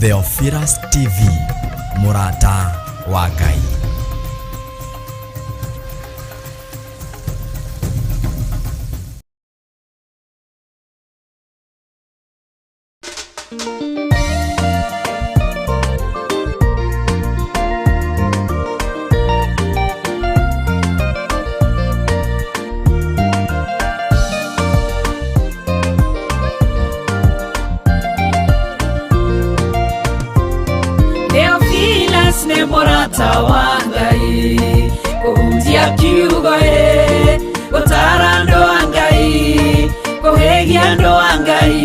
Theophilus TV, mũrata wa Ngai. Theophilus nĩ mũrata wa Ngai, kũhunjia kiugo ĩ, gũtara andũ a Ngai, kũhĩgia andũ a Ngai,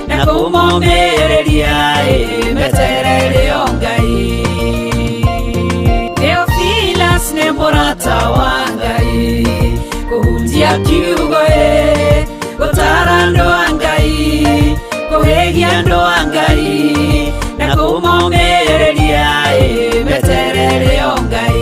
na kũmomĩrĩria ĩ, meterere o Ngai. Theophilus nĩ mũrata wa Ngai, kũhunjia kiugo ĩ, gũtara andũ a Ngai, kũhĩgia andũ a Ngai, na kũmomĩrĩria ĩ, meterere o Ngai.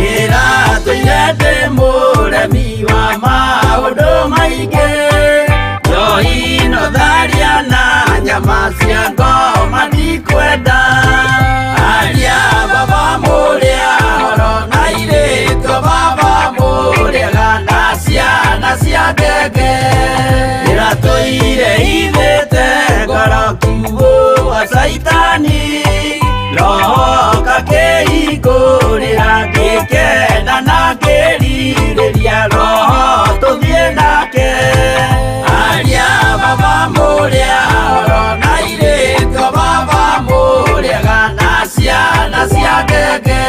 Ndĩratũire ndĩ mũremi wa maũndũ maingĩ, njohi no tharia na nyama cia ngoma ndikwenda. Aria baba mũrĩa horo na irĩtwo baba mũrĩega na ciana cia ngenge. Ndĩratũire ithĩte ngoro kiugũ wa caitani, roho kakĩhingũrĩra ngĩkena na ngĩrirĩria roho tũthiĩ nake. Aria baba mũrĩa horo na irĩtwo baba mũrĩega na ciana cia ngenge.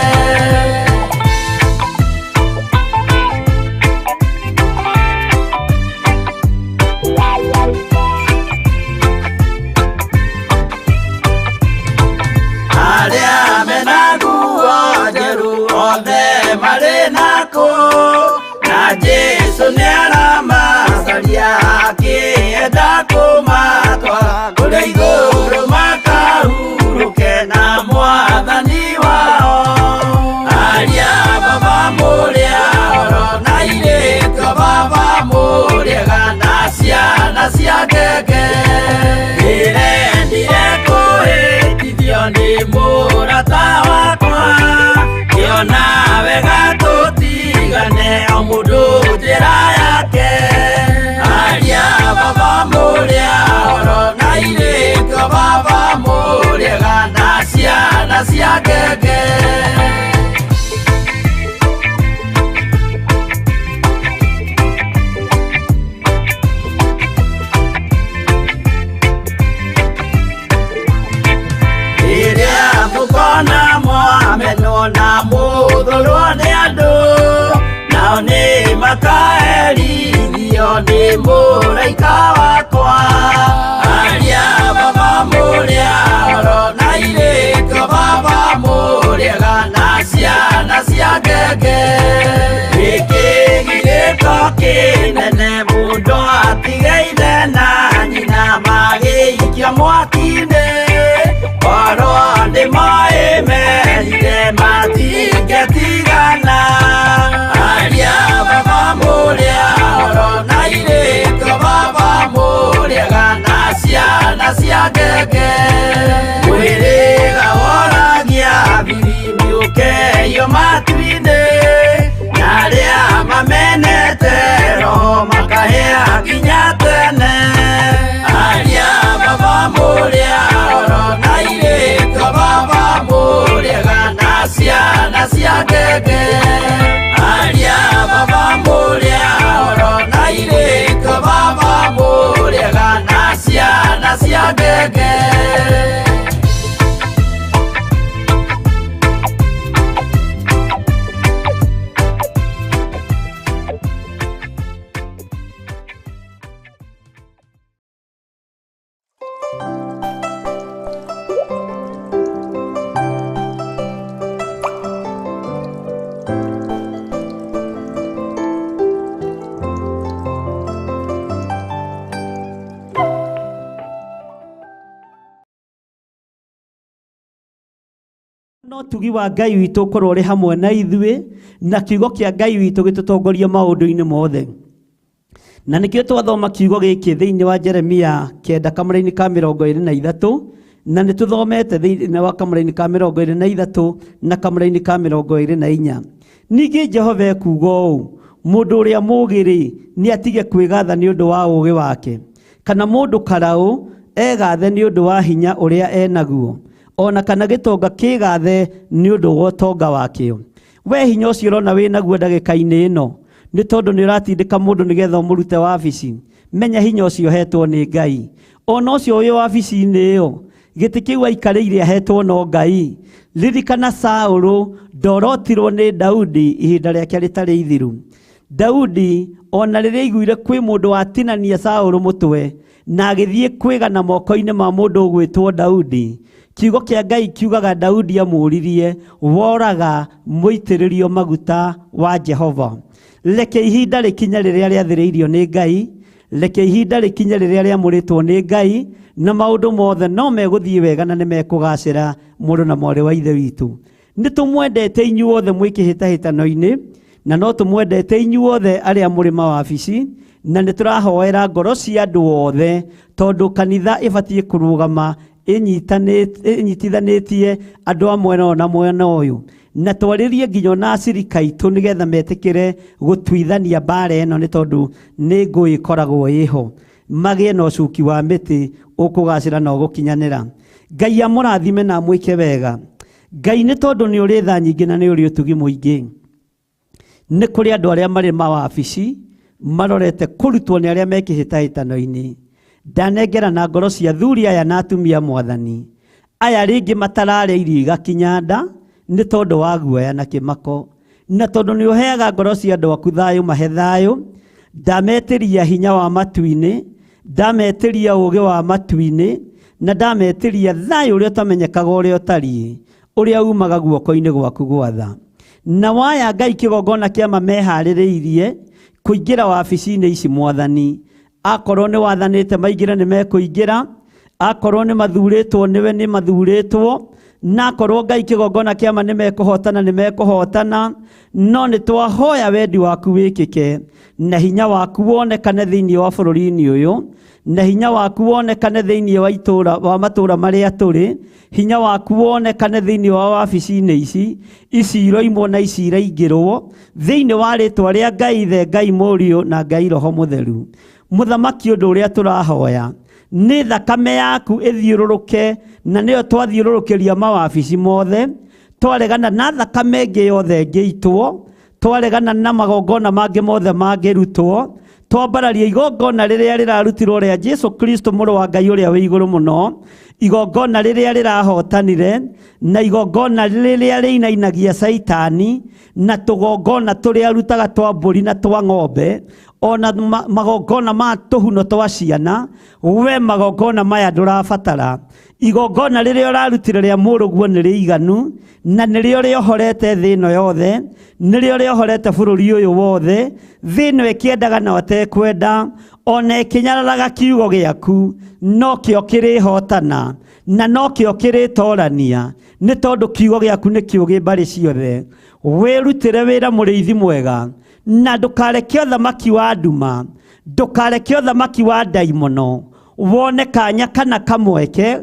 Arĩa mena nguo njerũ othe marĩ nakũ, na Jesũ nĩaramacaria akĩenda kũmatwara kũrĩa igũrũ makahurũke na mwathani wao. Aria baba mũrĩa horo na irĩtwo baba mũrĩega na ciana cia ngenge. Ndĩrendire kũhĩtithio nĩ mũrata wakwa, ngĩona wega tũtigane o mũndũ njĩra yake. Aria baba mũrĩa horo na irĩtwo baba mũrĩega na ciana cia ngenge. Rĩrĩa mũkona mwamenwo na mũthũrwo nĩ andũ, nao nĩ makaherithio nĩ mũraika wakwa. Aria baba mũrĩa horo na irĩtwo baba mũrĩega na ciana cia ngenge. Gĩkĩgirĩko kĩnene mũndũ atige ithe na nyina magĩikio mwaki-inĩ, korwo nĩ moĩ merire matingĩtigana. Aria baba mũrĩa horo na irĩtwo baba mũrĩega na ciana cia ngenge. Mwĩrĩga woragia biri nĩũkeio matu-inĩ, na arĩa mamenete roho makahĩa nginya tene. Aria baba mũrĩa horo na irĩtwo baba mũrĩega na ciana cia ngenge. Aria baba mũrĩa horo na irĩtwo baba mũrĩega na ciana cia ngenge. Ũtugi wa Ngai witũ ũkorwo ũrĩ hamwe na ithuĩ, na kiugo kĩa Ngai witũ gĩtũtongorie maũndũ-inĩ mothe. Na nĩkĩo twathoma kiugo gĩkĩ thĩinĩ wa Jeremia 9 kamũra-inĩ ka 23, na nĩ tũthomete thĩinĩ wa kamũra-inĩ ka 23 na kamũra-inĩ ka 24. Ningĩ Jehova ekuuga ũũ, mũndũ ũrĩa mũũgĩ-rĩ, nĩ atige kwĩgatha nĩ ũndũ wa ũũgĩ wake, kana mũndũ karaũ egathe nĩ ũndũ wa hinya ũrĩa enaguo, ona kana gĩtonga kĩgathe nĩ ũndũ wa ũtonga wakĩo. We hinya ũcio ũrona wĩnaguo ndagĩka-inĩ ĩno, nĩ tondũ nĩ ũratindĩka mũndũ nĩgetha ũmũrute wabici. Menya hinya ũcio ũhetwo nĩ Ngai. Ona ũcio wĩ wabici-inĩ ĩyo, gĩtĩ kĩu aikarĩire ahetwo no Ngai. Ririkana Saũlũ ndorotirwo nĩ Daudi ihinda rĩake rĩtarĩ ithiru. Daudi ona rĩrĩa aiguire kwĩ mũndũ watinania Saũlũ mũtwe na agĩthiĩ kwĩgana moko-inĩ ma mũndũ ũgwĩtwo Daudi, kiugo kĩa Ngai kiugaga Daudi amũririe, woraga mũitĩrĩrio maguta wa Jehova. Reke ihinda rĩkinye rĩrĩa rĩathĩrĩirio nĩ Ngai, reke ihinda rĩkinye rĩrĩa rĩamũrĩtwo nĩ Ngai, na maũndũ mothe no megũthiĩ wega na nĩ mekũgacĩra mũrũ na mwarĩ wa Ithe witũ. Nĩ tũmwendete inyuothe mwĩ kĩhĩtahĩtano-inĩ, na no tũmwendete inyuothe arĩa mũrĩ mawabici, na nĩ tũrahoera ngoro cia andũ othe, tondũ kanitha ĩbatiĩ kũrũgama ĩnyitithanĩtie andũ a mwena ũyũ na mwena ũyũ, na twarĩrie nginya ona acirika aitũ nĩgetha metĩkĩre gũtuithania mbara ĩno, nĩ tondũ nĩ ngũĩ ĩkoragwo ĩho. Magĩe na ũcuki wa mĩtĩ ũkũgacĩra na ũgũkinyanĩra. Ngai amũrathime na amwĩke wega. Ngai nĩ tondũ nĩ ũrĩ tha nyingĩ na nĩ ũrĩ ũtugi mũingĩ. Nĩ kũrĩ andũ arĩa marĩ mawabici marorete kũrutwo nĩ arĩa me kĩhĩtahĩtano-inĩ. Ndanengera na ngoro cia athuri aya na atumia mwathani, aya rĩngĩ matararĩa irio igakinya nda nĩ tondũ wa guoya na kĩmako, na tondũ nĩ ũheaga ngoro cia andũ aku thayũ, mahe thayũ. Ndametĩria hinya wa matu-inĩ, ndametĩria ũũgĩ wa matu-inĩ, na ndametĩria thayũ ũrĩa ũtamenyekaga ũrĩa ũtariĩ, ũrĩa umaga guoko-inĩ gwaku gwatha. Na waya Ngai kĩgongona kĩa ma meharĩrĩirie kũingĩra wabici-inĩ ici mwathani, akorwo nĩ wathanĩte maingĩre nĩ mekũingĩra, akorwo nĩ mathurĩtwo nĩwe nĩ mathurĩtwo, na akorwo Ngai kĩgongona kĩa ma nĩ mekũhotana nĩ mekũhotana. No nĩ twahoya wendi waku wĩkĩke, na hinya waku wonekane thĩinĩ wa bũrũri-inĩ ũyũ, na hinya waku wonekane thĩinĩ wa itũũra, wa matũũra marĩa tũrĩ, hinya waku wonekane thĩinĩ wa wabici-inĩ ici, ici iroimwo na ici iraingĩrwo, thĩinĩ wa rĩtwa rĩa Ngai Ithe, Ngai Mũriũ na Ngai Roho Mũtheru. Mũthamaki, ũndũ ũrĩa tũrahoya nĩ thakame yaku ĩthiũrũrũke, na nĩyo twathiũrũrũkĩria mawabici mothe, twaregana na thakame ĩngĩ yothe ĩngĩitwo, twaregana na magongona mangĩ mothe mangĩrutwo, twambararia igongona rĩrĩa rĩrarutirwo rĩa Jesu Kristo mũrũ wa Ngai ũrĩa wĩ igũrũ mũno, igongona rĩrĩa rĩrahotanire, na igongona rĩrĩa rĩinainagia Caitani, na tũgongona tũrĩa arutaga twa mbũri na twa ng'ombe, ona magongona ma tũhuno twa ciana. We magongona maya ndũrabatara. Igongona rĩrĩa ũrarutire rĩa mũrũguo nĩ rĩiganu, na nĩrĩo rĩohorete thĩ ĩno yothe, nĩrĩo rĩohorete bũrũri ũyũ wothe. Thĩ ĩno ĩkĩendaga na ĩtekwenda, ona ĩkĩnyararaga kiugo gĩaku, no kĩo kĩrĩhotana, na no kĩo kĩrĩtorania, nĩ tondũ kiugo gĩaku nĩ kĩũgĩ mbarĩ ciothe. Wĩrutĩre wĩra mũrĩithi mwega, na ndũkareke ũthamaki wa nduma, ndũkareke ũthamaki wa ndaimono wone kanya kana kamweke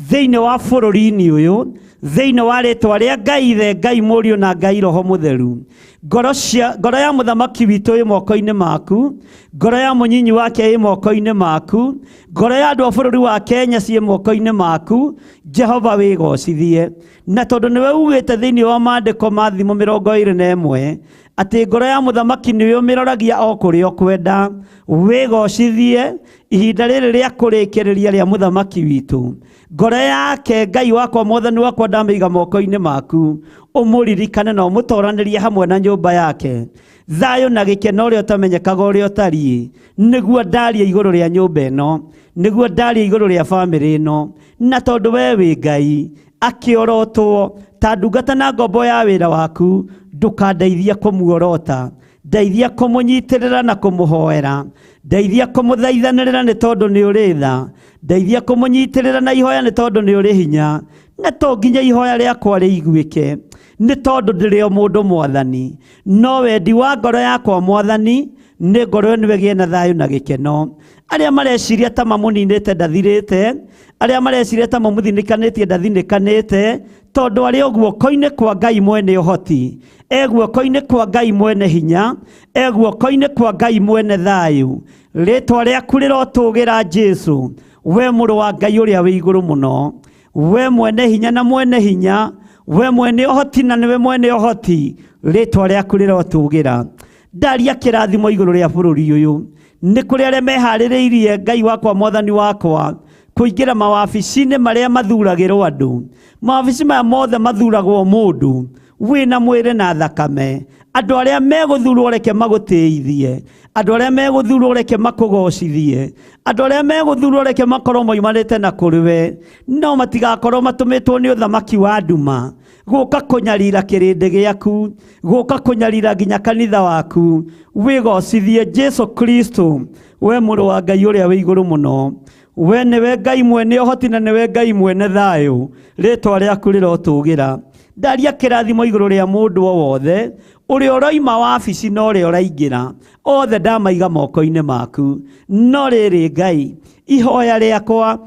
thĩinĩ wa bũrũri-inĩ ũyũ, thĩinĩ wa rĩtwa rĩa Ngai Ithe, Ngai Mũriũ na Ngai Roho Mũtheru. Ngoro ya mũthamaki witũ ĩ moko-inĩ maku, ngoro ya mũnyinyi wake ĩ moko-inĩ maku, ngoro ya andũ a bũrũri wa Kenya ciĩ moko-inĩ maku. Jehova wĩgocithie, na tondũ nĩwe ugĩte thĩinĩ wa maandĩko ma Thimo 21 atĩ ngoro ya mũthamaki nĩwe ũmĩroragia o kũrĩa ũkwenda. Wĩgocithie ihinda rĩrĩ rĩa kũrĩkĩrĩria rĩa mũthamaki witũ. Ngoro yake Ngai wakwa mwathani wakwa ndamĩiga moko-inĩ maku, ũmũririkane na ũmũtoranĩrie hamwe na nyũmba yake. Thayũ na gĩkeno ũrĩa ũtamenyekaga ũrĩa ũtariĩ, nĩguo ndarie igũrũ rĩa nyũmba ĩno, nĩguo ndarie igũrũ rĩa bamĩrĩ ĩno. Na tondũ we wĩ Ngai, akĩorotwo ta ndungata na ngombo ya wĩra waku, ndũkandeithie kũmuorota. Ndeithia kũmũnyitĩrĩra na kũmũhoera. Ndeithia kũmũthaithanĩrĩra nĩ tondũ nĩ ũrĩ tha. Ndeithia kũmũnyitĩrĩra na ihoya nĩ tondũ nĩ ũrĩ hinya. Na to nginya ihoya rĩakwa rĩiguĩke nĩ tondũ ndĩrĩ o mũndũ Mwathani, no wendi wa ngoro yakwa Mwathani nĩ ngoro ĩno ĩgĩe na thayũ na gĩkeno. Arĩa mareciria ta mamũninĩte ndathirĩte, arĩa mareciria ta mamũthinĩkanĩtie ndathinĩkanĩte, tondũ arĩ o guoko-inĩ kwa Ngai mwene ũhoti, e guoko-inĩ kwa Ngai mwene hinya, e guoko-inĩ kwa Ngai mwene thayũ. Rĩtwa rĩaku rĩrotũgĩra Jesu, we mũrũ wa Ngai ũrĩa wĩ igũrũ mũno, we mwene hinya na mwene hinya, we mwene ũhoti na nĩwe mwene ũhoti, rĩtwa rĩaku rĩrotũgĩra. Ndaria kĩrathimo igũrũ rĩa bũrũri ũyũ, nĩ kũrĩ arĩa meharĩrĩirie Ngai wakwa Mwathani wakwa kũingĩra mawabici-inĩ marĩa mathuragĩrwo andũ. Mawabici maya mothe mathuragwo mũndũ wĩna mwĩrĩ na thakame. Andũ arĩa megũthurwo reke magũtĩithie, andũ arĩa megũthurwo reke makũgocithie, andũ arĩa megũthurwo reke makorwo moimanĩte na kũrĩ we, no matigakorwo matũmĩtwo nĩ ũthamaki wa nduma gũka kũnyarira kĩrĩndĩ gĩaku, gũka kũnyarira nginya kanitha waku. Wĩgocithie Jesu Kristo, we mũrũ wa Ngai ũrĩa wĩ igũrũ mũno. We nĩwe Ngai mwene ũhoti na nĩwe Ngai mwene thayũ, rĩtwa rĩaku rĩrotũgĩra. Ndaria kĩrathimo igũrũ rĩa mũndũ o wothe ũrĩa ũroima wabici na ũrĩa ũraingĩra, othe ndamaiga moko-inĩ maku. No rĩrĩ Ngai, ihoya rĩakwa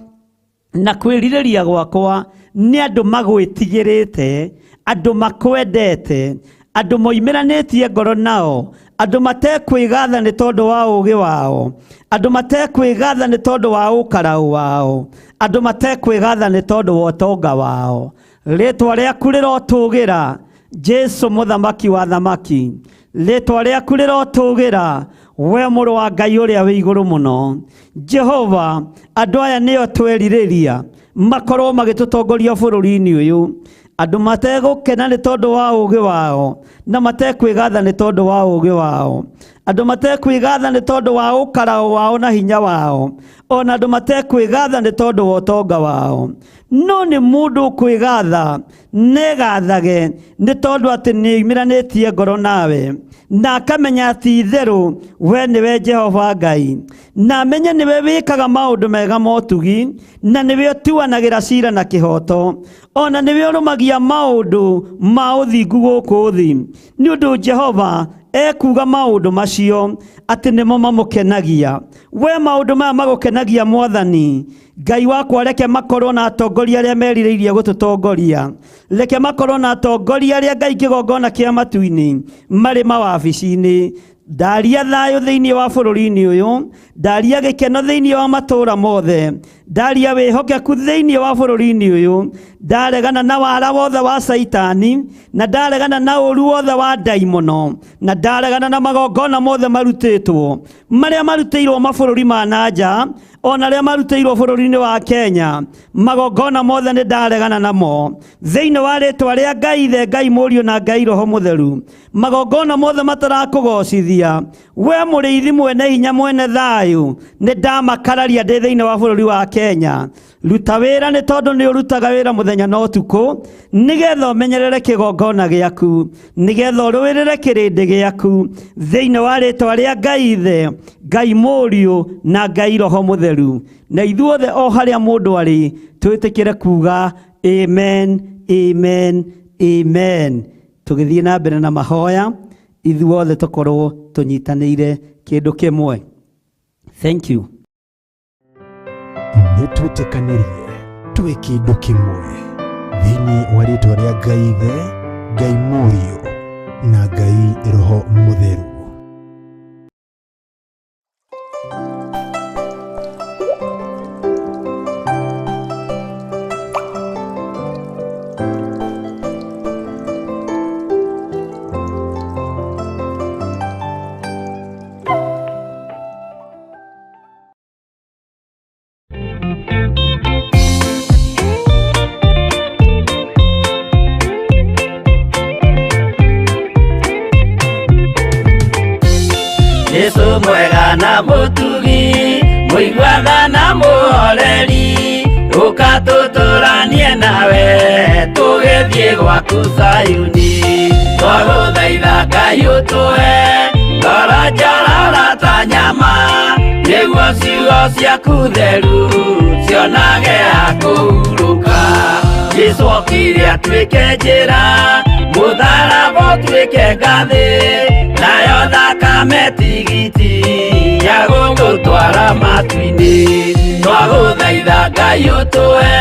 na kwĩrirĩria gwakwa nĩ andũ magwĩtigĩrĩte, andũ makwendete, andũ moimĩranĩtie ngoro nao, andũ matekwĩgatha nĩ tondũ wa ũũgĩ wao, andũ matekwĩgatha nĩ tondũ wa ũkaraũ wao, andũ matekwĩgatha nĩ tondũ wa ũtonga wao. Rĩtwa rĩaku rĩrotũgĩra Jesu mũthamaki wa thamaki, rĩtwa rĩaku rĩrotũgĩra we mũrũ wa Ngai ũrĩa wĩ igũrũ mũno. Jehova, andũ aya nĩo twerirĩria makorwo magĩtũtongoria bũrũri-inĩ ũyũ, andũ mategũkena nĩ tondũ wa ũũgĩ wao na matekwĩgatha nĩ tondũ wa ũũgĩ wao, andũ matekwĩgatha nĩ tondũ wa ũkaraũ wao na hinya wao, ona andũ matekwĩgatha nĩ tondũ wa ũtonga wao. No nĩ mũndũ ũkwĩgatha negathage nĩ tondũ atĩ nĩoimĩranĩtie ngoro nawe, na akamenya atĩ itherũ we nĩwe Jehova Ngai, na amenye nĩwe wĩkaga maũndũ mega ma ũtugi, na nĩwe ũtuanagĩra cira na kĩhooto, ona nĩwe ũrũmagia maũndũ ma ũthingu gũkũ thĩ. Nĩ ũndũ Jehova ekuuga maũndũ macio atĩ nĩmo mamũkenagia. We maũndũ maya magũkenagia Mwathani Ngai wakwa, reke makorwo na atongoria arĩa merirĩirie gũtũtongoria, reke makorwo na atongoria arĩa Ngai kĩgongona kĩa matu-inĩ marĩ mawabici-inĩ. Ndaria thayũ thĩinĩ wa bũrũri-inĩ ũyũ, ndaria gĩkeno thĩinĩ wa matũũra mothe, ndaria wĩhokeku thĩinĩ wa bũrũri-inĩ ũyũ, ndaregana na wara wothe wa Caitani, na ndaregana na ũru wothe wa ndaimono, na ndaregana na magongona mothe marutĩtwo marĩa marutĩirwo mabũrũri ma na nja, ona arĩa marutĩirwo bũrũri-inĩ wa Kenya. Magongona mothe nĩ ndaregana namo thĩinĩ wa rĩtwa rĩa Ngai Ithe, Ngai Mũriũ na Ngai Roho Mũtheru. Magongona mothe matarakũgocithia we mũrĩithi mwene hinya mwene thayũ, nĩ ndamakararia ndĩ thĩinĩ wa bũrũri wa Kenya. Ruta wĩra nĩ tondũ nĩ ũrutaga wĩra mũthenya na ũtukũ, nĩgetha ũmenyerere kĩgongona gĩaku, nĩgetha ũrũĩrĩre kĩrĩndĩ gĩaku thĩinĩ wa rĩtwa rĩa Ngai Ithe, Ngai Mũriũ na Ngai Roho Mũtheru. Na ithuothe o harĩa mũndũ arĩ twĩtĩkĩre kuga amen, amen, amen. Tũgĩthiĩ na mbere na mahoya, ithuothe tũkorwo tũnyitanĩire kĩndũ kĩmwe. Thank you. Nĩ twĩtĩkanĩrie twĩ kĩndũ kĩmwe thĩinĩ wa rĩtwa rĩa Ngai Ithe, Ngai Mũriũ na Ngai Roho Mũtheru. Jesu mwega na mũtugi, mũiguaga na mũhoreri, ũka tũtũranie nawe tũgĩthiĩ gwaku Zayuni. Twagũthaitha Ngai ũtũhe Ngoro njororo ta nyama, nĩguo ciugo ciaku theru cionage ha kũhurũka. Jesũ okire atuĩke njĩra, mũtharaba ũtuĩke ngathĩ, nayo thakame tigiti ya gũgũtwara matu-inĩ. Twagũthaitha Ngai ũtũhe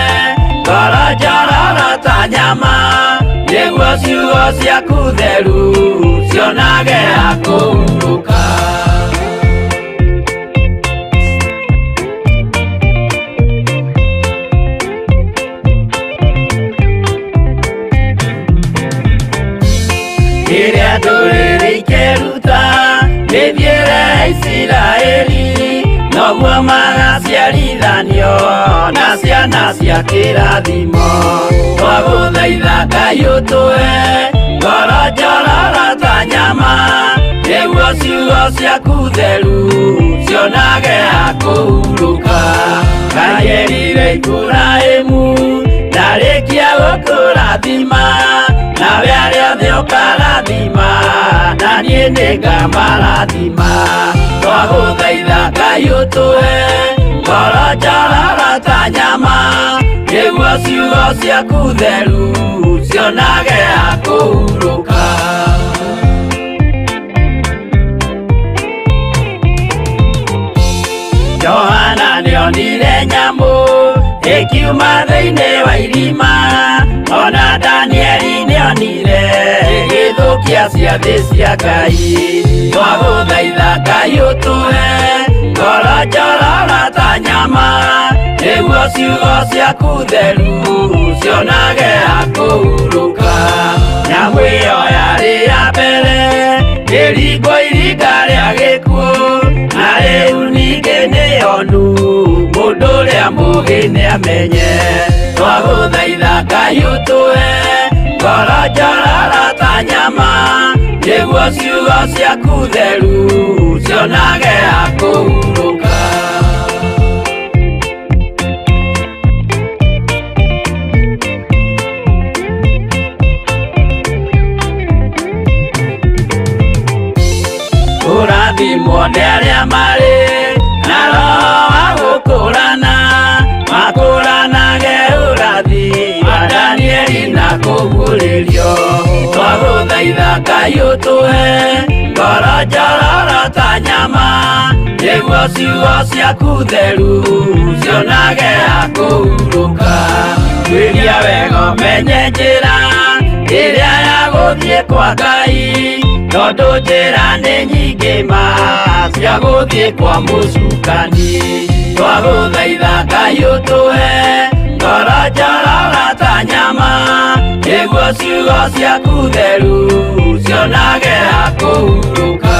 ngoro njororo ta nyama, nĩguo ciugo ciaku theru cionage ha kũhurũka. Rĩrĩa ndũrĩrĩ ikeruta mĩthiĩre ya Isiraeli, noguo magaciarithanio na ciana cia kĩrathimo. Twagũthaitha Ngai ũtũhe ngoro njororo ta nyama, nĩguo ciugo ciaku theru cionage ha kũhurũka. Ngai erire Iburahĩmu ndarĩkia gũkũrathima, nawe arĩa othe ũkarathima, na niĩ nĩngamarathima. Twagũthaitha Ngai ũtũhe ngoro njororo ta nyama, nĩguo ciugo ciaku theru cionage ha kũhurũka. Johana nĩonire nyamũ ĩkiuma thĩinĩ wa irima, ona Danieli nĩonire ĩgĩthũkia ciathĩ cia Ngai. Twagũthaitha Ngai ũtũhe ngoro njororo ta nyama, nĩguo ciugo ciaku theru cionage ha kũhurũka. Nyamũ ĩyo yarĩ ya mbere ĩringwo iringa rĩa gĩkuũ, na rĩu ningĩ nĩyonu mũndũ ũrĩa mũũgĩ nĩamenye. Twagũthaitha Ngai ũtũhe ngoro njororo ta nyama, nĩguo ciugo ciaku theru cionage ha kũhurũka. Kũrathimwo nĩ arĩa marĩ na roho wa gũkũrana, makũranage ũrathi wa Danieli na kũguũrĩrio. Twagũthaitha Ngai ũtũhe ngoro njororo ta nyama, nĩguo ciugo ciaku theru cionage ha kũhurũka. Tuĩria wega ũmenye njĩra ĩrĩa ya gũthiĩ kwa Ngai, tondũ njĩra nĩ nyingĩ ma cia gũthiĩ kwa mũcukani. Twagũthaitha Ngai ũtũhe ngoro njororo ta nyama, nĩguo ciugo ciaku theru cionage ha kũhurũka.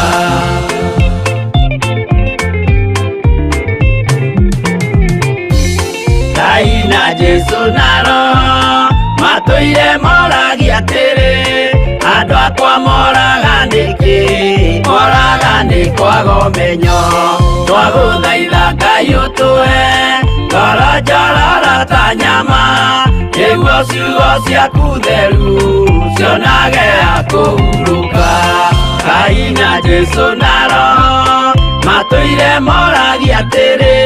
Ngai na Jesũ na Roho matũire moragia atĩrĩ, andũ akwa moraga nĩkĩ? Moraga nĩ kwaga ũmenyo. Twagũthaitha Ngai ũtũhe ngoro njororo ta nyama, nĩguo ciugo ciaku theru cionage ha kũhurũka. Ngai na Jesũ na Roho matũire moragia atĩrĩ,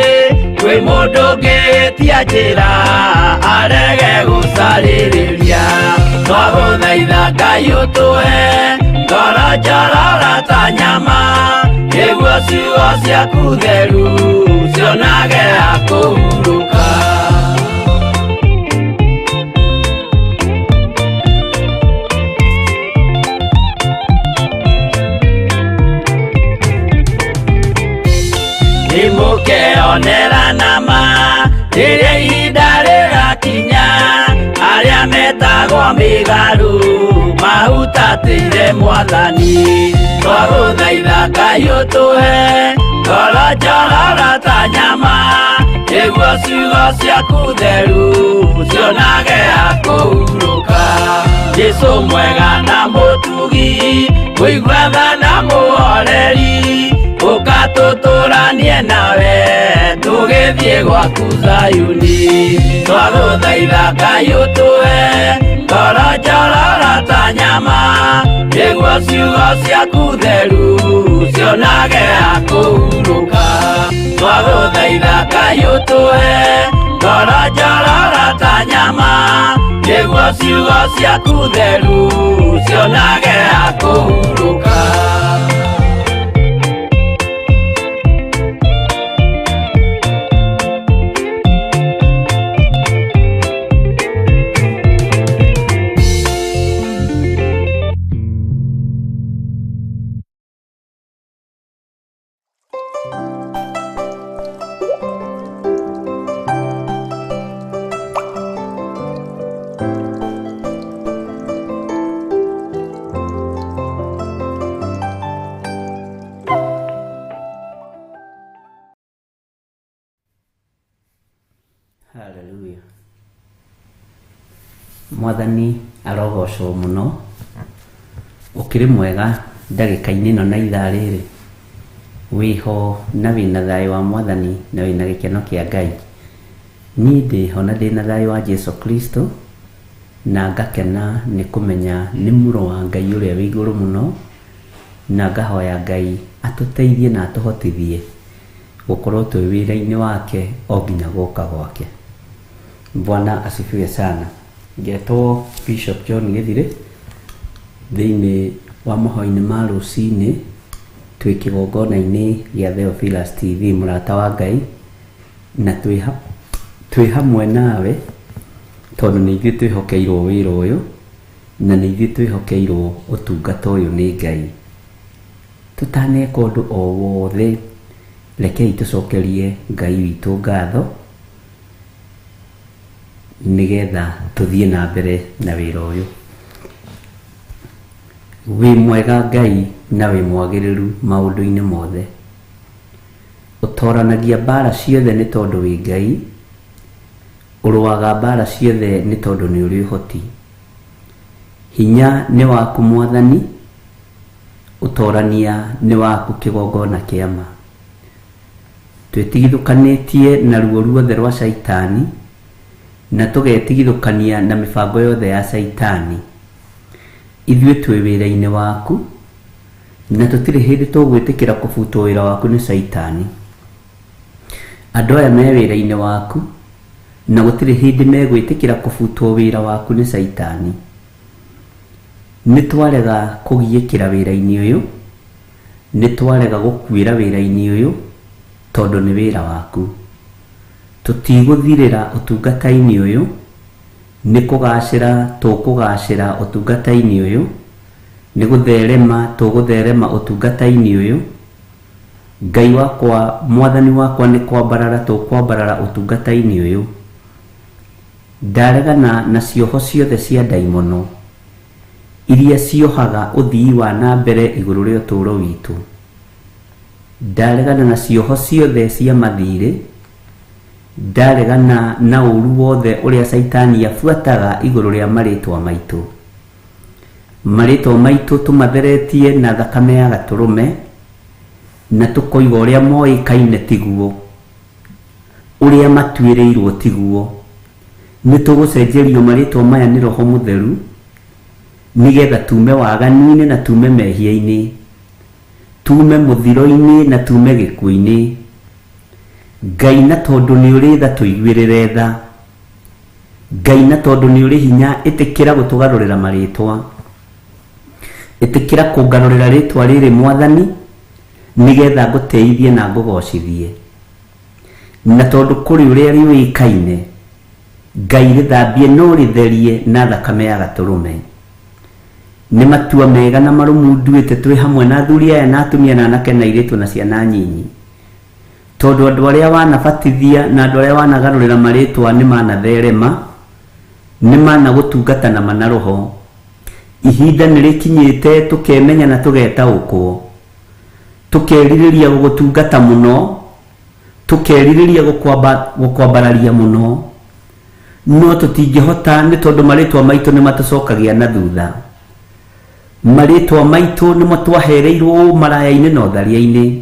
kwĩ mũndũ ũngĩtia njĩra arege gũcarĩrĩria. Twagũthaitha Ngai ũtũhe ngoro njororo ta nyama, nĩguo ciugo ciaku theru cionage ha kũhurũka. Nĩmũkeonera nama rĩrĩa ihinda rĩgakinya, arĩa metagwo mĩgarũ mahutatĩire Mwathani. Twagũthaitha Ngai ũtũhe ngoro njororo ta nyama, nĩguo ciugo ciaku theru cionage ha kũhurũka. Jesũ mwega na mũtugi, mũigua tha na mũhoreri, ũka tũtũranie nawe tũgĩthiĩ gwaku Zayuni. Twagũthaitha Ngai ũtũhe ngoro Ngoro njororo ta nyama nĩguo ciugo ciaku theru cionage ha kũhurũka. Twagũthaitha Ngai ũtũhe ngoro njororo ta nyama nĩguo ciugo ciaku theru cionage ha kũhurũka. Haleluya. Mwathani arogocwo mũno. Ũkĩrĩ mwega ndagĩka-inĩ ĩno na ithaa rĩrĩ. Wĩho na wĩna thayũ wa Mwathani na wĩna gĩkeno kĩa Ngai. Niĩ ndĩho na ndĩna thayũ wa Jesu Kristo na ngakena nĩ kũmenya nĩ mũrũ wa Ngai ũrĩa wĩ igũrũ mũno, na ngahoya Ngai atũteithie na atũhotithie gũkorwo twĩ wĩra-inĩ wake o nginya gũka gwake. Bwana asifiwe sana. Ngetwo Bishop John Gĩthirĩ thĩinĩ wa mahoya-inĩ ma rũcinĩ twĩ kĩgongona-inĩ gĩa Theophilus TV mũrata wa Ngai, na twĩ hamwe nawe tondũ nĩ ithuĩ twĩhokeirwo wĩra ũyũ na nĩ ithuĩ twĩhokeirwo ũtungata ũyũ nĩ Ngai. Tũtaneka ũndũ o wothe, rekei tũcokerie Ngai witũ ngatho nĩgetha tũthiĩ na mbere na wĩra ũyũ. Wĩ mwega Ngai na wĩ mwagĩrĩru maũndũ-inĩ mothe. Ũtoranagia mbara ciothe nĩ tondũ wĩ Ngai, ũrũaga mbara ciothe nĩ tondũ nĩ ũrĩ ũhoti. Hinya nĩ waku Mwathani, ũtorania nĩ waku kĩgongona kĩa ma. Twĩtigithũkanĩtie na ruo ruothe rwa caitani na tũgetigithũkania na mĩbango yothe ya caitani. Ithuĩ twĩ wĩra-inĩ waku na tũtirĩ hĩndĩ tũgwĩtĩkĩra kũbutwo wĩra waku nĩ caitani. Andũ aya me wĩra-inĩ waku na gũtirĩ hĩndĩ megwĩtĩkĩra kũbutwo wĩra waku nĩ caitani. Nĩ twarega kũgiĩkĩra wĩra-inĩ ũyũ, nĩ twarega gũkuĩra wĩra-inĩ ũyũ tondũ nĩ wĩra waku. Tũtigũthirĩra ũtungata-inĩ ũyũ, nĩ kũgacĩra tũkũgacĩra ũtungata-inĩ ũyũ, nĩ gũtherema tũgũtherema ũtungata-inĩ ũyũ. Ngai wakwa, Mwathani wakwa, nĩ kwambarara tũkwambarara ũtungata-inĩ ũyũ. Ndaregana na cioho ciothe cia ndaimono iria ciohaga ũthii wa na mbere igũrũ rĩa ũtũũro witũ. Ndaregana na cioho ciothe cia mathirĩ, ndaregana na ũru wothe ũrĩa caitani abuataga igũrũ rĩa marĩtwa maitũ. Marĩtwa maitũ tũmatheretie na thakame ya gatũrũme na tũkoiga ũrĩa moĩkaine tiguo, ũrĩa matuĩrĩirwo tiguo. Nĩ tũgũcenjerio marĩtwa maya nĩ Roho Mũtheru nĩgetha tume waganu-inĩ na tume mehia-inĩ, tume mũthiro-inĩ na tume gĩkuũ-inĩ. Ngai na tondũ nĩ ũrĩ tha tũiguĩrĩre tha. Ngai na tondũ nĩ ũrĩ hinya ĩtĩkĩra gũtũgarũrĩra marĩtwa. Ĩtĩkĩra kũngarũrĩra rĩtwa rĩrĩ Mwathani nĩgetha ngũtĩithie na ngũgocithie. Na tondũ kũrĩ ũrĩa rĩũĩkaine, Ngai rĩthambie no rĩtherie na thakame ya gatũrũme. Nĩ matua mega na marũmu nduĩte twĩ hamwe na athuri aya na atumia na anake na airĩtu na ciana nyinyi. Tondũ andũ arĩa wanabatithia na andũ arĩa wanagarũrĩra marĩtwa nĩ manatherema, nĩ managũtungata na manaroho. Ihinda nĩ rĩkinyĩte tũkemenya na tũgetaũkwo. Tũkerirĩria gũgũtungata mũno, tũkerirĩria gũkwambararia mũno. No tũtingĩhota nĩ tondũ marĩtwa maitũ nĩ matũcokagia na thutha. Marĩtwa maitũ nĩmo twahereirwo ũmaraya-inĩ na ũtharia-inĩ.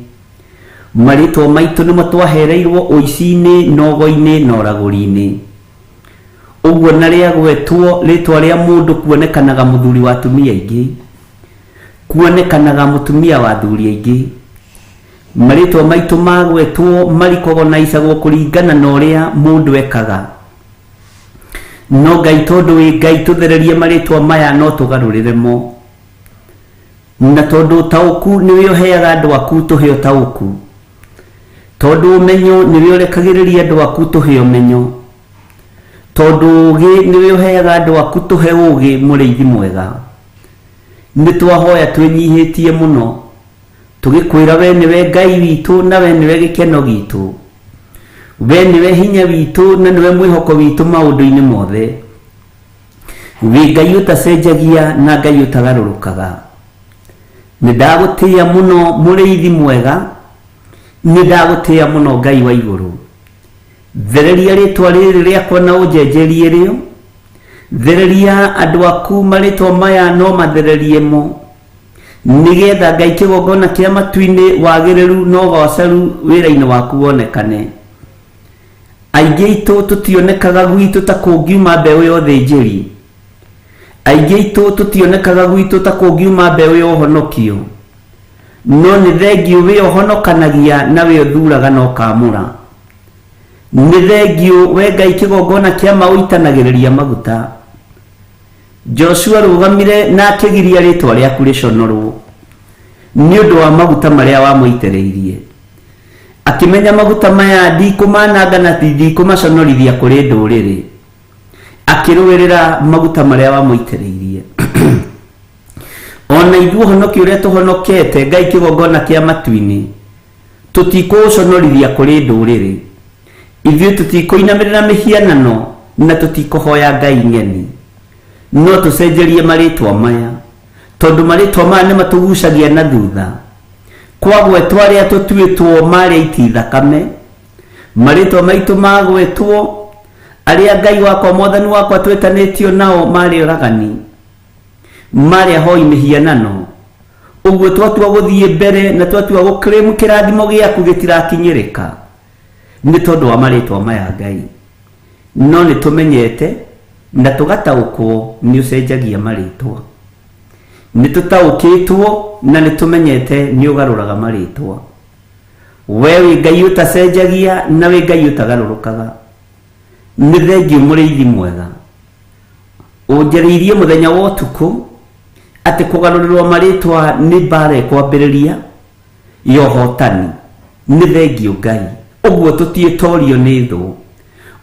Marĩtwa maitũ nĩmo twahereirwo ũici-inĩ na ũgo-inĩ na ũragũri-inĩ. Ũguo na rĩagwetwo rĩtwa rĩa mũndũ kuonekanaga mũthuri wa atumia aingĩ, kuonekanaga mũtumia wa athuri aingĩ. Marĩtwa maitũ magwetwo marikogonaicagwo kũringana na ũrĩa mũndũ ekaga. No Ngai tondũ wĩ Ngai tũthererie marĩtwa maya no tũgarũrĩre mo. Na tondũ ũtaũku nĩwe ũheaga andũ aku tũhe ũtaũku. Tondũ ũmenyo nĩwe ũrekagĩrĩria andũ aku tũhe ũmenyo. Tondũ ũũgĩ nĩwe ũheaga andũ aku tũhe ũũgĩ mũrĩithi mwega. Nĩ twahoya twĩnyihĩtie mũno tũgĩkwĩra we nĩwe Ngai witũ na we nĩwe gĩkeno gitũ. We nĩwe hinya witũ na nĩwe mwĩhoko witũ maũndũ-inĩ mothe. Wĩ Ngai ũtacenjagia na Ngai ũtagarũrũkaga. Nĩ ndagũtĩĩa mũno mũrĩithi mwega, nĩ ndagũtĩĩa mũno Ngai wa igũrũ. Thereria rĩtwa rĩrĩ rĩakwa na ũnjenjerie rĩo. Thereria andũ aku marĩtwa maya no mathererie mo. Nĩgetha Ngai kĩgongona kĩa matu-inĩ wagĩrĩru na ũgoceru wĩra-inĩ waku wonekane. Aingĩ aitũ tũtionekaga gwitũ ta kũngiuma mbeũ ya ũthĩnjĩri. Aingĩ aitũ tũtionekaga gwitũ ta kũngiuma mbeũ ya ũhonokio. No nĩ thengiũ wĩ ũhonokanagia na wĩ ũthuraga na ũkamũra. Nĩ thengiũ we Ngai kĩgongona kĩa ma ũitanagĩrĩria maguta. Joshua rũgamire na akĩgiria rĩtwa rĩaku rĩconorwo nĩ ũndũ wa maguta marĩa wamũitĩrĩirie. Akĩmenya maguta maya ndikũmananga na ndikũmaconorithia kũrĩ ndũrĩrĩ. Akĩrũĩrĩra maguta marĩa wamũitĩrĩirie. Ona ithuĩ ũhonokio ũrĩa tũhonokete Ngai kĩgongona kĩa matu-inĩ tũtikũũconorithia kũrĩ ndũrĩrĩ. Ithuĩ tũtikũinamĩrĩra mĩhianano na tũtikũhoya ngai ng'eni. No tũcenjerie marĩtwa maya tondũ marĩtwa maya nĩ matũgucagia na thutha. Kwagwetwo arĩa tũtuĩtwo marĩ aiti thakame, marĩtwa maitũ magwetwo arĩa Ngai wakwa mwathani wakwa twetanĩtio nao marĩ oragani, marĩ ahoi mĩhianano. Ũguo twatua gũthiĩ mbere na twatua gũclaim kĩrathimo gĩaku gĩtirakinyĩrĩka nĩ tondũ wa marĩtwa maya Ngai. No nĩ tũmenyete na tũgataũkwo nĩ ũcenjagia marĩtwa. Nĩ tũtaũkĩtwo na nĩ tũmenyete nĩ ũgarũraga marĩtwa. We wĩ Ngai ũtacenjagia na wĩ Ngai ũtagarũrũkaga. Nĩ thengiũ mũrĩithi mwega. Ũnjarĩirie mũthenya wa ũtukũ atĩ kũgarũrĩrwo marĩtwa nĩ mbara ĩkwambĩrĩria ya ũhotani. Nĩ thengiũ Ngai. Ũguo tũtiĩtorio nĩ thũ.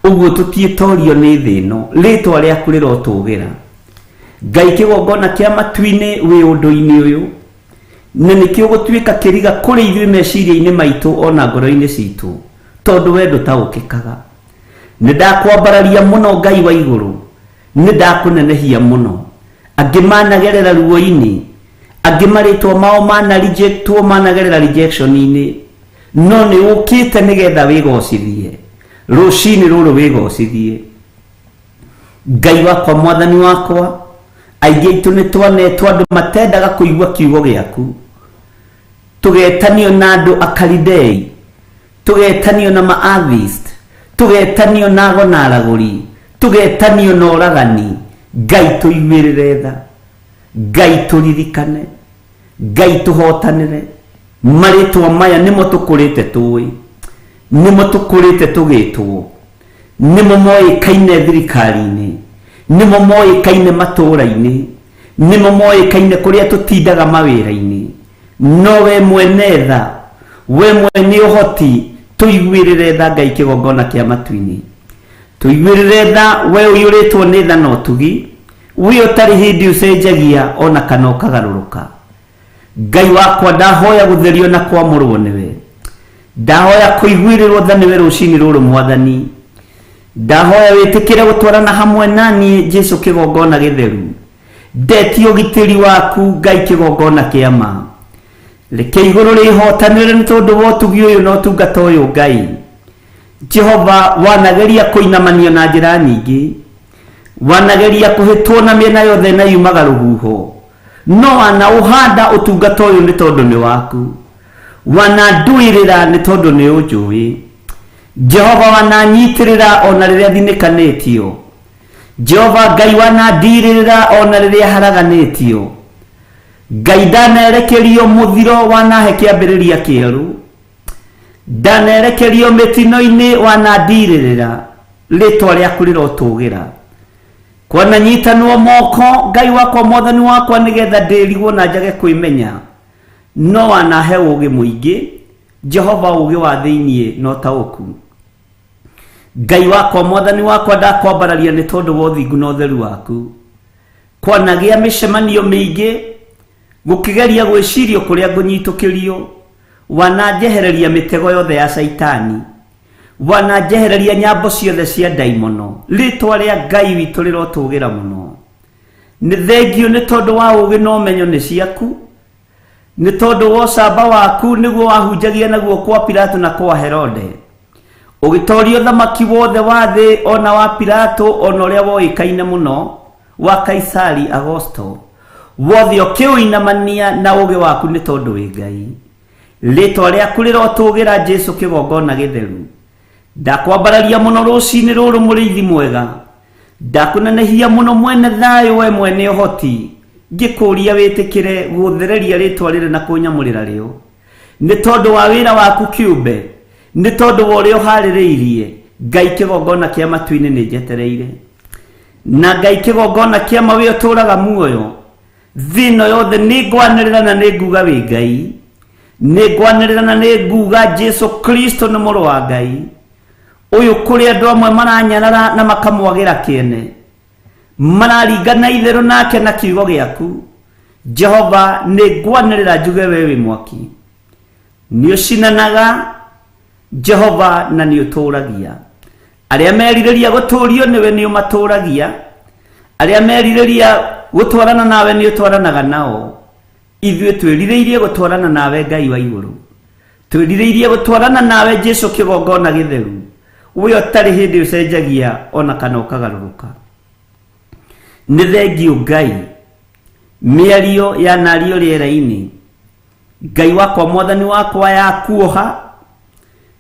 Ũguo tũtiĩtorio nĩ thĩ ĩno. Rĩtwa rĩaku rĩrotũgĩra. Ngai kĩgongona kĩa matu-inĩ wĩ ũndũ-inĩ ũyũ. Na nĩkĩo gũtuĩka kĩriga kũrĩ ithuĩ meciria-inĩ maitũ ona ngoro-inĩ citũ. Tondũ we ndũtaũkĩkaga. Nĩ ndakwambararia mũno Ngai wa igũrũ. Nĩ ndakũnenehia mũno. Angĩ managerera ruo-inĩ. Angĩ marĩtwa mao mana rejectwo managerera rejection-inĩ. No nĩ ũkĩte nĩgetha wĩgocithie. Rũcinĩ rũrũ wĩgocithie. Ngai wakwa mwathani wakwa, aingĩ aitũ nĩ twanetwo andũ matendaga kũigua kiugo gĩaku. Tũgetanio na andũ akaridei, tũgetanio na ma-atheist, tũgetanio na ago na aragũri, tũgetanio na oragani. Ngai tũiguĩrĩre tha. Ngai tũririkane. Ngai tũhotanĩre. Marĩtwa maya nĩmo tũkũrĩte tũĩ. Nĩmo tũkũrĩte tũgĩtwo. Nĩmo moĩkaine thirikari-inĩ. Nĩmo moĩkaine matũũra-inĩ. Nĩmo moĩkaine kũrĩa tũtindaga mawĩra-inĩ. No we mwene tha, we mwene ũhoti, tũiguĩrĩre tha Ngai kĩgongona kĩa matu-inĩ. Tũiguĩrĩre tha we ũiyũrĩtwo nĩ tha na ũtugi, we ũtarĩ hĩndĩ ũcenjagia ona kana ũkagarũrũka. Ngai wakwa ndahoya gũtherio na kwamũrwo nĩwe. Ndahoya kũiguĩrĩrwo tha nĩwe rũcinĩ rũrũ mwathani. Ndahoya wĩtĩkĩre gũtwarana hamwe na niĩ Jesu kĩgongona gĩtheru. Ndetie ũgitĩri waku Ngai kĩgongona kĩa ma. Reke igũrũ rĩhotanĩre nĩ tondũ wa ũtugi ũyũ na ũtungata ũyũ Ngai. Jehova wanageria kũinamanio na njĩra nyingĩ. Wanageria kũhĩtwo na mĩena yothe na yumaga rũhuho. No wanaũhanda ũtungata ũyũ nĩ tondũ nĩ waku. Wananduĩrĩra nĩ tondũ nĩ ũnjũĩ. Jehova wananyitĩrĩra ona rĩrĩa thinĩkanĩtio. Jehova Ngai wanandirĩrĩra ona rĩrĩa haraganĩtio. Ngai ndanerekerio mũthiro wanahe kĩambĩrĩria kĩerũ. Ndanerekerio mĩtino-inĩ wanandirĩrĩra, rĩtwa rĩaku rĩrotũgĩra. Kwananyitanwo moko Ngai wakwa mwathani wakwa nĩgetha ndĩrigwo na njage kwĩmenya, no wanahe ũũgĩ mũingĩ Jehova, ũũgĩ wa thĩiniĩ na ũtaũku. Ngai wakwa mwathani wakwa ndakwambararia nĩ tondũ wa ũthingu na ũtheru waku. Kwanagĩa mĩcemanio mĩingĩ gũkĩgeria gwĩcirio kũrĩa ngũnyitũkĩrio, wananjehereria mĩtego yothe ya Caitani, wananjehereria nyambo ciothe cia ndaimono. Rĩtwa rĩa Ngai witũ rĩrotũgĩra mũno. Nĩ thengio nĩ tondũ wa ũũgĩ na ũmenyo nĩ ciaku, nĩ tondũ wa ũcamba waku nĩguo wahunjagia naguo kwa Pilato na kwa Herode, ũgĩtoria ũthamaki wothe wa thĩ ona wa Pilato ona ũrĩa woĩkaine mũno wa Kaisari Agosto, wothe ũkĩũinamania na ũũgĩ waku nĩ tondũ wĩ Ngai. Rĩtwa rĩaku rĩrotũgĩra Jesu kĩgongona gĩtheru. Ndakwambararia mũno rũcinĩ rũrũ mũrĩithi mwega, ndakũnenehia mũno mwene thayũ we mwene ũhoti, ngĩkũria wĩtĩkĩre gũthereria rĩtwa rĩrĩ na kũnyamũrĩra rĩo, nĩ tondũ wa wĩra waku kĩũmbe, nĩ tondũ wa ũrĩa ũharĩrĩirie. Ngai kĩgongona kĩa matu-inĩ nĩ njetereire, na Ngai kĩgongona kĩa ma we ũtũũraga muoyo thĩ ĩno yothe nĩ ngwanĩrĩra na nĩ nguga wĩ Ngai, nĩ ngwanĩrĩra na nĩ nguga Jesu Kristo nĩ mũrũ wa Ngai. Ũyũ kũrĩ andũ amwe maranyarara na makamwagĩra kĩene, mararingana itherũ nake na kiugo gĩaku. Jehova, nĩ ngwanĩrĩra njuge we wĩ mwaki, nĩ ũcinanaga Jehova na nĩ ũtũũragia. Arĩa merirĩria gũtũũrio nĩwe nĩ ũmatũũragia, arĩa merirĩria gũtwarana nawe nĩ ũtwaranaga nao. Ithuĩ twĩrirĩirie gũtwarana nawe Ngai wa igũrũ, twĩrirĩirie gũtwarana nawe Jesu kĩgongona gĩtheru, we ũtarĩ hĩndĩ ũcenjagia ona kana ũkagarũrũka. Nĩ thengio Ngai, mĩario yanario rĩera-inĩ, Ngai wakwa mwathani wakwa, ya kuoha,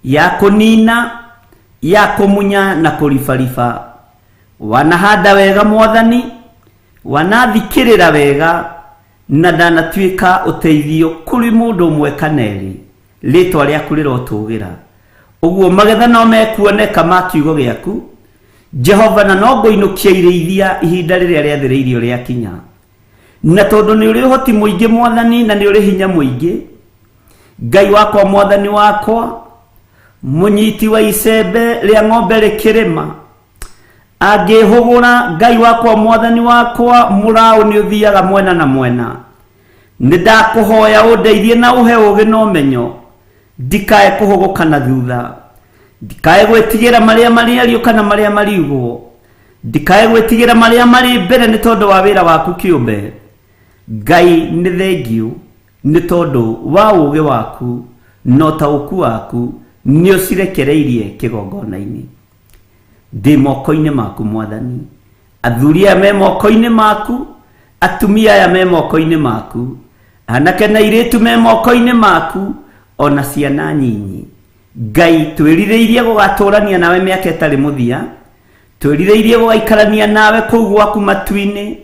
ya kũnina, ya kũmunya na kũribariba. Wanahanda wega mwathani, wanathikĩrĩra wega, na ndanatuĩka ũteithio kũrĩ mũndũ ũmwe kana erĩ. Rĩtwa rĩaku rĩrotũgĩra. Ũguo magetha no mekuoneka ma kiugo gĩaku Jehova, na no ngũinũkia irĩithia ihinda rĩrĩa rĩathĩrĩirio rĩakinya. Na tondũ nĩ ũrĩ ũhoti mũingĩ mwathani, na nĩ ũrĩ hinya mũingĩ, Ngai wakwa mwathani wakwa, mũnyiti wa icembe rĩa ng'ombe rĩkĩrĩma, angĩhũgũra Ngai wakwa mwathani wakwa, mũraũ nĩ ũthiaga mwena na mwena. Nĩ ndakũhoya ũndeithie na ũhe ũũgĩ na ũmenyo, ndikae kũhũgũka na thutha, ndikae gwĩtigĩra marĩa marĩario kana marĩa mariugwo, ndikae gwĩtigĩra marĩa marĩ mbere nĩ tondũ wa wĩra waku kĩũmbe. Ngai nĩ thengio nĩ tondũ wa ũũgĩ waku na ũtaũku waku nĩ ũcirekereirie kĩgongona-inĩ. Ndĩ moko-inĩ maku mwathani, athuri aya me moko-inĩ maku, atumia aya me moko-inĩ maku, anake na airĩtu me moko-inĩ maku, ona ciana nyinyi. Ngai twĩrirĩirie gũgatũrania nawe mĩaka ĩtarĩ mũthia, twĩrirĩirie gũgaikarania nawe kũu gwaku matu-inĩ,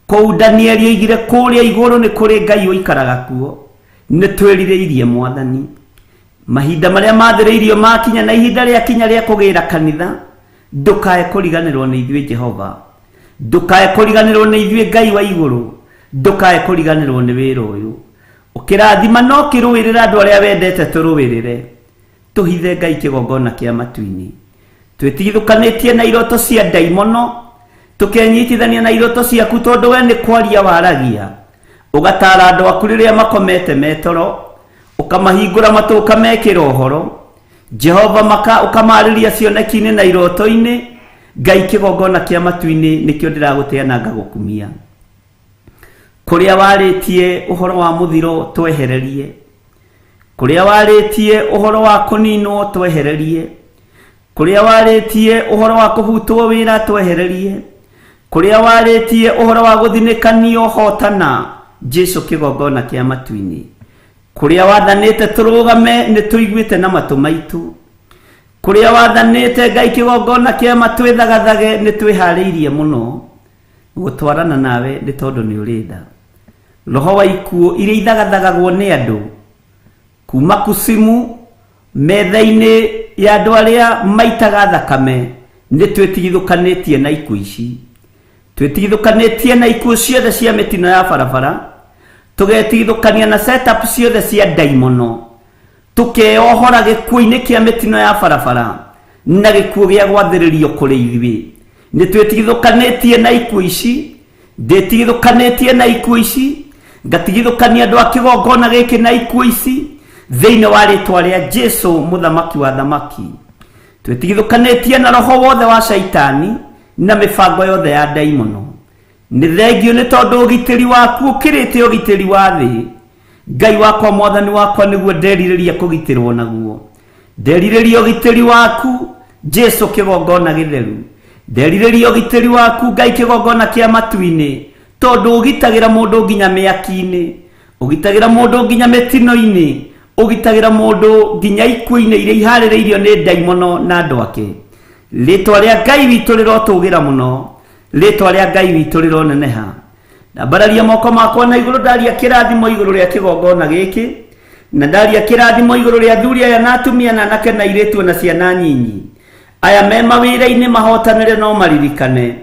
kũu Danieli oigire kũrĩa igũrũ nĩ kũrĩ Ngai ũikaraga kuo. Nĩ twĩrirĩirie mwathani, mahinda marĩa mathĩrĩirio makinya na ihinda rĩakinya rĩa kũgĩra kanitha, ndũkae kũriganĩrwo nĩ ithuĩ Jehova, ndũkae kũriganĩrwo nĩ ithuĩ Ngai wa igũrũ, ndũkae kũriganĩrwo nĩ wĩra ũyũ. Ũkĩrathima na ũkĩrũĩrĩra andũ arĩa wendete tũrũĩrĩre, tũhithe Ngai kĩgongona kĩa matu-inĩ. Twĩtigithũkanĩtie na iroto cia ndaimono, tũkenyitithania na iroto ciaku, tondũ we nĩ kwaria waragia, ũgataara andũ aku rĩrĩa makomete metoro, ũkamahingũra matũ ũkamekĩra ũhoro. Jehova maka ũkamarĩria cioneki-inĩ na iroto-inĩ. Ngai kĩgongona kĩa matu-inĩ nĩkĩo ndĩragũtĩa na ngagũkumia. Kũrĩa warĩtie ũhoro wa mũthiro twehererie, kũrĩa warĩtie ũhoro wa kũninwo twehererie, kũrĩa warĩtie ũhoro wa kũhutwo wĩra twehererie, kũrĩa warĩtie ũhoro wa gũthinĩkanio hotana Jesu kĩgongona kĩa matu-inĩ. Kũrĩa wathanĩte tũrũgame nĩ tũiguĩte na matũ maitũ. Kũrĩa wathanĩte Ngai kĩgongona kĩa twĩthagathage nĩ twĩharĩirie mũno gũtwarana nawe nĩ tondũ nĩ ũrĩ tha. Roho wa ikuũ iria ithagathagagwo nĩ andũ kuma kusimu metha-inĩ ya andũ arĩa maitaga thakame nĩ twĩtigithũkanĩtie na ikuũ ici. Twĩtigithũkanĩtie na ikuũ ciothe cia mĩtino ya barabara, tũgetigithũkania na setup ciothe cia ndaimono, tukeohora gĩkuũ-inĩ kĩa mĩtino ya barabara na gĩkuũ gĩa gwathĩrĩrio kũrĩ ithuĩ. Nĩ twĩtigithũkanĩtie na ikuũ ici, ndĩtigithũkanĩtie na ikuũ ici, ngatigithũkania andũ a kĩgongona gĩkĩ na ikuũ ici thĩinĩ wa rĩtwa rĩa Jesu mũthamaki wa thamaki. Twĩtigithũkanĩtie na roho wothe wa caitani na mĩbango yothe ya ndaimono. Nĩ thengio nĩ tondũ ũgitĩri waku ũkĩrĩte ũgitĩri wa thĩ. Ngai wakwa mwathani wakwa nĩguo nderirĩria kũgitĩrwo naguo. Nderirĩria ũgitĩri waku Jesu kĩgongona gĩtheru. Nderirĩria ũgitĩri waku Ngai kĩgongona kĩa matu-inĩ, tondũ ũgitagĩra mũndũ nginya mĩaki-inĩ, ũgitagĩra mũndũ nginya mĩtino-inĩ, ũgitagĩra mũndũ nginya ikuũ-inĩ iria iharĩrĩirio nĩ ndaimono na andũ ake. Rĩtwa rĩa Ngai witũ rĩrotũgĩra mũno, rĩtwa rĩa Ngai witũ rĩroneneha. Ndambararia moko makwa na igũrũ, ndaria kĩrathimo igũrũ rĩa kĩgongona gĩkĩ, na ndaria kĩrathimo igũrũ rĩa athuri aya na atumia na anake na airĩtu na ciana nyinyi. Aya me mawĩra-inĩ mahotanĩre no maririkane,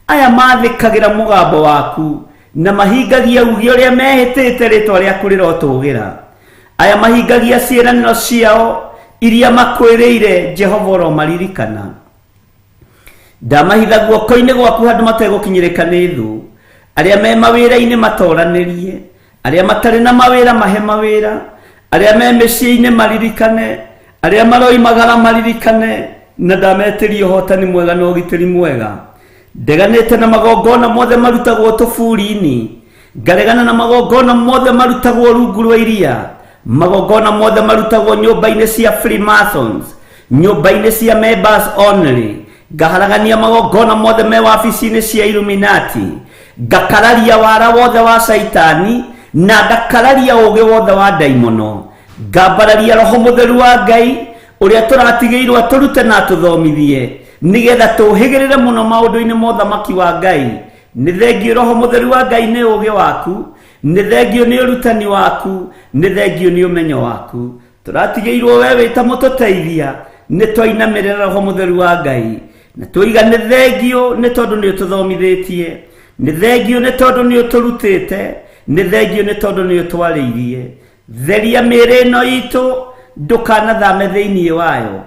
aya mathĩkagĩra mũgambo waku na mahingagia uge ũrĩa mehĩtĩte, rĩtwa rĩaku rĩrotũgĩra. Aya mahingagia ciĩranĩro ciao iria makwĩrĩire, Jehova ũromaririkana. Ndamahitha guoko-inĩ gwaku handũ mategũkinyĩrĩka nĩ thũ. Arĩa me mawĩra-inĩ matoranĩrie, arĩa matarĩ na mawĩra mahe mawĩra, arĩa me mĩciĩ-inĩ maririkane, arĩa maroimagara maririkane, na ndametĩria ũhotani mwega na ũgitĩri mwega. Ndeganĩte na magongona mothe marutagwo tũburi-inĩ, ngaregana na magongona mothe marutagwo rungu rwa iria, magongona mothe marutagwo nyũmba-inĩ cia Freemasons, nyũmba-inĩ cia members only, ngaharagania magongona mothe me wabici-inĩ cia Illuminati, ngakararia wara wothe wa caitani na ngakararia ũũgĩ wothe wa ndaimono, ngambararia roho mũtheru wa Ngai ũrĩa tũratigĩirwo atũrute na atũthomithie nĩgetha tũhĩgĩrĩre mũno maũndũ-inĩ ma ũthamaki wa Ngai. Nĩ thengio roho mũtheru wa Ngai nĩ ũũgĩ waku, nĩ thengio nĩ ũrutani waku, nĩ thengio nĩ ũmenyo waku. Tũratigĩirwo we wĩ ta mũtũteithia, nĩ twainamĩrĩra roho mũtheru wa Ngai na twoiga nĩ thengio nĩ tondũ nĩ ũtũthomithĩtie, nĩ thengio nĩ tondũ nĩ ũtũrutĩte, nĩ thengio nĩ tondũ nĩ ũtwarĩirie. Theria mĩĩrĩ ĩno itũ, ndũkanathame thĩinĩ wayo.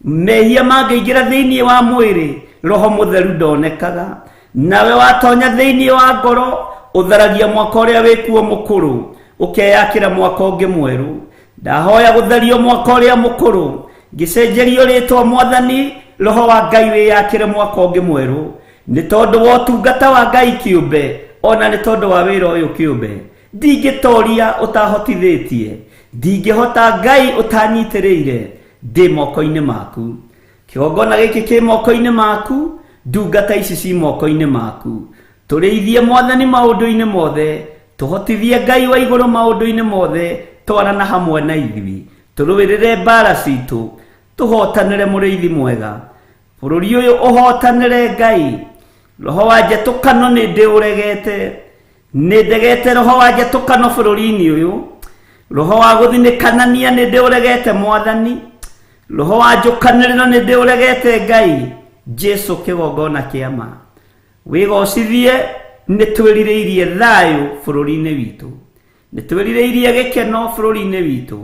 Mehia mangĩingĩra thĩinĩ wa mwĩrĩ, roho mũtheru ndonekaga. Nawe watonya thĩinĩ wa ngoro, ũtharagia mwaka ũrĩa wĩkuo mũkũrũ, ũkeyakĩra mwaka ũngĩ mwerũ. Ndahoya gũtherio mwaka ũrĩa mũkũrũ, ngĩcenjerio rĩtwa mwathani, roho wa Ngai wĩyakĩre mwaka ũngĩ mwerũ. Nĩ tondũ wa ũtungata wa Ngai kĩũmbe, ona nĩ tondũ wa wĩra ũyũ kĩũmbe. Ndingĩtoria ũtahotithĩtie, ndingĩhota Ngai ũtanyitĩrĩire, ndĩ moko-inĩ maku. Kĩgongona gĩkĩ kĩ moko-inĩ maku, ndungata ici ci moko-inĩ maku. Tũrĩithie mwathani maũndũ-inĩ mothe, tũhotithie Ngai wa igũrũ maũndũ-inĩ mothe, twarana hamwe na ithuĩ. Tũrũĩrĩre mbara citũ, tũhotanĩre mũrĩithi mwega. Bũrũri ũyũ ũhotanĩre Ngai. Roho wa njatũkano nĩ ndĩũregete, nĩ ndegete roho wa njatũkano bũrũri-inĩ ũyũ. Roho wa gũthinĩkanania nĩ ndĩũregete mwathani. Roho wa njũkanĩrĩro nĩ ndĩũregete Ngai. Jesu kĩgongona kĩa ma. Wĩgocithie, nĩ twĩrirĩirie thayũ bũrũri-inĩ witũ, nĩ twĩrirĩirie gĩkeno bũrũri-inĩ witũ,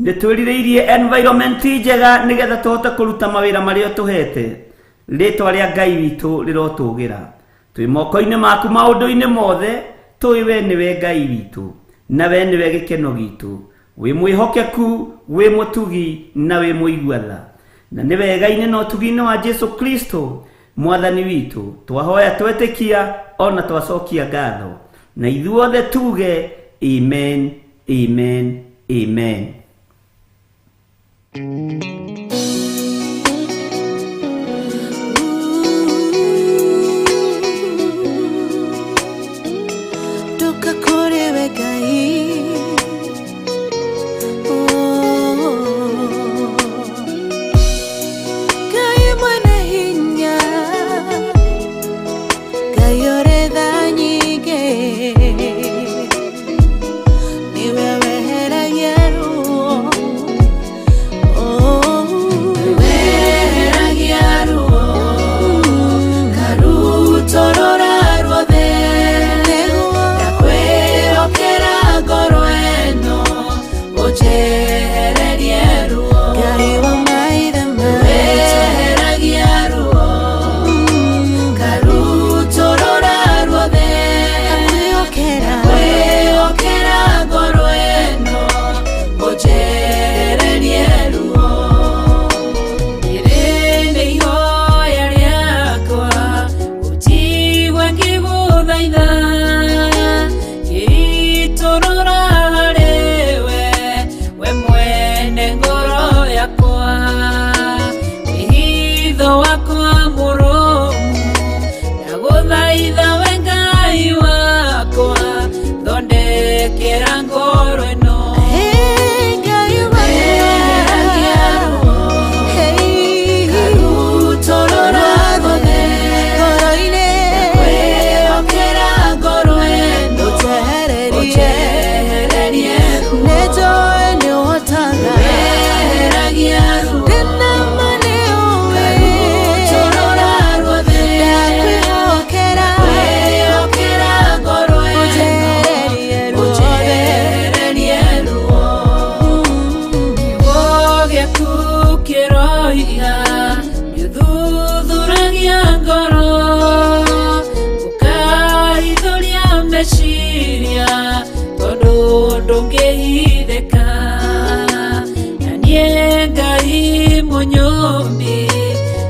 nĩ twĩrirĩirie environment njega nĩgetha tũhote kũruta mawĩra marĩa ũtũhete. Rĩtwa rĩa Ngai witũ rĩrotũgĩra. Twĩ moko-inĩ maku maũndũ-inĩ mothe, tũĩ we nĩwe Ngai witũ, na we nĩwe gĩkeno gitũ. Wĩ mwĩhokeku, wĩ mũtugi, na wĩ mũigua tha. Na nĩ wega-inĩ na ũtugi-inĩ wa Jesu Kristo mwathani witũ, twahoya twetĩkia ona twacokia ngatho, na ithuothe tuge amen, amen, amen. Ndoka kũrĩ we Ngai. Oh. Wĩhitho wakwa mũrũmu, ndagũthaitha we Ngai wakwa, thondekera ngoro ĩno. Hey, Ngai wakwa. Eheragia ruo, Hey, karutũrũra ruothe, ngoro-inĩ. Ndakwĩhokera ngoro ĩno, Ũnjehererie. ũnjehererie ruo. Nĩnjũĩ nĩũhotaga. Eheragia ruo, Ndĩna ma nĩũĩ. karutũrũra ruothe, Ndakwĩhokera. Ndakwĩhokera ngoro ĩno, Ũnjehererie ruothe. ũnjehererie ruo. Kiugo gĩaku kĩroiga nĩũthuthuragia ngoro, ũkahithũria meciria, tondũ ndũngĩhithĩka. Na niĩ Ngai mũnyũmbi,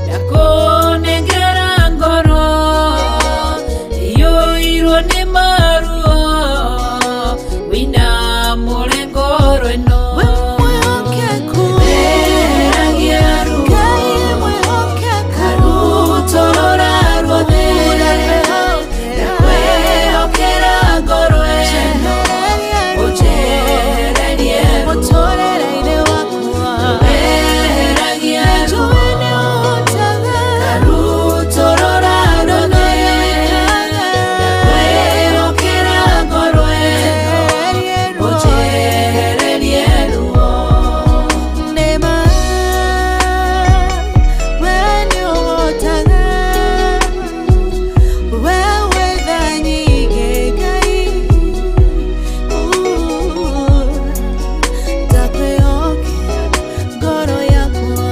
ndakũnengera ngoro iyũirwo nĩ maruo, wĩinamũre ngoro ĩno. We mwĩhokeku. Eheragia ruo, Ngai mwĩhokeku. karutũrũra ruothe, ndakwĩhokera ngoro ĩno, ũnjehererie ruo. Mũtũrĩre-inĩ wakwa. Eheragia ruo, Nĩnjũĩ nĩũhotaga. karutũrũra ruothe, ndakwĩhokera ngoro ĩno, ũnjehererie ruo. Nĩma, we nĩũhotaga. We wĩ tha nyingĩ, Ngai. Ndakwĩhokera ngoro yakwa.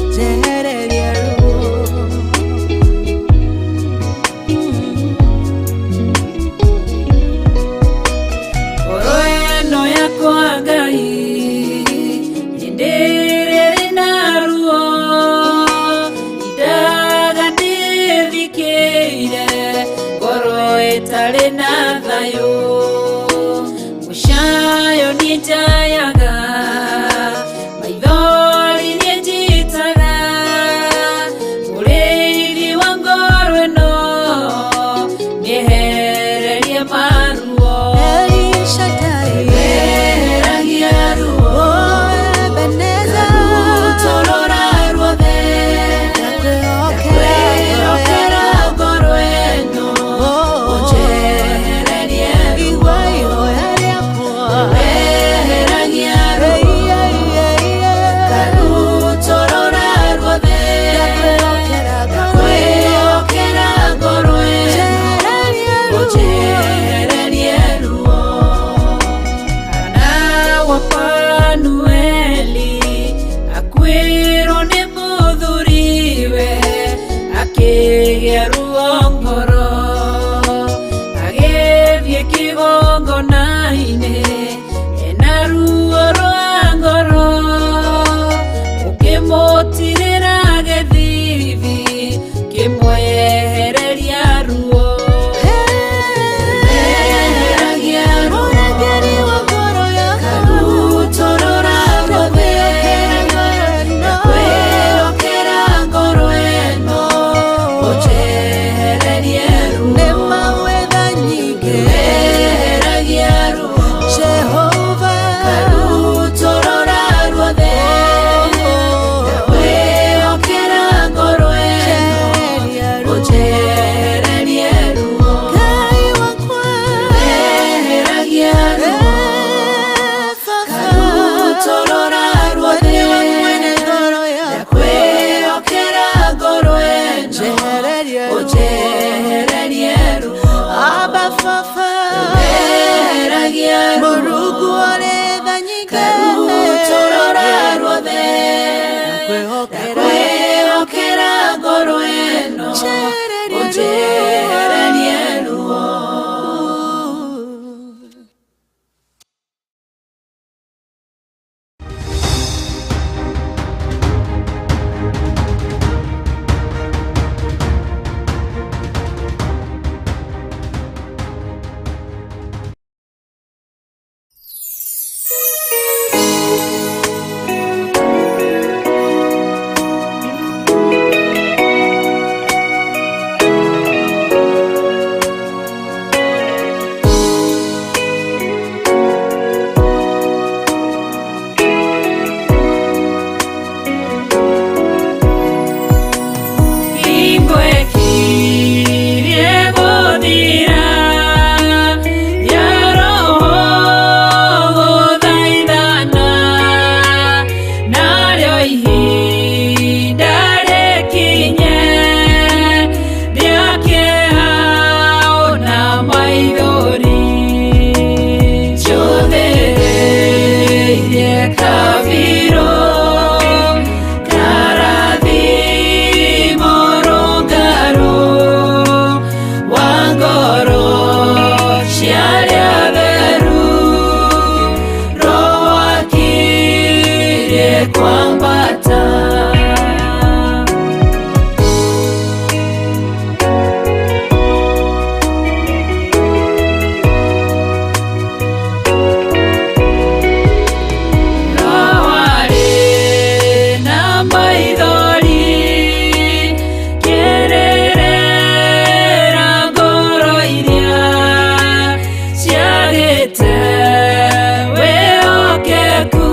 Njehereria ruo. Ngoro ĩno yakwa Ngai, hĩndĩ ĩrĩa ĩrĩ na ruo, indaga ndĩthikĩire, ngoro ĩtarĩ na thayũ. Mũcayo niĩ njayaga, maithori niĩ njitaga, mũrĩithi wa ngoro ĩno, nĩehererie maruo. El Shaddai. Eheragia ruo, Oh, Ebenezer. karutũrũra ruothe, ndakwĩhokera ngoro ĩno, ũnjehererie ruo. Igua ihoya rĩakwa. Eheragia ruo, karutũrũra ruothe, Ndakwĩhokera ngoro ĩno. ndakwĩhokera ngoro ĩno, Njehererie ruo. ũnjehererie ruo. Hana wa Fanueli akuĩrwo nĩ mũthuriwe, akĩgĩa ruo ngoro, agĩthiĩ kĩgongona-inĩ ena ruo rwa ngoro, ũkĩmũtirĩra gĩthithi, kĩmwehereria ruo. Eheragia ruo, Mũrangĩri wa ngoro yakwa. karutũrũra ruothe, ndakwĩhokera ngoro ĩno, ũnjehererie ruo. Nĩma wĩ tha nyingĩ. Eheragia ruo, Jehova. karutũrũra ruothe, ndakwĩhokera ngoro ĩno, Njehereria ruo. ũnjehererie ruo. Ngai wakwa. Eheragia ruo, karutũrũra ruothe, Nĩwe mwene ngoro yakwa. ndakwĩhokera ngoro ĩno, Njehererie ruo. ũnjehererie ruo. Abba Baba. Eheragia ruo, Mũrungu ũrĩ tha nyingĩ. karutũrũra ruothe, Ndakwĩhokera. ndakwĩhokera ngoro ĩno, Njehererie ruo. ũnjehererie ruo. Thank you. Kwambata. Roarĩ na maithori kĩrĩrĩra ngoro iria ciagĩte wĩhokeku.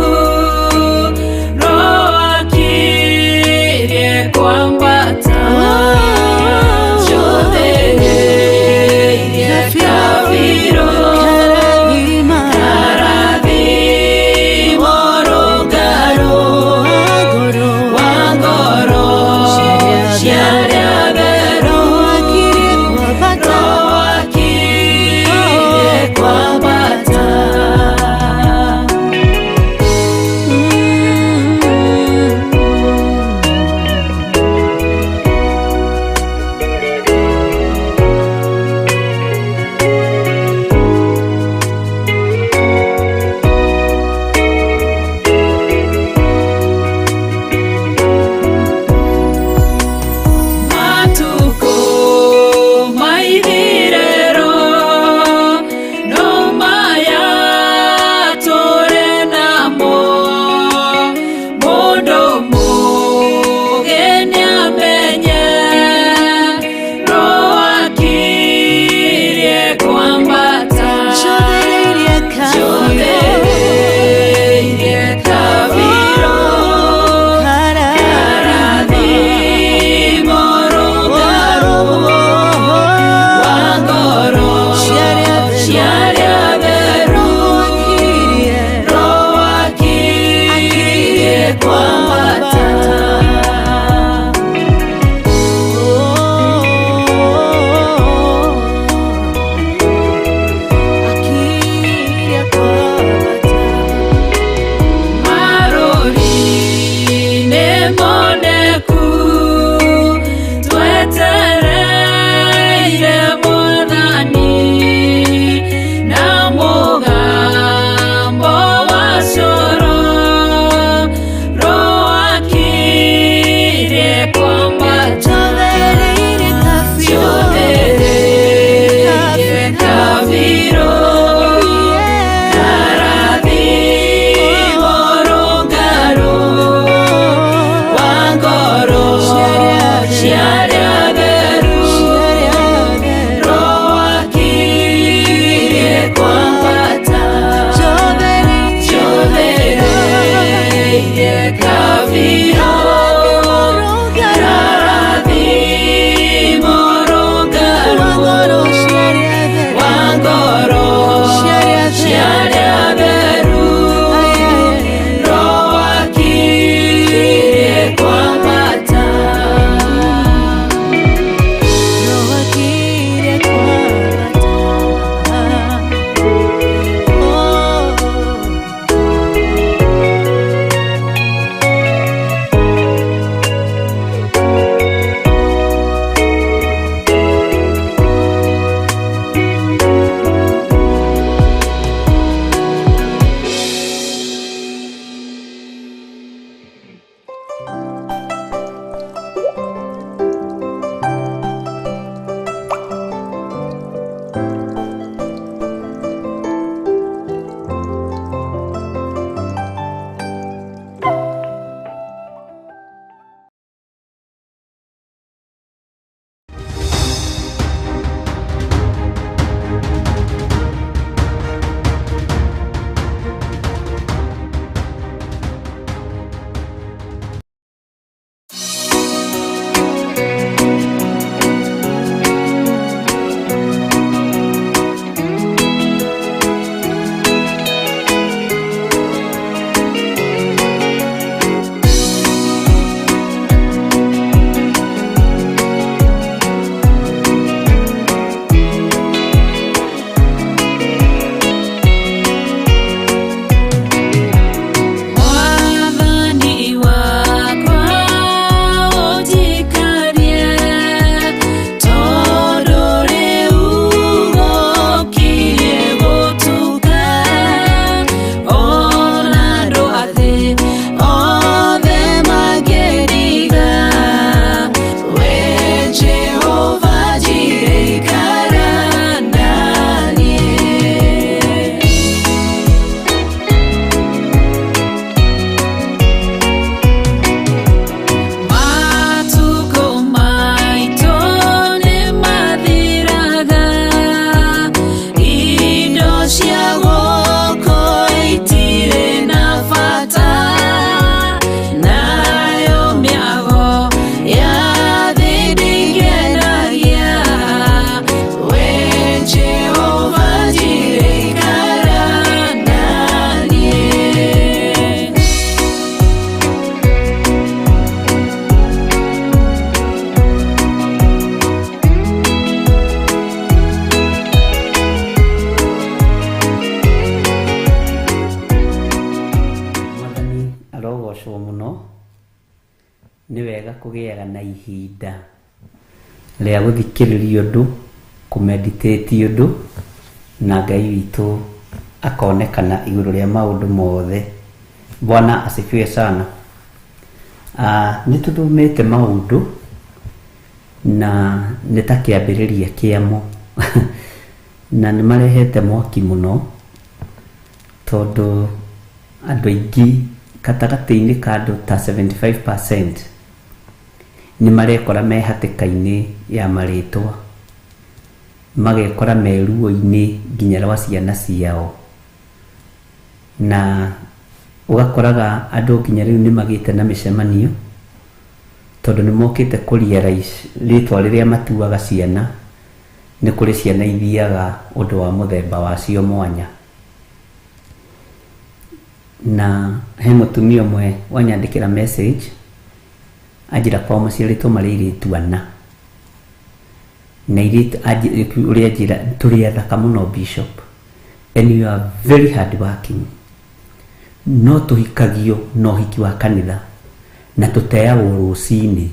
Kũgocwo mũno. Nĩ wega kũgĩaga na ihinda rĩa gũthikĩrĩria ũndũ, kũ meditate ũndũ, na Ngai witũ akonekana igũrũ rĩa maũndũ mothe. Bwana asifiwe sana. Nĩ tũthomete maũndũ na nĩ ta kĩambĩrĩria kĩamo na nĩ marehete mwaki mũno tondũ andũ aingĩ gatagatĩ-inĩ ka andũ ta 75% nĩ marekora me hatĩka-inĩ ya marĩtwa, magekora me ruo-inĩ nginya rwa ciana ciao, na ũgakoraga andũ nginya rĩu nĩ magĩte na mĩcemanio tondũ nĩ mokĩte kũ realize rĩtwa rĩrĩa matuaga ciana nĩ kũrĩ ciana ithiaga ũndũ wa mũthemba wacio mwanya. Na he mũtumia ũmwe wanyandĩkĩra message anjĩra kwao maciarĩtwo marĩ airĩtu ana, na airĩtu ũrĩa anjĩra tũrĩ athaka mũno bishop, and you are very hard working, no tũhikagio na ũhiki wa kanitha na tũteagwo rũcinĩ.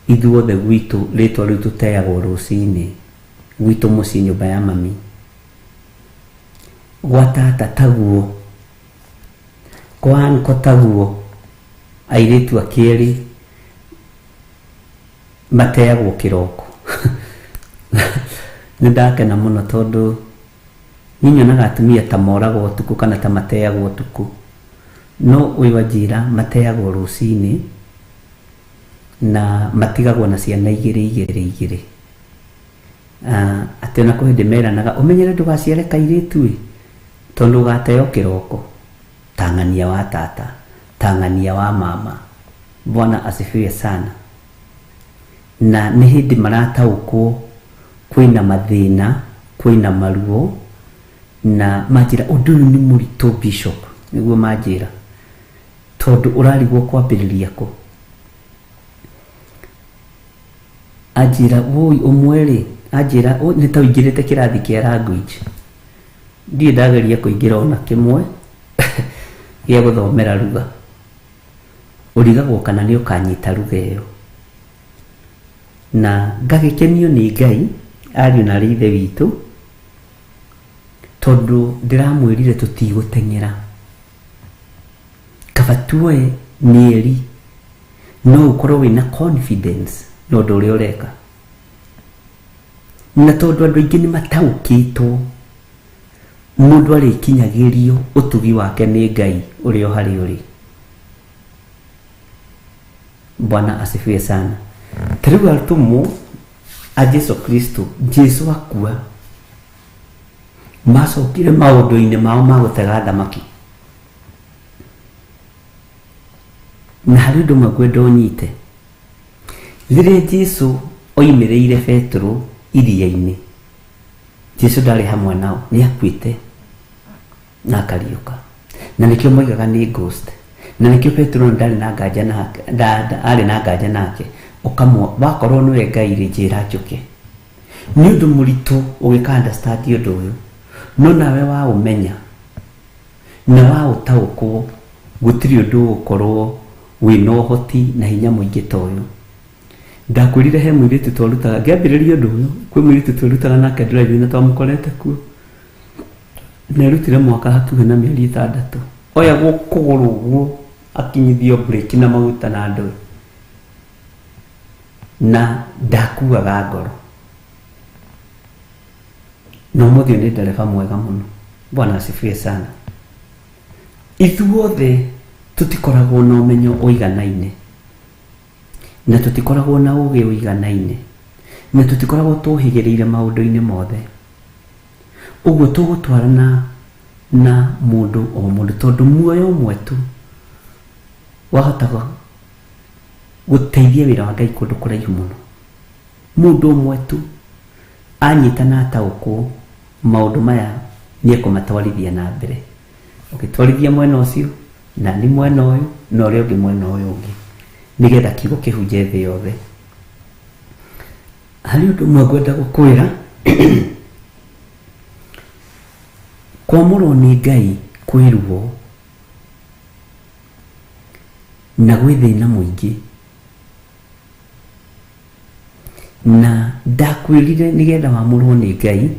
Ithuothe gwitũ rĩtwa rĩu tũteagwo rũcinĩ gwitũ mũciĩ nyũmba ya mami. Gwa tata taguo, kwa anko taguo, airĩtu a kerĩ mateagwo kĩroko. Nĩ ndakena mũno tondũ niĩ nyonaga atumia ta moragwo ũtukũ kana ta mateagwo ũtukũ, no ũyũ anjĩra mateagwo rũcinĩ na matigagwo na ciana igĩrĩ igĩrĩ igĩrĩ. Atĩ ona kwĩ hĩndĩ meranaga ũmenyere ndũgaciare kairĩtu ĩ, tondũ ũgateo kĩroko ta ng'ania wa tata, ta ng'ania wa mama. Bwana asifiwe sana. Na nĩ hĩndĩ marataũkwo kwĩna mathĩna, kwĩna maruo, na manjĩra ũndũ ũyũ nĩ mũritũ bishop, nĩguo manjĩra, tondũ ũrarigwo kwambĩrĩria kũ. Anjĩra woi ũmwe rĩ, anjĩra nĩ ta ũingĩrĩte kĩrathi kĩa language, ndirĩ ndageria kũingĩra ona kĩmwe gĩa gũthomera lugha, ũrigagwo kana nĩ ũkanyita lugha ĩyo. Na ngagĩkenio nĩ Ngai ariũ na arĩ ithe witũ, tondũ ndĩramwĩrire tũtigũteng'era, kaba tuoe mĩeri no ũkorwo wĩna confidence na ũndũ ũrĩa ũreka. Na tondũ andũ aingĩ nĩ mataũkĩtwo, mũndũ arĩkinyagĩrio ũtugi wake nĩ Ngai ũrĩa o harĩa ũrĩ. Bwana asifiwe sana. Ta rĩu atũmwo a Jesu Kristo, Jesu akua, macokire maũndũ-inĩ mao ma gũtega thamaki. Na harĩ ũndũ ũmwe ngwenda ũnyite, rĩrĩa Jesu oimĩrĩire Petero iria-inĩ, Jesu ndarĩ hamwe nao, nĩ akuĩte na akariũka, na nĩkĩo moigaga nĩ ghost, na nĩkĩo Petero ndarĩ na nganja nake, arĩ na nganja nake, ũkamwo wakorwo nĩwe Ngai rĩ, njĩra njũke. Nĩ ũndũ mũritũ ũgĩka understand ũndũ ũyũ, no nawe waũmenya na waũtaũkwo, gũtirĩ ũndũ ũgũkorwo wĩna ũhoti na hinya mũingĩ ta ũyũ. Ndakwĩrire he mũirĩtu twarutaga ngĩambĩrĩria ũndũ ũyũ, kwĩ mũirĩtu twarutaga nake driving na twamũkorete kuo, na erutire mwaka hakuhĩ na mĩeri 6, oyagwo kũgũrũ ũguo akinyithio breki na maguta na ndũĩ, na ndakuaga ngoro. Na ũmũthĩ ũyũ nĩ ndereba mwega mũno. Bwana asifiwe sana. Ithuothe tũtikoragwo na ũmenyo ũiganaine, na tũtikoragwo na ũgĩ ũiganaine, na tũtikoragwo tũhĩgĩrĩire maũndũ-inĩ mothe. Ũguo tũgũtwarana na mũndũ o mũndũ, tondũ muoyo ũmwe tu wahota gũteithia wĩra wa Ngai kũndũ kũraihu mũno. Mũndũ ũmwe tu anyita na ataũkwo maũndũ maya nĩ ekũmatwarithia na mbere, ũgĩtwarithia mwena ũcio na ni mwena ũyũ na ũrĩa ũngĩ mwena ũyũ ũngĩ, nĩgetha kiugo kĩhunje thĩ yothe. Harĩ ũndũ ũmwe ngwenda gũkwĩra, kwamũrwo nĩ Ngai kwĩ ruo. Na gwĩ thĩna mũingĩ. Na ndakwĩrire nĩgetha wamũrwo nĩ Ngai,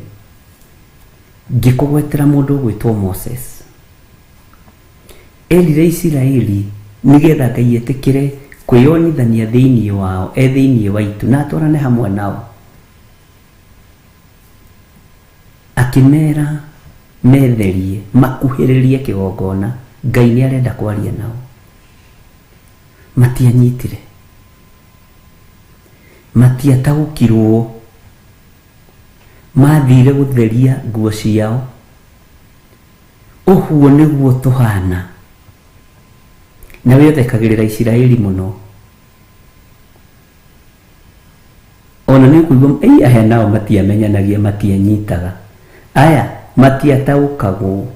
ngĩkũgwetera mũndũ ũgwĩtwo Moses. Erire Isiraeli nĩgetha Ngai etĩkĩre kwĩyonithania thĩinĩ wao, e thĩinĩ wa itu, na atwarane hamwe nao. Akĩmera metherie, makuhĩrĩrie kĩgongona, Ngai nĩ arenda kwaria nao. Matianyitire. Matiataũkirwo. Mathire gũtheria nguo ciao. Ũguo nĩguo tũhana. Na we ũthekagĩrĩra Isiraeli mũno. Ona nĩ ũkũigua ei aya nao matiamenyanagia matianyitaga. Aya matiataũkagwo.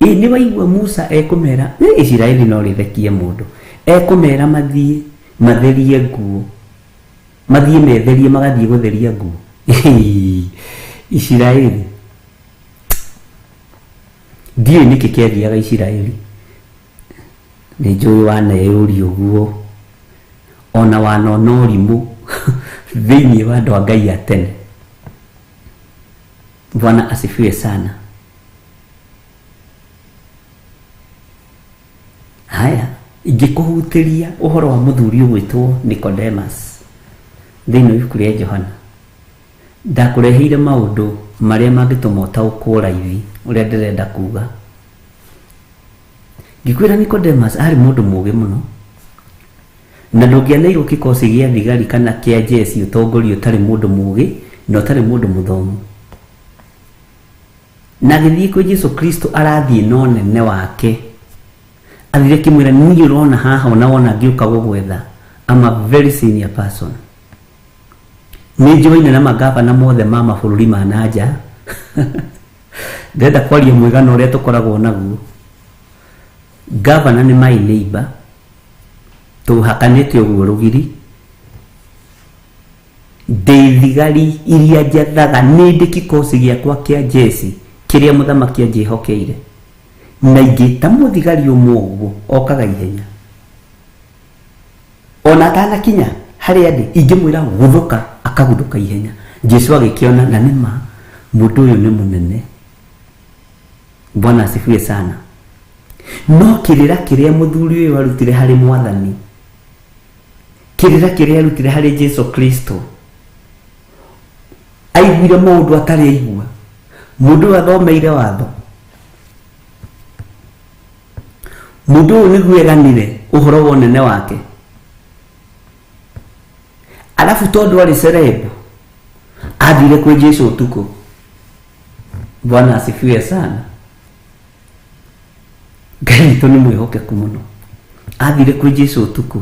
Ĩ nĩ waigua Musa ekũmera nĩ Isiraeli no rĩthekie mũndũ. Ekũmera mathiĩ matherie nguo. Mathiĩ metherie magathiĩ gũtheria nguo. Isiraeli. Ndiũĩ nĩkĩ kĩathiaga Isiraeli. Nĩ njũĩ waneyũria ũguo. Ona wanona ũrimũ thĩinĩ wa andũ a Ngai a tene. Bwana asifiwe sana. Haya, ingĩkũhutĩria ũhoro wa mũthuri ũgwĩtwo Nicodemus thĩinĩ wa ibuku rĩa Johana. Ndakũreheire maũndũ marĩa mangĩtũma ũtaũkwo raithi ũrĩa ndĩrenda kuga. Ngĩkwĩra Nicodemus arĩ mũndũ mũũgĩ mũno na ndũngĩaneirwo kĩkosi gĩa thigari kana kĩa jeci ũtongoria ũtarĩ mũndũ mũũgĩ na ũtarĩ mũndũ mũthomu. Na agĩthiĩ kwĩ Jesu Kristo arathiĩ na ũnene wake. Athire akĩmwĩra niĩ ũrona haha ona wona ngĩũka gũgwetha I'm a very senior person. Nĩ njũaine na magavana mothe ma mabũrũri ma na nja. Ndĩrenda kwaria mũigana ũrĩa tũkoragwo naguo. Gavana nĩ my neighbor, tũhakanĩte ũguo rũgiri. Ndĩ thigari iria njathaga, nĩ ndĩ kikosi gĩakwa kĩa jeci kĩrĩa mũthamaki anjĩhokeire. Na ingĩta mũthigari ũmwe ũguo, okaga ihenya. Ona atanakinya harĩa ndĩ, ingĩmwĩra guthũka, akaguthũka ihenya. Jesu agĩkĩona na nĩ ma mũndũ ũyũ nĩ mũnene. Bwana asifiwe sana. No kĩrĩra kĩrĩa mũthuri ũyũ arutire harĩ mwathani, kĩrĩra kĩrĩa arutire harĩ Jesu Kristo, aiguire maũndũ atarĩ aigua. Mũndũ ũyũ athomeire watho. Mũndũ ũyũ nĩguo eganire ũhoro wa ũnene wake. Alafu tondũ arĩ celeb, athire kwĩ Jesu ũtukũ. Bwana asifiwe sana. Ngai witũ nĩ mwĩhokeku mũno. Athire kwĩ Jesu ũtukũ.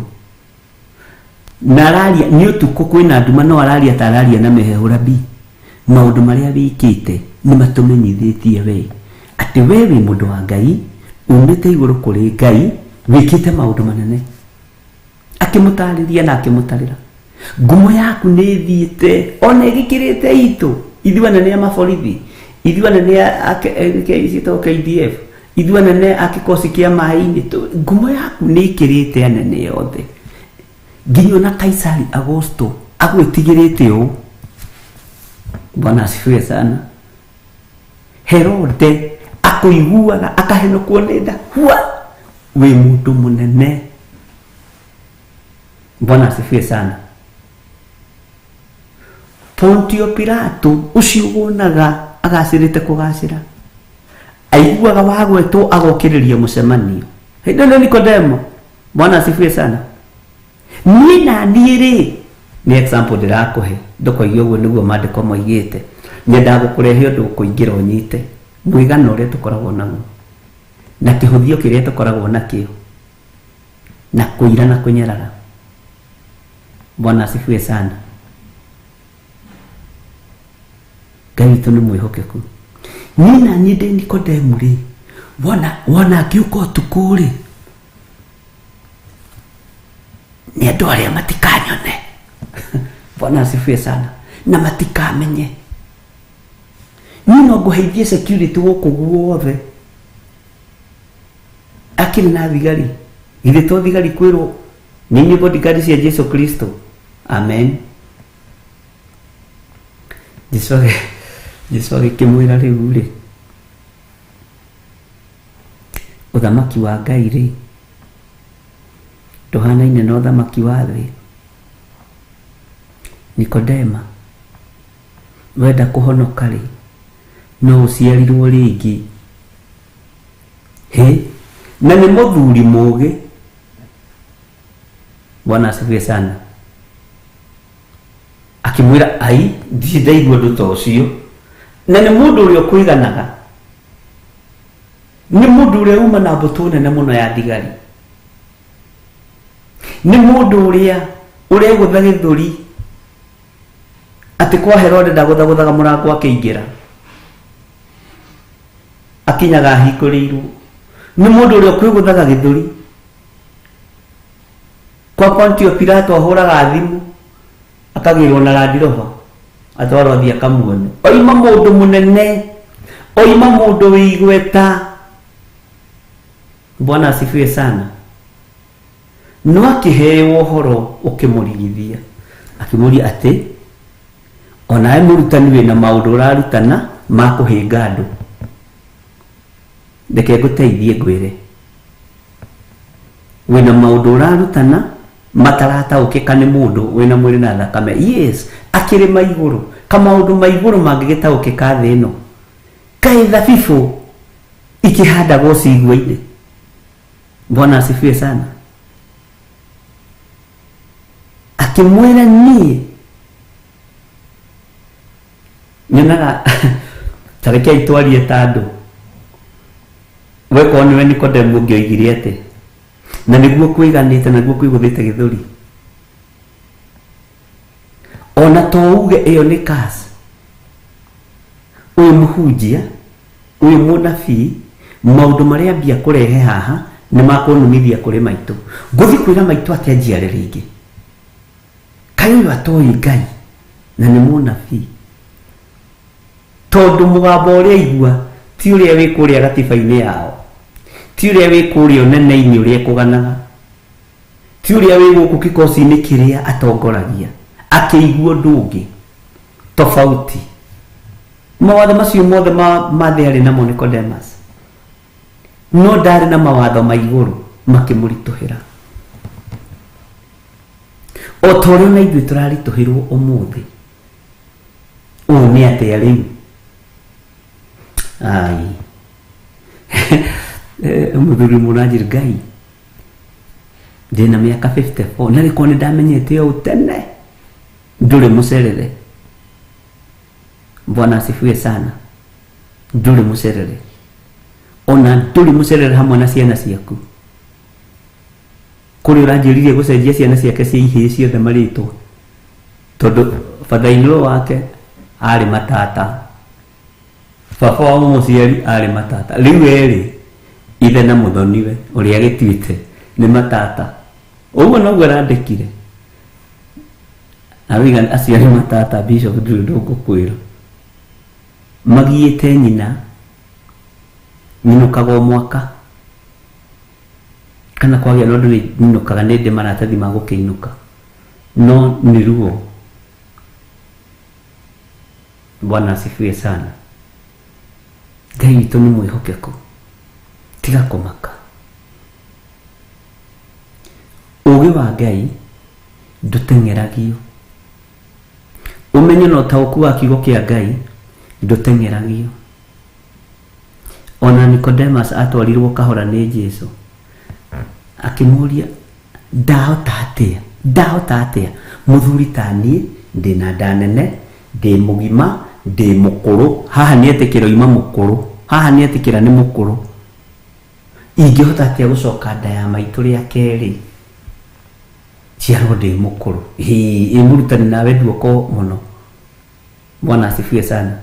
Na araria nĩ ũtukũ kwĩna nduma no araria ta araria na mĩheehũ rabi. Maũndũ marĩa wĩkĩte nĩ matũmenyithĩtie we atĩ we wĩ mũndũ wa Ngai, umĩte igũrũ kũrĩ Ngai, wĩkĩte maũndũ manene. Akĩmũtarĩria na akĩmũtarĩra. Ngumo yaku nĩ ĩthiĩte ona ĩgĩkĩrĩte itũ. Ithuĩ anene a maborithi, ithuĩ anene a ciĩtagwo KDF, ithuĩ anene a kĩkosi kĩa maĩ-inĩ, ngumo yaku nĩ ĩkĩrĩte anene othe. Nginya ona Kaisari Augusto agwĩtigĩrĩte ũũ. Bwana asifiwe sana. Herode akũiguaga akahenũkwo nĩ nda, hua wĩ mũndũ mũnene. Bwana asifiwe sana. Pontio Pilato ũcio wonaga agacĩrĩte kũgacĩra, aiguaga wagwetwo agokĩrĩria mũcemanio. Hĩndĩ ĩno Nikodemo, Bwana asifiwe sana. Niĩ na niĩ rĩ, nĩ example ndĩrakũhe, ndũkoige ũguo nĩguo maandĩko moigĩte. Nyendaga gũkũrehe ũndũ ũkũingĩra ũnyite mũigana ũrĩa tũkoragwo naguo na kĩhũthio kĩrĩa tũkoragwo nakĩo na kũira na kũnyarara. Bwana asifiwe sana. Ngai witũ nĩ mwĩhokeku. Niĩ na niĩ ndĩ Nikodemu rĩ, wona wona ngĩũka ũtukũ rĩ, nĩ andũ arĩa matikanyone. Bwana asifiwe sana. Na matikamenye. Niĩ no ngũheithie security gũkũ guothe. Akĩrĩ na thigari. Githĩ to thigari kwĩrwo nĩ inyuĩ bodyguard cia Jesu Kristo? Amen. Jesu Jesu agĩkĩmwĩra rĩu rĩ, ũthamaki wa Ngai rĩ ndũhanaine na ũthamaki wa thĩ. Nikodema, wenda kũhonoka rĩ, no ũciarirwo rĩngĩ. Hĩ, na nĩ mũthuri mũgĩ. Bwana asifiwe sana. Akĩmwĩra ai, ndirĩ ndaigua ũndũ ta ũcio. Na nĩ mũndũ ũrĩa ũkwĩganaga, nĩ mũndũ ũrĩa uma na mbũtũ nene mũno ya thigari, nĩ mũndũ ũrĩa ũregũtha gĩthũri atĩ kwa Herode ndagũthagũthaga mũrango akĩingĩra, akinyaga ahingũrĩirwo. Nĩ mũndũ ũrĩa ũkwĩgũthaga gĩthũri kwa Pontio Pilato, ahũraga thimũ akagĩrwo na Land Rover atwarwo athiĩ akamuone. Oima mũndũ mũnene, oima mũndũ wĩ igweta. Bwana asifiwe sana. No akĩheo ũhoro ũkĩmũrigithia, akĩmũria atĩ onawe mũrutani wĩna maũndũ ũrarutana ma kũhĩnga andũ, reke ngũteithie ngwĩre, wĩna maũndũ ũrarutana matarataũkĩka nĩ mũndũ wĩna mwĩrĩ na thakame. Yes, akĩrĩ ma igũrũ, ka maũndũ ma igũrũ mangĩgĩtaũkĩka thĩ ĩno. Kaĩ thabibũ ikĩhandagwo cigua-inĩ? Bwana asifiwe sana. Akĩmwĩra niĩ nyonaga ta rekei twarie ta andũ. Wekorwo nĩwe Nikodemu ũngĩoigire atĩ na nĩguo kwĩganĩte na nĩguo kwĩgũthĩte gĩthũri, ona to uge ĩyo nĩ curse. Ũyũ mũhunjia, ũyũ mũnabii, maũndũ marĩa ambia kũrehe haha nĩ makũnumithia kũrĩ maitũ. Ngũthiĩ kwĩra maitũ atĩ anjiare rĩngĩ? Kaĩ ũyũ atoĩ Ngai na nĩ mũnabii? Tondũ mũgambo ũrĩa aigua ti ũrĩa wĩ kũrĩa gatiba-inĩ yao, ti ũrĩa wĩ kũrĩa ũnene-inĩ ũrĩa ekũganaga, ti ũrĩa wĩ gũkũ kĩkoci-inĩ kĩrĩa atongoragia, akĩigua ũndũ ũngĩ tofauti. Mawatho macio mothe ma thĩ arĩ namo Nicodemus, no ndarĩ na mawatho ma igũrũ, makĩmũritũhĩra o ta ũrĩa ona ithuĩ tũraritũhĩrwo ũmũthĩ. Ũũ nĩ atĩa rĩu? Ai, mũthuri mũranjĩra Ngai, ndĩna mĩaka 54 na rĩkorwo nĩ ndamenyete ũũ tene, ndũrĩ mũcerere. Bwana asifiwe sana. Ndũrĩ mũcerere, ona ndũrĩ mũcerere hamwe na ciana ciaku. Kũrĩ ũranjĩrire gũcenjia ciana ciake cia ihĩĩ ciothe marĩtwa, tondũ father-in-law wake arĩ matata, baba wa mũciari arĩ matata, rĩu erĩ ithe na mũthoniwe ũrĩa agĩtuĩte nĩ matata. Ũguo noguo arandĩkire aroiga acio nĩ matata. Bishop, ndũrĩ ũndũ ngũkwĩra, magiĩte nyina nyinũkaga o mwaka kana kwagĩa na ũndũ nĩ nyinũkaga, nĩ ndĩ maratathi ma gũkĩinũka, no nĩ ruo. Bwana asifiwe sana. Ngai witũ nĩ mwĩhokeku, tiga kũmaka. Ũgĩ wa Ngai ndũteng'eragio, ũmenyo na ũtaũku wa kiugo kĩa Ngai ndũteng'eragio. Ona Nicodemus atwarirwo kahora nĩ Jesu, akĩmũria ndahota atĩa, ndahota atĩa mũthuri ta niĩ, ndĩna nda nene, ndĩ mũgima, ndĩ mũkũrũ. Haha nĩ etĩkĩra oima mũkũrũ, haha nĩ etĩkĩra nĩ mũkũrũ, ingĩhota atĩa gũcoka nda ya maitũ rĩa kerĩ njiarwo ndĩ mũkũrũ? Ĩ mũrutani, nawe nduoko mũno. Bwana asifiwe sana.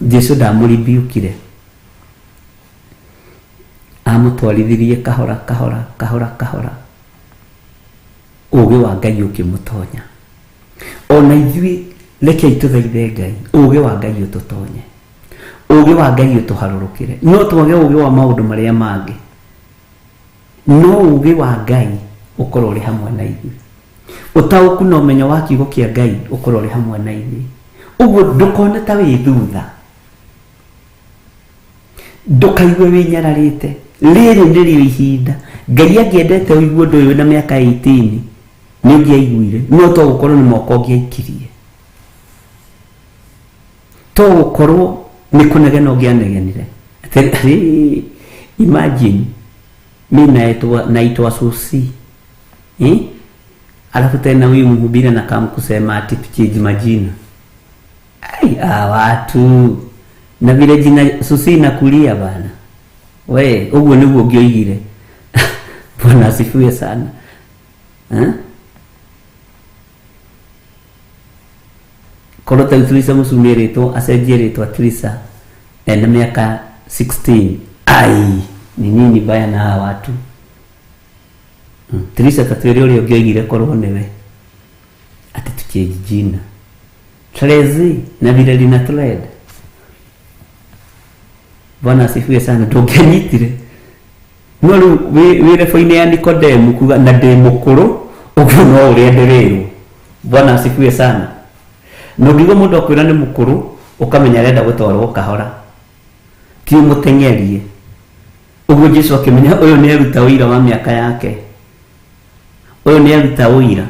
Jesu ndamũrimbiũkire, amũtwarithirie kahora kahora kahora kahora, ũgĩ wa Ngai ũkĩmũtonya. Ona ithuĩ rekei tũthaithe Ngai ũgĩ wa Ngai ũtũtonye, ũgĩ wa Ngai ũtũharũrũkĩre. No twage ũgĩ wa maũndũ marĩa mangĩ. No ũũgĩ wa Ngai ũkorwo ũrĩ hamwe na ithuĩ, ũtaũku na ũmenyo wa kiugo kĩa Ngai ũkorwo ũrĩ hamwe na ithuĩ. Ũguo ndũkone ta wĩ thutha, ndũkaigue wĩnyararĩte. Rĩrĩ nĩrĩo ihinda. Ngai angĩendete ũigue ũndũ ũyũ wĩna mĩaka 18 nĩ ũngĩaiguire, no to gũkorwo nĩ moko ũngĩaikirie, to gũkorwo nĩ kũnegena ũngĩanegenire. Atĩ, imagine mi naitwa naitwa Susi, eh? Alafu tena huyu mhubiri anakam kusema ati tuchange majina. Ai, ah, watu na vile jina Susi inakulia bana, we ũguo nĩguo ũngĩoigire. Bwana asifiwe sana, eh? Korwo ta rĩu Teresa Mũcumi erĩtwo acenjie rĩtwa Teresa ena mĩaka 16, ai ni nini baya na hawa watu. Teresa ta twĩre ũrĩa ũngĩoigire korwo nĩwe atĩ tuchange jina Trezi na vile lina thread. Bwana asifiwe sana. Ndũngĩanyitire, no rĩu wĩ rebo-inĩ ya Nikodemu kuga na ndĩ mũkũrũ ũguo no ũrĩa ndĩrĩrwo. Bwana asifiwe sana. Na ũngĩigua mũndũ akwĩra nĩ mũkũrũ, ũkamenya arenda gũtwarwo kahora, ti ũmũteng'erie. Ũguo Jesu akĩmenya ũyũ nĩ aruta ũira wa mĩaka yake, ũyũ nĩ aruta ũira.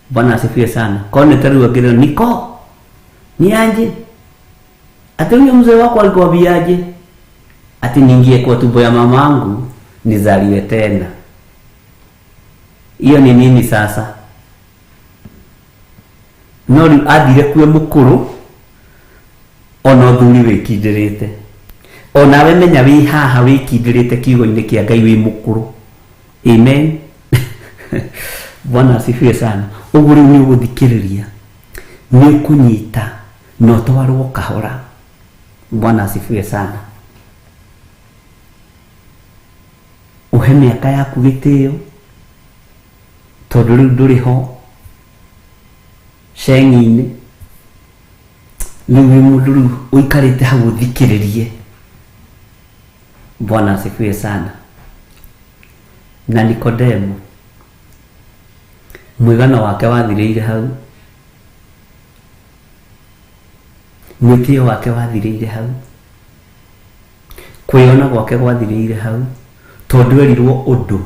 Bwana asifiwe sana. Kwa nĩ ta rĩu angĩrĩra niko ni aje ati huyo mzee wako alikuambiaje ati niingie kwa tumbo ya mamangu nizaliwe tena? Hiyo ni nini sasa? No rĩu athire kue mũkũrũ ona ũthuri wĩkindĩrĩte. Onawe menya wĩ haha wĩkindĩrĩte kiugo-inĩ kĩa Ngai wĩ mũkũrũ. Amen. Bwana asifiwe sana. Ũguo rĩu nĩ ũgũthikĩrĩria, nĩ ũkũnyita na ũtwarwo kahora. Bwana asifiwe sana. Ũhe mĩaka yaku gĩtĩo, tondũ rĩu ndũrĩ ho ceng'i-inĩ. Rĩu wĩ mũndũ rĩu ũikarĩte hau ũthikĩrĩrie. Bwana asifiwe sana. Na Nikodemo mwĩgano wake wathirĩire hau, mwĩtĩo wake wathirĩire hau, kwĩyona gwake gwathirĩire hau, tondũ erirwo ũndũ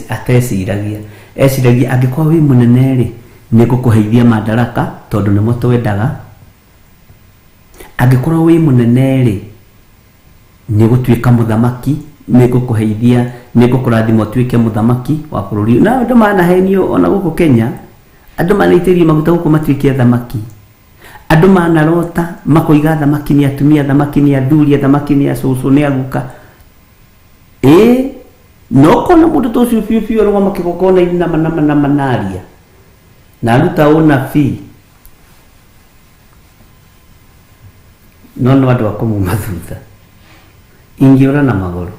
ateciragia. Eciragia angĩkorwo wĩ mũnene rĩ, nĩ ngũkũheithia madaraka tondũ nĩmo twendaga. Angĩkorwo wĩ mũnene rĩ, nĩ ũgũtuĩka mũthamaki, nĩ ngũkũheithia, nĩ ngũkũrathima ũtuĩke mũthamaki wa bũrũri. Na andũ manahenio ona gũkũ Kenya, andũ manaitĩrĩrio maguta gũkũ matuĩke athamaki. Andũ manarota makoiga athamaki nĩ atumia, athamaki nĩ athuri, athamaki nĩ acũcũ, nĩ aguka. Ĩĩ, no ũkona mũndũ ta ũcio biũ biũ arũgama kĩgongona-inĩ na nama na manaria na aruta ũnabii, no no andũ a kũmuma thutha ingĩũra na magũrũ.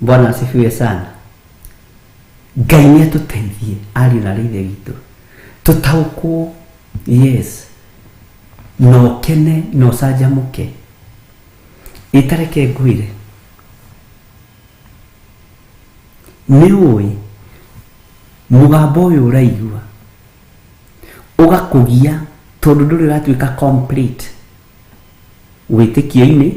Bwana asifiwe sana. Ngai nĩ atũteithie ariũ na arĩ ithe witũ tũtaũkwo, yes, na ũkene na ũcanjamũke. Ĩtareke ngwĩre, nĩ ũĩ mũgambo ũyũ ũraigua ũgakũgia tondũ ndũrĩ ũratuĩka complete wĩtĩkio-inĩ,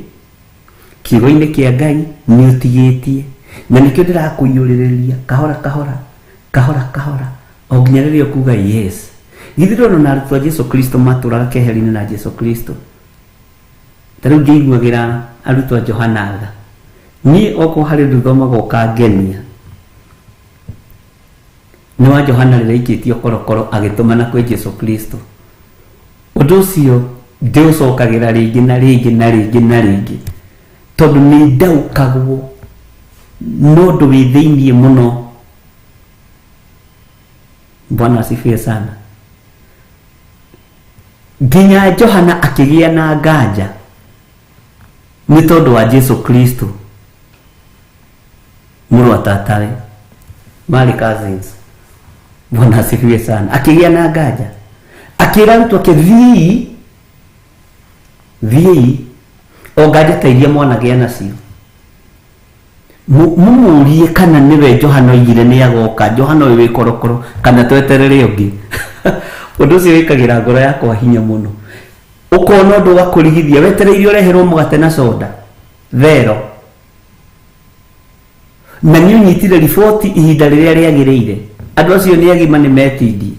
kiugo-inĩ kĩa Ngai nĩ ũtigĩtie, na nĩkĩo ndĩrakũiyũrĩrĩria kahora kahora kahora kahora o nginya rĩrĩa ũkuga yes. Githĩ ndũrona ona arutwo a Jesu Kristo matũraga keheri-inĩ na Jesu Kristo? Ta rĩu ngĩiguagĩra arutwo a Johana tha, niĩ okorwo harĩ ũndũ thomaga ũkangenia nĩ wa Johana rĩrĩa aikĩtio korokoro agĩtũmana kwĩ Jesu Kristo. Ũndũ ũcio ndĩũcokagĩra rĩngĩ na rĩngĩ na rĩngĩ na rĩngĩ, tondũ nĩ ndaũkagwo no ũndũ wĩ thĩiniĩ mũno. Bwana asifiwe sana. Nginya Johana akĩgĩa na nganja nĩ tondũ wa Jesu Kristo mũrũ wa tatawe, marĩ cousins. Bwana asifiwe sana. Akĩgĩa na nganja akĩra arutwo ake, thiĩi thiĩi O nganja ta iria mwanagĩa nacio. Mũmũrie kana nĩwe Johana oigire nĩ agoka, Johana ũyũ wĩ korokoro, kana tweterere ũngĩ. Ũndũ ũcio wĩkagĩra ngoro yakwa hinya mũno. Ũkona ũndũ ũgakũrigithia, wetereire ũreherwo mũgate na soda thero, na nĩ ũnyitire riboti ihinda rĩrĩa rĩagĩrĩire. Andũ acio nĩ agima, nĩ metindie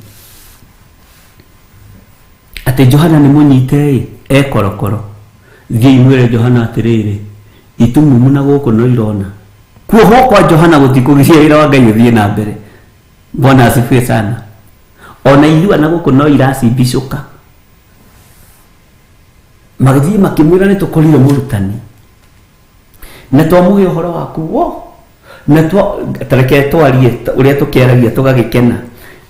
atĩ Johana nĩ mũnyite ĩ e korokoro. Thiĩi mwĩre Johana atĩrĩrĩ, itumumu na gũkũ no irona. Kuohwo kwa Johana gũtikũgiria wĩra wa Ngai ũthiĩ na mbere. Bwana asifiwe sana. Ona ithua na gũkũ no iracimbicũka. Magĩthiĩ makĩmwĩra nĩ tũkorire mũrutani na twamũhe ũhoro waku wo na twa tareke twarie ũrĩa tũkĩaragia tũgagĩkena,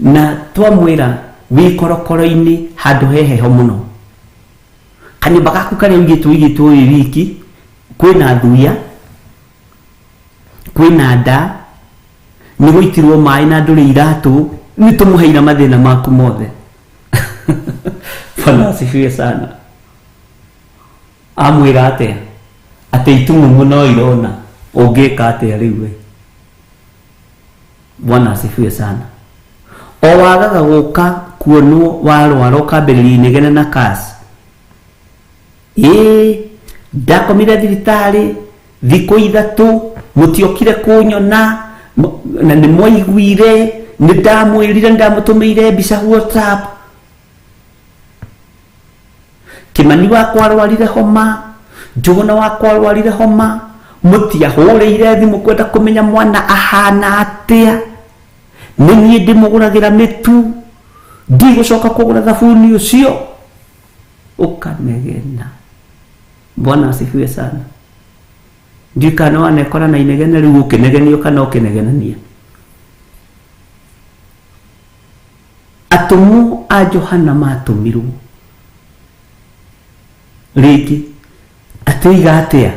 na twamwĩra wĩ korokoro-inĩ handũ he heho mũno, kanyũmba gaku karĩa ũigĩtwo ũigĩtwo wĩ wiki, kwĩna thuya, kwĩna nda, nĩ gũitirwo maĩ na ndũrĩ iratũ, nĩ tũmũheire mathĩna maku mothe. Bwana asifiwe sana. Amwĩra atĩa? Atĩ itumumu no irona, ũngĩka atĩa rĩu we? Bwana asifiwe sana. O wagaga gũka kuonwo warwara ũkambĩrĩria inegene na kasi. Ĩĩ, ndakomire thibitarĩ thikũ 3, mũtiokire kũnyona, na nĩ mwaiguire, nĩ ndamwĩrire, nĩ ndamũtũmĩire mbica WhatsApp. Kĩmani wakwa arwarire homa, Njũgũna wakwa arwarire homa, mũtiahũrĩire thimũ kwenda kũmenya mwana ahana atĩa. Nĩ niĩ ndĩmũgũragĩra mĩtu, ndigũcoka kũgũra thabuni ũcio. Ũkanegena. Bwana asifiwe sana. Ndiũĩ kana wanekora na inegene rĩu ũkĩnegenio kana ũkĩnegenania. Atũmwo a Johana matũmirwo rĩngĩ atĩiga atĩa?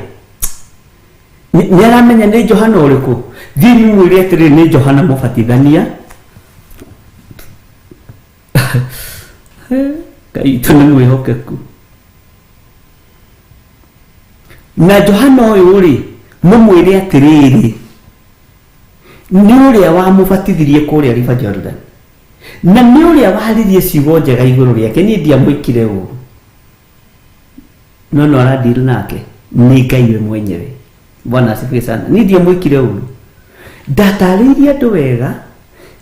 Nĩ aramenya nĩ Johana ũrĩkũ? Thiĩ mũmwĩre atĩrĩrĩ, nĩ Johana mũbatithania. Ngai witũ nĩ mwĩhokeku. Na Johana ũyũ rĩ, mũmwĩre atĩrĩrĩ, nĩ ũrĩa wamũbatithirie kũrĩa River Jordan, na nĩ ũrĩa waririe ciugo njega igũrũ rĩake. Niĩ ndiamwĩkire ũru, no no aradeal nake nĩ Ngai we mwenyewe. Bwana asifiwe sana. Niĩ ndiamwĩkire ũru, ndatarĩirie andũ wega,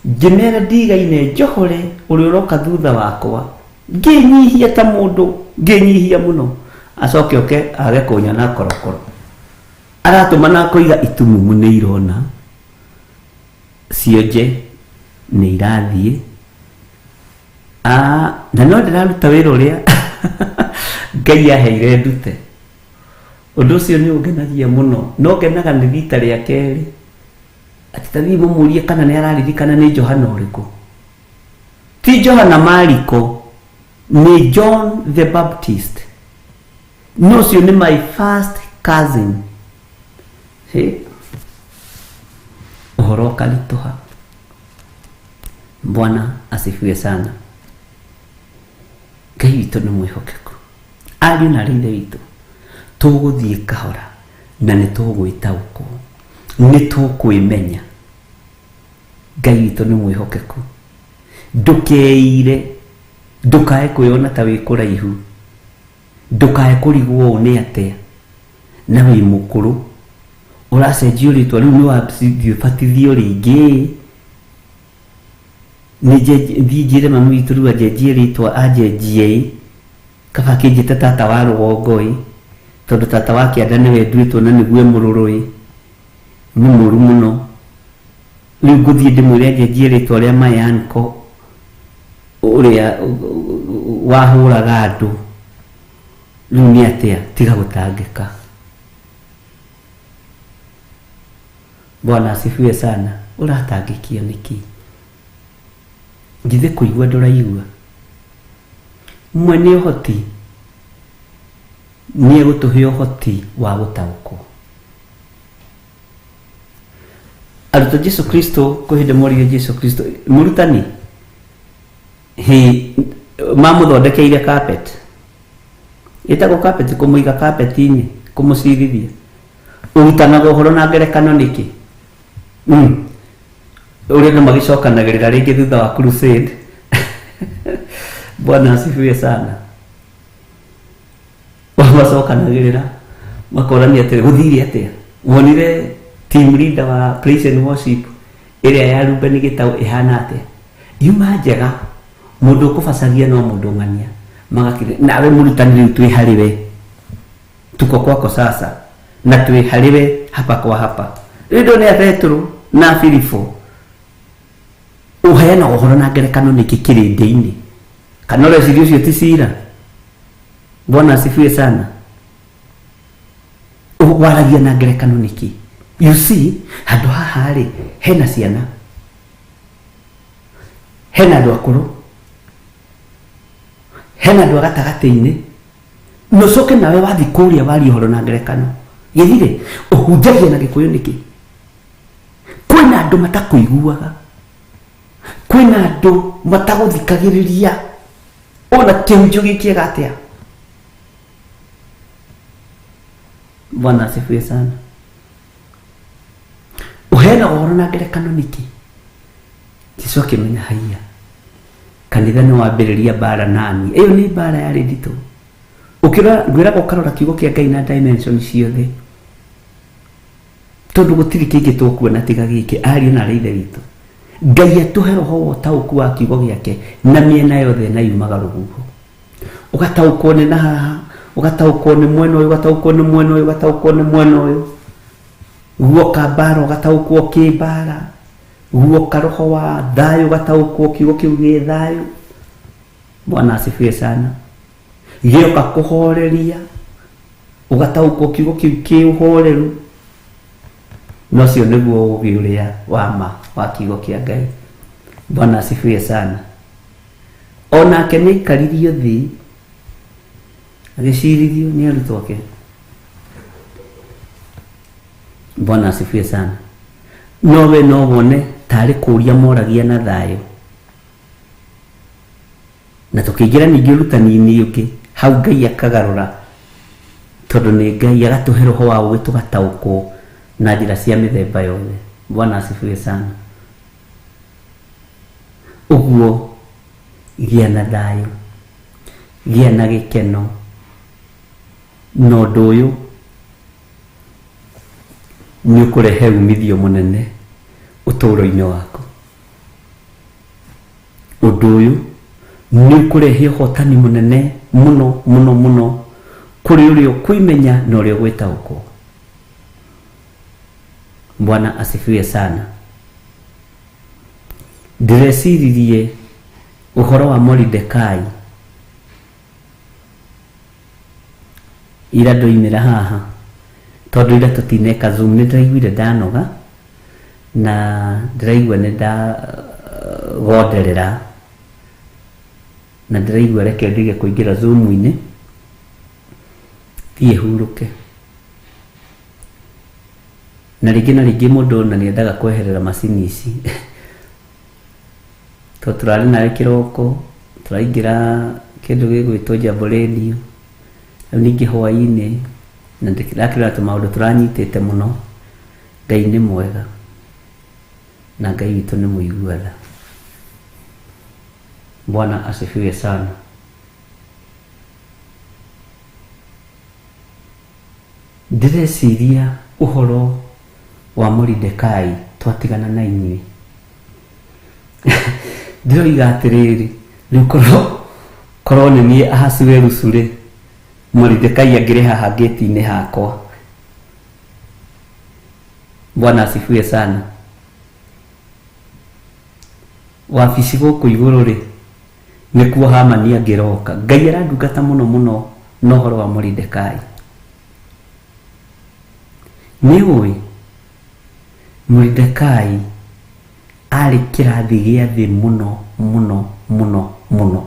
ngĩmera ndigaine njohore ũrĩa ũroka thutha wakwa, ngĩnyihia ta mũndũ, ngĩnyihia mũno, acoke oke age kũnyona korokoro. Aratũma na akoiga itumumu nĩ irona, cionje nĩ irathiĩ. Na no ndĩraruta wĩra ũrĩa Ngai aheire ndute. Ũndũ ũcio nĩ ũngenagia mũno. No ngenaga nĩ rita rĩa kerĩ atĩ ta thiĩ mũmũrie kana nĩ araririkana nĩ Johana ũrĩkũ. Ti Johana Mariko, nĩ John the Baptist. No ũcio nĩ my first cousin. Hey. Ũhoro ũkaritũha. Bwana asifiwe sana. Ngai witũ nĩ mwĩhokeku. Ariũ na arĩ ithe witũ, tũgũthiĩ kahora na nĩ tũgwĩtaũkwo, nĩ tũkwĩmenya. Ngai witũ nĩ mwĩhokeku. Ndũkeire, ndũkae kwĩona ta wĩ kũraihu, ndũkae kũrigwo ũũ nĩ atĩa na wĩ mũkũrũ, ũracenjio rĩtwa rĩu nĩ wathiĩ ũbatithio rĩngĩ. Nĩ thiĩ njĩre mami witũ rĩu anjenjie rĩtwa, anjenjie ĩ kaba akĩnjĩte tata wa rũgongo ĩ, tondũ tata wa kĩanda nĩwe nduĩtwo na nĩguo mũrũrũ ĩ, nĩ mũru mũno. Rĩu ngũthiĩ ndĩmwĩre anjenjie rĩtwa rĩa my uncle ũrĩa wahũraga andũ. Rĩu nĩ atĩa? Tiga gũtangĩka. Bwana asifiwe sana. Ũratangĩkio nĩkĩ? Githĩ kũigua ndũraigua? Mwene ũhoti nĩ egũtũhe ũhoti wa gũtaũkwo. Arutwo Jesu Kristo kwĩ hĩndĩ moririe Jesu Kristo, mũrutani, hĩ mamũthondekeire carpet, ĩtagwo carpet, kũmũiga carpet-inĩ. Kũmũcirithia. Ũrutanaga ũhoro na ngerekano nĩkĩ? Ũrĩa andũ magĩcokanagĩrĩra rĩngĩ thutha wa crusade. Bwana asifiwe sana. Macokanagĩrĩra makorania atĩrĩ, gũthire atĩa? Wonire team leader wa praise and worship ĩrĩa ya Ruben Gĩtaũ ĩhana atĩa? Yuma njega, mũndũ ũkũbacagia no mũndũ ng'ania. Magakire nawe mũrutani rĩu twĩ harĩ we, tuko kwako sasa na twĩ harĩ we hapa kwa hapa. Rĩu ndone a Petero na Filipo ũheanaga ũhoro na ngerekano nĩkĩ kĩrĩndĩ-inĩ? Kana ũreciria ũcio ti cira? Bwana asifiwe sana. Waragia na ngerekano nĩkĩ? You see, handũ haha rĩ hena ciana, hena andũ akũrũ, hena andũ a gatagatĩ-inĩ, na ũcoke nawe wathiĩ kũrĩa warie ũhoro na ngerekano. Gĩthire ũhunjagia na Gĩkũyũ nĩkĩ? Kwĩna andũ matakũiguaga, kwĩna andũ matagũthikagĩrĩria, ona kĩhunjio gĩkĩega atĩa. Bwana asifiwe sana. Ũheanaga ũhoro na ngerekano nĩkĩ? Jesũ akĩmenya haiya, kanitha nĩ wambĩrĩria mbara nani. Ĩyo nĩ mbara yarĩ nditũ. Ũkĩrora, ngwĩraga ũkarora kiugo kĩa Ngai na dimension ciothe, tondũ gũtirĩ kĩngĩ tũkuona tiga gĩkĩ. Ariũ na arĩ Ithe witũ, Ngai atũhe roho wa ũtaũku wa kiugo gĩake na mĩena yothe na yumaga rũhuho. Ũgataũkwo nĩ na haha, ũgataũkwo nĩ mwena ũyũ, ũgataũkwo nĩ mwena ũyũ, ũgataũkwo nĩ mwena ũyũ. Guoka mbara ũgataũkwo kĩ mbara, guoka roho wa thayũ ũgataũkwo kiugo kĩu gĩ thayũ. Bwana asifiwe sana. Gĩoka kũhoreria ũgataũkwo kiugo kĩu kĩ ũhoreru. Na ũcio nĩguo ũũgĩ ũrĩa wa ma wa kiugo kĩa Ngai. Bwana asifiwe sana. Onake nĩ aikaririo thĩ agĩcirithio nĩ arutwo ake. Bwana asifiwe sana. No we no wone tarĩ kũũria moragia na thayũ. Na tũkĩingĩra ningĩ ũrutani-inĩ ũngĩ, hau Ngai akagarũra, tondũ nĩ Ngai agatũhe roho wa ũũgĩ tũgataũkwo na njĩra cia mĩthemba yothe. Bwana asifiwe sana. Ũguo gĩa na thayũ, gĩa na gĩkeno, na ũndũ ũyũ nĩ ũkũrehe umithio mũnene ũtũũro-inĩ waku. Ũndũ ũyũ nĩ ũkũrehe ũhotani mũnene mũno mũno mũno kũrĩ ũrĩa ũkũimenya na ũrĩa ũgwĩtaũkwo. Bwana asifiwe sana. Ndĩreciririe ũhoro wa Moridekai ira ndoimĩra haha, tondũ ira tũtineka Zoom, nĩ ndĩraiguire ndanoga na ndĩraigua nĩ ndagonderera na ndĩraigua reke ndige kũingĩra Zoom-inĩ thiĩ hurũke. Na rĩngĩ na rĩngĩ mũndũ ona nĩendaga kweherera macini ici, tondũ tũrarĩ nawe kĩroko, tũraingĩra kĩndũ gĩgwĩtwo Jambo Radio, rĩu ningĩ hwaĩ-inĩ, na ndĩrakĩrora tũmaũndũ tũranyitĩte mũno. Ngai nĩ mwega na Ngai witũ nĩ mũigua tha. Bwana asifiwe sana. Ndĩreciria ũhoro wa Moridekai twatigana na inyuĩ. Ndĩroiga atĩrĩrĩ, rĩu korwo nĩ niĩ Ahasuerusu rĩ, Moridekai angĩrĩ haha ngĩti-inĩ hakwa. Bwana asifiwe sana. Wabici gũkũ igũrũ rĩ, nĩkuo Hamani angĩroka. Ngai arandungata mũno mũno na ũhoro wa Moridekai. Nĩ ũĩ Moridekai arĩ kĩrathi gĩa thĩ mũno mũno mũno mũno,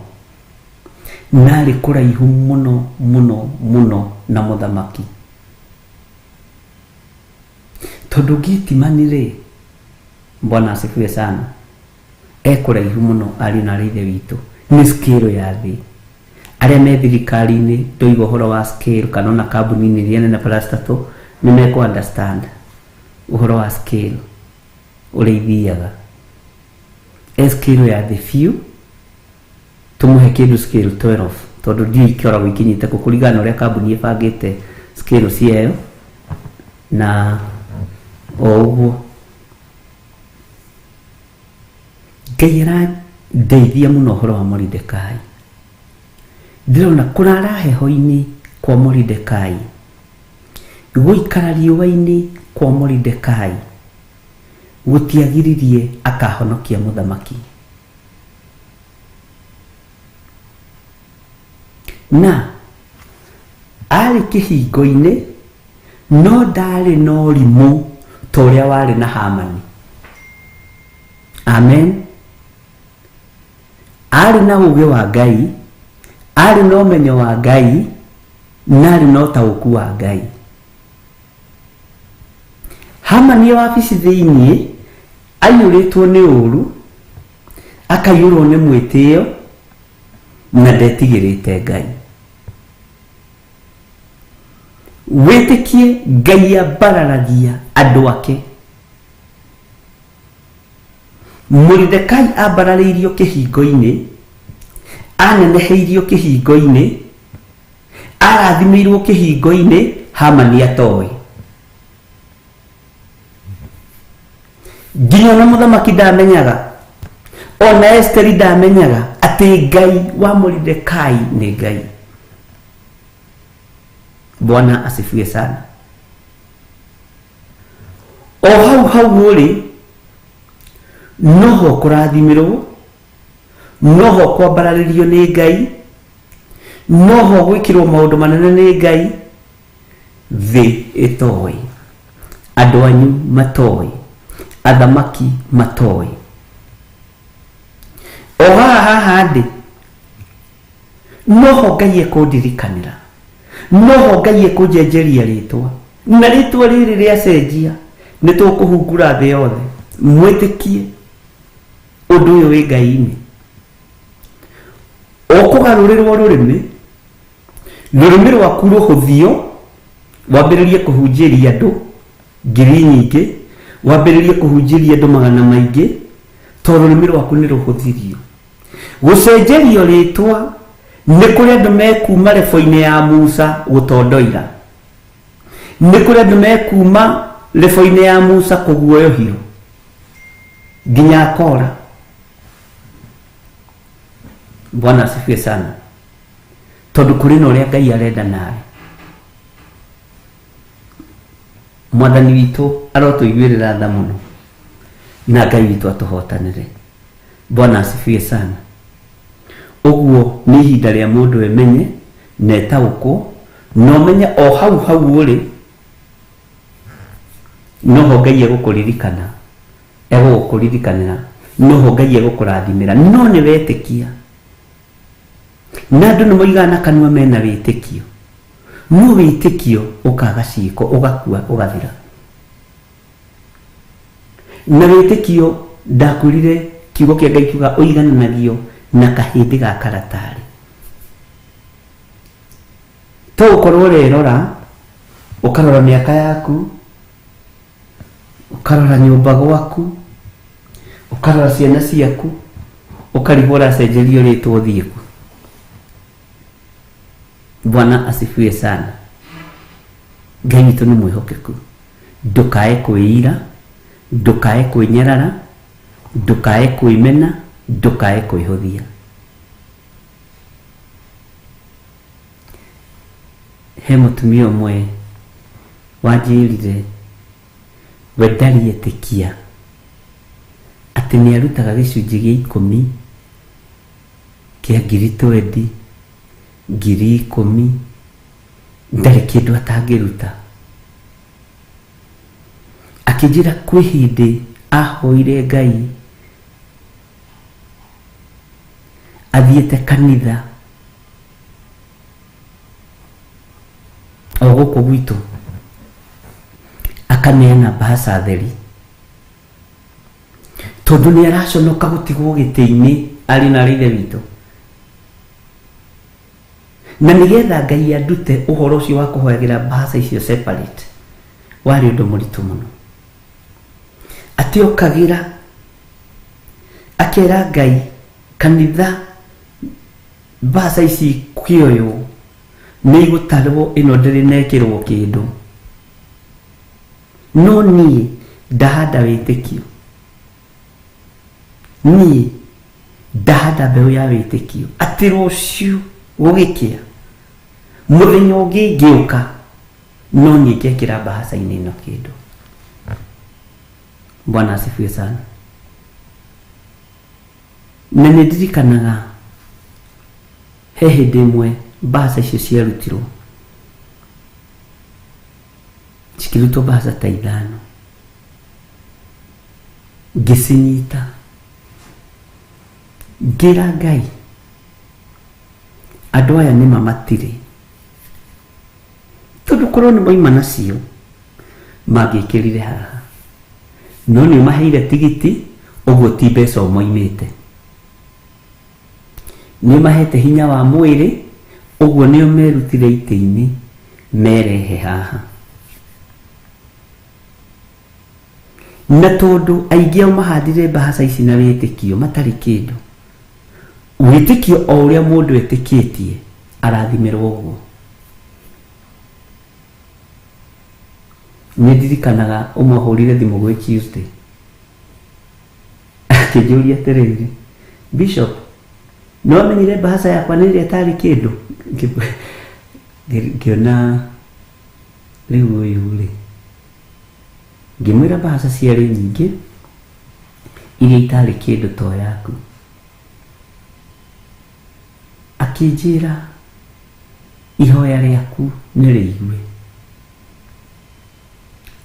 na arĩ kũraihu mũno mũno mũno na mũthamaki, tondũ Gĩtimani rĩ, Bwana asifiwe sana, e kũraihu mũno ariũ na arĩ Ithe witũ, nĩ scale ya thĩ. Arĩa me thirikari-inĩ ndoiga ũhoro wa scale kana ona kambuni-inĩ iria nene parastatal nĩ mekũ understand ũhoro wa scale ũrĩa ithiaga. E scale ya thĩ biũ tũmũhe kĩndũ scale 12 tondũ ndiũĩ ikoragwo ikinyĩte kũ kũringana na ũrĩa kambuni ĩbangĩte scale ciayo na o ũguo. Ngai arandeithia mũno ũhoro wa Moridekai. Ndĩrona kũrara heho-inĩ kwa Moridekai, gũikara riũa-inĩ kwa Moridekai gũtiagiririe akahonokia mũthamaki. Na arĩ kĩhingo-inĩ no ndarĩ na ũrimũ ta ũrĩa warĩ na Hamani. Amen. Arĩ na ũũgĩ wa Ngai, arĩ na ũmenyo wa Ngai, na arĩ na ũtaũku wa Ngai. Hamani e wabici thĩiniĩ aiyũrĩtwo nĩ ũũru, akaiyũrwo nĩ mwĩtĩo na ndetigĩrĩte Ngai. Wĩtĩkie Ngai ambararagia andũ ake. Moridekai ambararĩirio kĩhingo-inĩ, aneneheirio kĩhingo-inĩ, arathimĩirwo kĩhingo-inĩ, Hamani atoĩ. Nginya ona mũthamaki ndamenyaga, ona Esteri ndamenyaga atĩ Ngai wa Moridekai nĩ Ngai. Bwana asifiwe sana. O hau hau ũrĩ noho kũrathimĩrwo, noho kwambararĩrio nĩ Ngai, noho gwĩkĩrwo maũndũ manene nĩ Ngai, thĩ ĩtoĩ, andũ anyu matoĩ, athamaki matoĩ. O haha haha ndĩ noho Ngai ekũndirikanĩra, noho Ngai ekũnjenjeria rĩtwa, na rĩtwa rĩrĩ rĩacenjia nĩ tũkũhungura thĩ yothe. Mwĩtĩkie ũndũ ũyũ wĩ Ngai-inĩ. Ũkũgarũrĩrwo rũrĩmĩ, rũrĩmĩ rwaku rũhũthio, wambĩrĩrie kũhunjĩria andũ ngiri nyingĩ, wambĩrĩrie kũhunjĩria andũ magana maingĩ, tondũ rũrĩmĩ rwaku nĩ rũhũthirio. Gũcenjerio rĩtwa nĩ kũrĩ andũ mekuma rebo-inĩ ya Musa gũtondoira, nĩ kũrĩ andũ mekuma rebo-inĩ ya Musa kũguoyohio nginya akora. Bwana asifiwe sana. Tondũ kũrĩ na ũrĩa Ngai arenda nawe. Mwathani witũ arotũiguĩrĩra tha mũno na Ngai witũ atũhotanĩre. Bwana asifiwe sana. Ũguo nĩ ihinda rĩa mũndũ emenye na etaũkwo na ũmenye o hau hau ũrĩ noho Ngai egũkũririkana, egũgũkũririkanĩra, noho Ngai egũkũrathimĩra. No nĩ wetĩkia. Na andũ nĩ moigaga na kanua mena wĩtĩkio, no wĩtĩkio ũkaga ciĩko, ũgakua, ũgathira. Na wĩtĩkio ndakwĩrire kiugo kĩa Ngai kiuga ũigananagio na kahĩndĩ ga karatarĩ. To ũkorwo ũrerora, ũkarora mĩaka yaku, ũkarora nyũmba gwaku, ũkarora ciana ciaku, ũkarigwo ũracenjerio rĩtwa ũthiĩ kũ. Bwana asifiwe sana. Ngai witũ nĩ mwĩhokeku. Ndũkae kwĩira, ndũkae kwĩnyarara, ndũkae kwĩmena, ndũkae kwĩhũthia. He mũtumia ũmwe wanjĩrire we ndarĩ etĩkia atĩ nĩ arutaga gĩcunjĩ gĩa 10 kĩa ngiri 20, ngiri 10, ndarĩ kĩndũ atangĩruta. Akĩnjĩra kwĩ hĩndĩ ahoire Ngai athiĩte kanitha o gũkũ gwitũ, akaneana mbaca theri tondũ nĩ araconoka gũtigwo gĩtĩ-inĩ arĩ na ithe witũ. Na nĩgetha Ngai andute ũhoro ũcio wa kũhoyagĩra mbahaca icio separate, warĩ ũndũ mũritũ mũno. Atĩ okagĩra akera Ngai kanitha mbahaca ici ikĩoywo nĩ igũtarwo ĩno ndĩrĩ nekĩrwo kĩndũ, no niĩ ndahanda wĩtĩkio, niĩ ndahanda mbeũ ya wĩtĩkio atĩ rũciũ gũgĩkĩa mũthenya ũngĩ ngĩũka no niĩ ngekĩra mbahaca-inĩ ĩno kĩndũ. Bwana asifiwe sana. Na nĩ ndirikanaga he hĩndĩ ĩmwe mbahaca icio ciarutirwo, cikĩrutwo mbahaca ta 5, ngĩcinyita ngĩra Ngai andũ aya nĩ mamatire, tondũ korwo nĩ moima nacio mangĩkĩrire haha, no nĩ ũmaheire tigiti ũguo ti mbeca ũmoimĩte, nĩ ũmahete hinya wa mwĩrĩ ũguo nĩ ũmerutire itĩ-inĩ merehe haha. Na tondũ aingĩ ao mahandire mbahaca ici na wĩtĩkio matarĩ kĩndũ, wĩtĩkio o ũrĩa mũndũ etĩkĩtie arathimĩrwo ũguo. Nĩ ndirikanaga ũmwe ahũrire thimũ gwĩ Tuesday akĩnjũria atĩrĩrĩ, Bishop, nĩ wamenyire mbahaca yakwa nĩ ĩrĩa ĩtarĩ kĩndũ? Ngĩona rĩu ũyũ rĩ, ngĩmwĩra mbahaca ciarĩ nyingĩ iria itarĩ kĩndũ to yaku. Akĩnjĩra ihoya rĩaku nĩ rĩigue,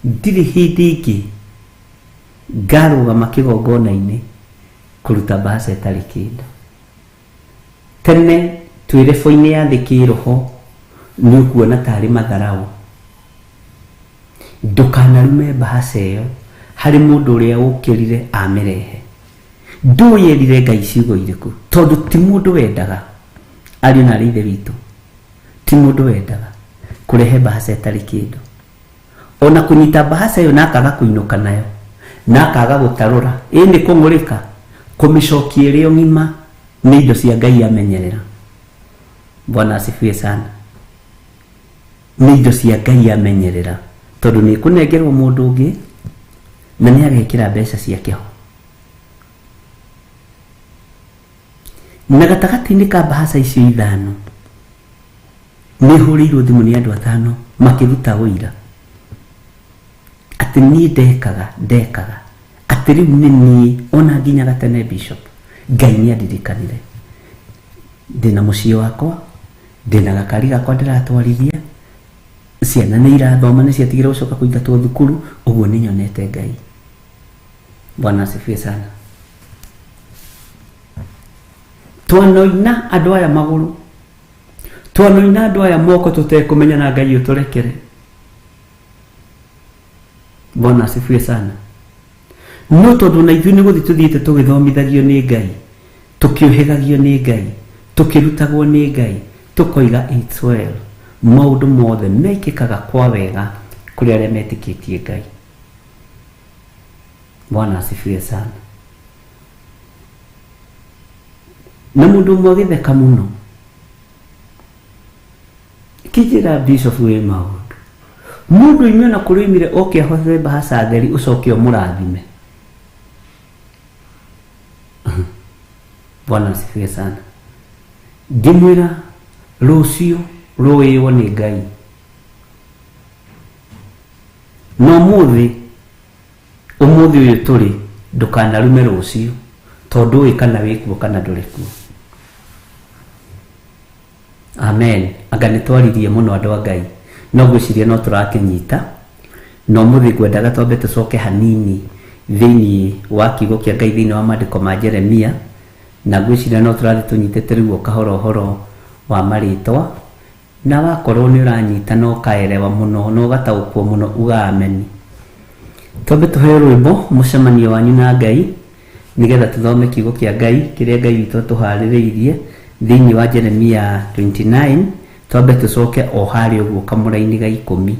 ndirĩ hĩndĩ ĩngĩ ngarũgama kĩgongona-inĩ kũruta mbahaca ĩtarĩ kĩndũ. Tene twĩ rebo-inĩ ya thĩ kĩroho nĩ ũkuona tarĩ matharau, ndũkanarume mbahaca ĩyo harĩ mũndũ ũrĩa ũkĩrire amĩrehe. Ndũyerire Ngai ciugo irĩkũ, tondũ ti mũndũ wendaga, ariũ na arĩ ithe witũ, ti mũndũ wendaga kũrehe mbahaca ĩtarĩ kĩndũ, ona kũnyita mbahaca ĩyo na akaga kũinũka nayo na akaga gũtarũra, ĩ nĩ kũng'ũrĩka, kũmĩcokia ĩrĩ o ng'ima nĩ indo cia Ngai amenyerera. Bwana asifiwe sana. Nĩ indo cia Ngai amenyerera, tondũ nĩ kũnengerwo mũndũ ũngĩ na nĩ agekĩra mbeca ciake ho. Na gatagatĩ-inĩ ka mbahaca icio 5 nĩ hũrĩirwo thimũ nĩ andũ 5 makĩruta ũira atĩ niĩ ndekaga atĩ rĩu nĩ niĩ ona nginya gatene Bishop Ngai nĩ andirikanire, ndĩna mũciĩ wakwa, ndĩna gakari gakwa ndĩratwarithia, ciana nĩ irathoma, nĩ ciatigire gũcoka kũingatwo thukuru, ũguo nĩ nyonete Ngai. Bwana asifiwe sana. Twanoina andũ aya magũrũ, twanoina andũ aya moko tũtekũmenya, na Ngai ũtũrekere. Bwana asifiwe sana. No tondũ na ithuĩ nĩ gũthiĩ tũthiĩte tũgĩthomithagio nĩ Ngai, tũkĩũhĩgagio nĩ Ngai, tũkĩrutagwo nĩ Ngai, tũkoiga it's well. Maũndũ mothe mekĩkaga kwa wega kũrĩ arĩa metĩkĩtie Ngai. Bwana asifiwe sana. Na mũndũ ũmwe agĩtheka mũno kĩnjĩra Bishop wĩ maũndũ, mũndũ oime ona kũrĩa oimire oke ahothe mbahaca theri ũcoke ũmũrathime. Bwana asifiwe sana. Ngĩmwĩra rũciũ rũĩywo nĩ Ngai, no ũmũthĩ ũyũ tũrĩ ndũkanarume rũciũ, tondũ ũĩ kana wĩ kuo kana ndũrĩ kuo. Amen. Anga nĩ twaririe mũno andũ a Ngai, no ngwĩciria no tũrakĩnyita. No ũmũthĩ ngwendaga twambe tũcoke hanini thĩinĩ wa kiugo kĩa Ngai thĩinĩ wa maandĩko ma Jeremia, na ngwĩciria no tũrathiĩ tũnyitĩte rĩu o kahora ũhoro wa marĩtwa, na wakorwo nĩ ũranyita na ũkaerewa mũno na ũgataũkwo mũno uga ameni. Twambe tũheo rwĩmbo mũcemanio wanyu na Ngai, nĩgetha tũthome kiugo kĩa Ngai kĩrĩa Ngai witũ atũharĩrĩirie thĩinĩ wa Jeremia 29. Twambe tũcoke o harĩa ũguo kamũraini ga 10.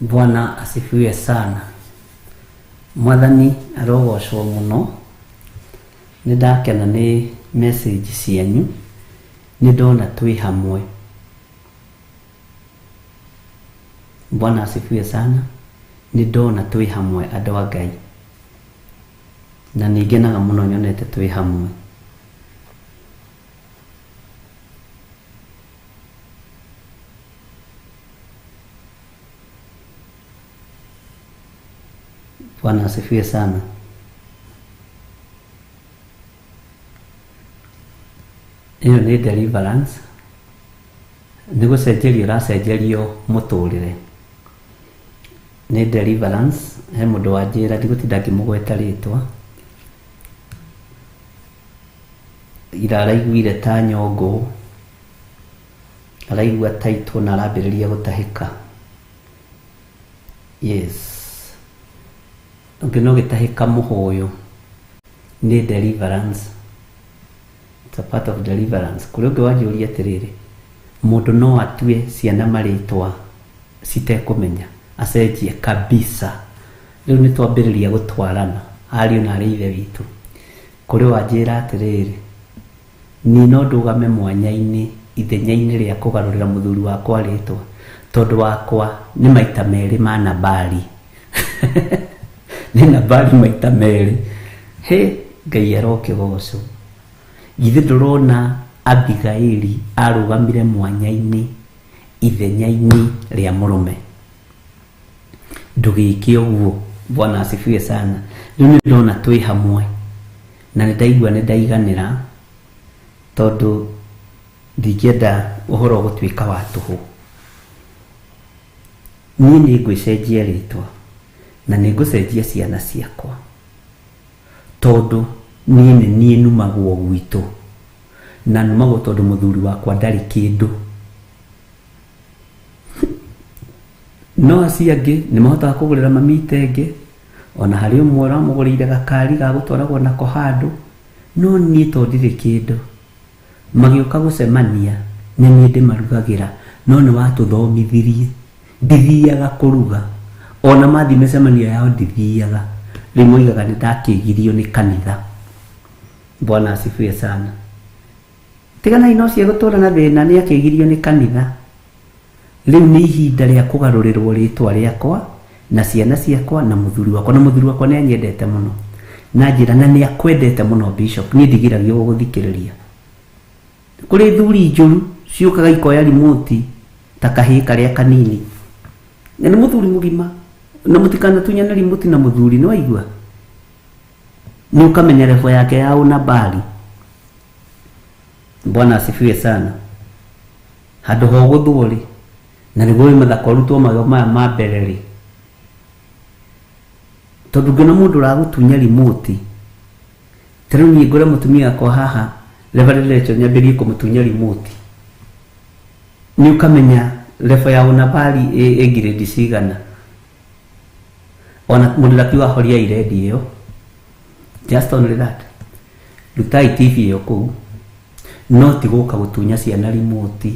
Bwana asifiwe sana. Mwathani arogocwo mũno. Nĩ ndakena nĩ message cianyu, nĩ ndona twĩ hamwe. Bwana asifiwe sana. Nĩ ndona twĩ hamwe andũ a Ngai, na nĩ ngenaga mũno nyonete twĩ hamwe. Bwana asifiwe sana. Ĩyo nĩ deliverance, nĩ gũcenjerio ũracenjerio mũtũrĩre. Nĩ deliverance. He mũndũ wanjĩra, ndigũtinda ngĩmũgweta rĩtwa, ira araiguire ta nyongo, araigua taitwo na arambĩrĩria gũtahĩka. Yes, ũngĩ no gĩtahĩka mũhũyũ. Nĩ deliverance. It's a part of deliverance. Kũrĩ ũngĩ wanjũria atĩrĩrĩ, mũndũ no atue ciana marĩtwa citekũmenya, acenjie kabisa. Rĩu nĩ twambĩrĩria gũtwarana ariũ na arĩ ithe witũ. Kũrĩ wanjĩra atĩrĩrĩ, niĩ no ndũgame mwanya-inĩ ithenya-inĩ rĩa kũgarũrĩra mũthuri wakwa rĩtwa, tondũ wakwa nĩ maita merĩ ma Nabali. Nĩ Nabali maita merĩ. He Ngai arokĩgocwo. Githĩ ndũrona Abigaili arũgamire mwanya-inĩ ithenya-inĩ rĩa mũrũme? Ndũgĩke ũguo. Bwana asifiwe sana. Rĩu nĩ ndona twĩ hamwe na nĩ ndaigua nĩ ndaiganĩra, tondũ ndingĩenda ũhoro gũtuĩka wa tũhũ. Niĩ nĩ ngwĩcenjia rĩtwa na nĩ ngũcenjia ciana ciakwa, tondũ niĩ nĩ niĩ numagwo gwitũ, na numagwo tondũ mũthuri wakwa ndarĩ kĩndũ. No acio angĩ nĩ mahotaga kũgũrĩra mami itenge, ona harĩ ũmwe ũramũgũrĩire gakari ga gũtwaragwo nako handũ, no niĩ to ndirĩ kĩndũ. Magĩũka gũcemania nĩ niĩ ndĩmarugagĩra, no nĩ watũthomithirie. Ndithiaga kũruga, ona mathiĩ mĩcemanio yao ndithiaga. Rĩu moigaga nĩ ndakĩgirio nĩ kanitha. Bwana asifiwe sana. Tiganai na ũcio gũtũra na thĩna, nĩ akĩgirio nĩ kanitha. Rĩu nĩ ihinda rĩa kũgarũrĩrwo rĩtwa rĩakwa na ciana ciakwa na mũthuri wakwa. Na mũthuri wakwa nĩ anyendete mũno na njĩra, na nĩ akwendete mũno Bishop. Niĩ ndigiragio gũgũthikĩrĩria. Kũrĩ thuri njũru ciũkaga ikoya remote ta kahĩĩ karĩa kanini, na nĩ mũthuri mũgima, na mũtikanatunyane remote na mũthuri. Nĩ waigua? Nĩ ũkamenya level yake ya ũnabali. Bwana asifiwe sana. Handũ ha ũgũthwo rĩ, na nĩguo wĩ mathako ũrutwo magego maya ma mbere rĩ, tondũ ngĩona mũndũ ũragũtunya remote, ta rĩu niĩ ngũre mũtumia wakwa haha Reverend Rachel, nyambĩrĩrie kũmũtunya remote, nĩ ũkamenya level ya ũnabali ĩ grade cigana. Ona mũndũ ndakiuga horiai redio ĩyo, just only that, rutai TV ĩyo kũu. No ti gũka gũtunya ciana remote,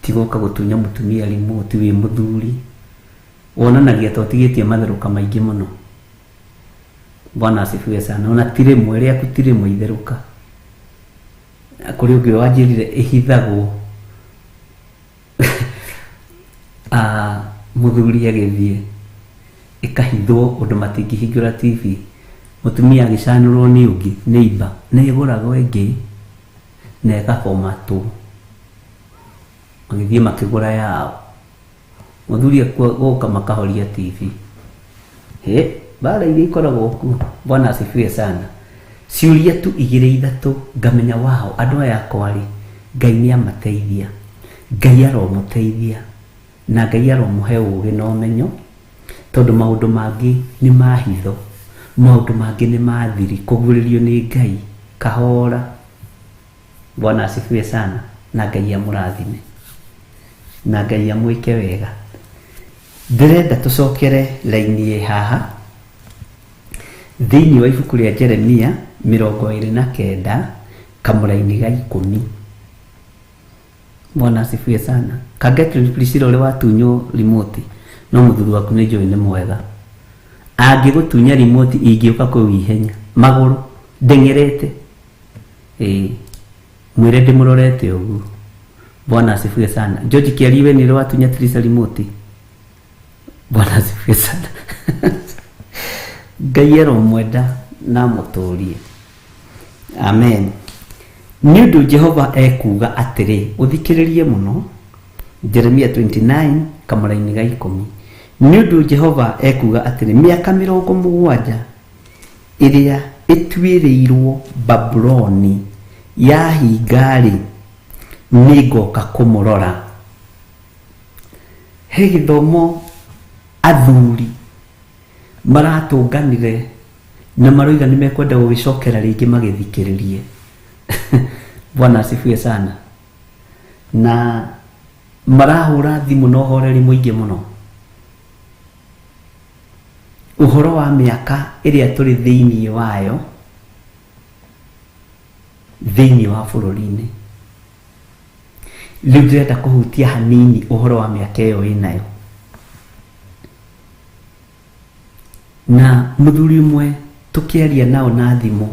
ti gũka gũtunya mũtumia remote wĩ mũthuri. Wonanagia ta ũtigĩtie matherũka maingĩ mũno. Bwana asifiwe sana. Ona ti rĩmwe rĩaku, ti rĩmwe itherũka. Kũrĩ ũngĩ wanjĩrire ĩhithagwo, mũthuri agĩthiĩ ĩkahithwo ũndũ matingĩhingũra TV, mũtumia agĩcanũrwo nĩ ũngĩ neighbor, nĩ ĩgũragwo ĩngĩ na ĩgabomatwo. Magĩthiĩ makĩgũra yao, mũthuri gũka makahoria TV. He mbara iria ikoragwo kuo. Bwana asifiwe sana. Ciũria tu igĩrĩ ithatũ ngamenya wao andũ aya akwa rĩ, Ngai nĩ amateithia, Ngai aromũteithia, na Ngai aromũhe ũgĩ na ũmenyo, tondũ maũndũ mangĩ nĩ ma hitho, maũndũ mangĩ nĩ ma thiri, kũguũrĩrio nĩ Ngai kahora. Bwana asifiwe sana. Na Ngai amũrathime na Ngai amwĩke wega. Ndĩrenda tũcokere raini ĩ haha thĩinĩ wa ibuku rĩa Jeremia 29 kamũraini ga 10. Bwana asifiwe sana. Kangetri Priscilla ũrĩa watunywo remote, No mũthuri waku nĩ njũĩ nĩ mwega. Angĩgũtunya remote ingĩũka kũu ihenya magũrũ ndeng'erete. Ĩĩ mwĩre ndĩmũrorete ũguo. Bwana asifiwe sana. George Kiariwe nĩ watunya Teresa remote. Bwana asifiwe sana. Ngai aromwenda na amũtũrie. Amen. Nĩ ũndũ Jehova ekuuga atĩrĩ, ũthikĩrĩrie mũno, Jeremia 29 kamũraini ga 10. Nĩ ũndũ Jehova ekuuga atĩrĩ, mĩaka 70 ĩrĩa ĩtuĩrĩirwo Babuloni yahinga-rĩ, nĩngoka kũmũrora. He gĩthomo athuri maratũnganire na maroiga nĩ mekwenda gũgĩcokera rĩngĩ magĩthikĩrĩrie. Bwana asifiwe sana. Na marahũra thimũ na ũhoreri mũingĩ mũno ũhoro wa mĩaka ĩrĩa tũrĩ thĩinĩ wayo thĩinĩ wa bũrũri-inĩ. Rĩu ndĩrenda kũhutia hanini ũhoro wa mĩaka ĩyo ĩnayo. Na mũthuri ũmwe tũkĩaria nao na thimũ,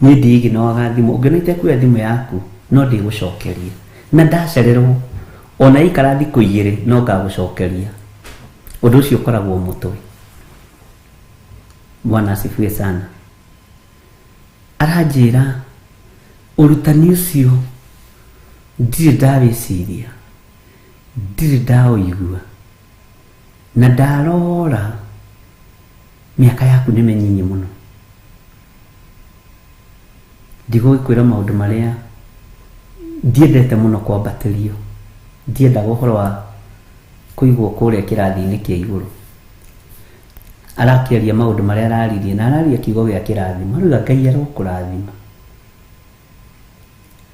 niĩ ndiginoaga thimũ, ũngĩona itekuoya thimũ yaku no ndĩgũcokeria, na ndacererwo ona ikara thikũ 2 no ngagũcokeria. Ũndũ ũcio ũkoragwo mũtwe. Bwana asifiwe sana. Aranjĩra ũrutani ũcio ndirĩ ndawĩciria, ndirĩ ndaũigua, na ndarora mĩaka yaku nĩ mĩnyinyi mũno. Ndigũgĩkwĩra maũndũ marĩa ndiendete mũno kwambatĩrio, ndiendaga ũhoro wa kũigwo kũrĩa kĩrathi-inĩ kĩa igũrũ. Arakĩaria maũndũ marĩa araririe na araria kiugo gĩa kĩrathimo, arauga Ngai arokũrathima.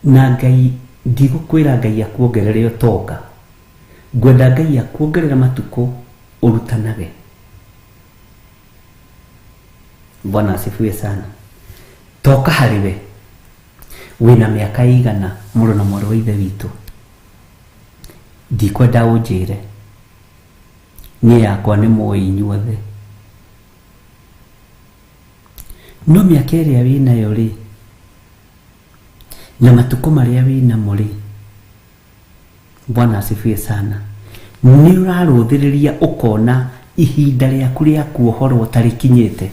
Na Ngai ndigũkwĩra Ngai akuongerere ũtonga, ngwenda Ngai akuongerere matukũ ũrutanage. Bwana asifiwe sana. Toka harĩ we wĩna mĩaka ĩigana mũrũ na mwarĩ wa ithe witũ, ndikwenda ũnjĩre, niĩ yakwa nĩ mũĩ inyuothe. No mĩaka ĩrĩa wĩnayo rĩ, na matukũ marĩa wĩnamo rĩ, Bwana asifiwe sana, nĩ ũrarũthĩrĩria ũkona ihinda rĩaku rĩa kuohorwo ta rĩkinyĩte,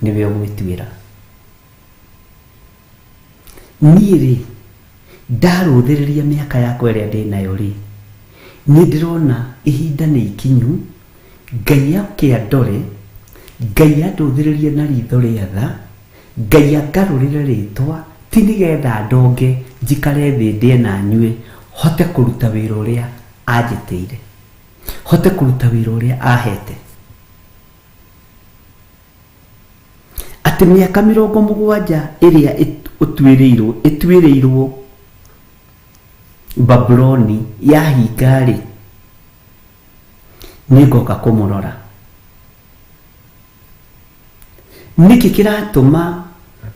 nĩwe ũgwĩtuĩra. Niĩ rĩ, ndarũthĩrĩria mĩaka yakwa ĩrĩa ndĩnayo rĩ, nĩ ndĩrona ihinda nĩ ikinyu, Ngai oke andore, Ngai andũthĩrĩrie na ritho rĩa tha, Ngai angarũrĩre rĩtwa, ti nĩgetha ndonge njikare thĩ ndĩe na nyue, hote kũruta wĩra ũrĩa anjĩtĩire, hote kũruta wĩra ũrĩa ahete. Atĩ mĩaka 70 ĩrĩa ũtuĩrĩirwo ĩtuĩrĩirwo Babuloni yahinga-rĩ, nĩngoka kũmũrora. Nĩkĩ kĩratũma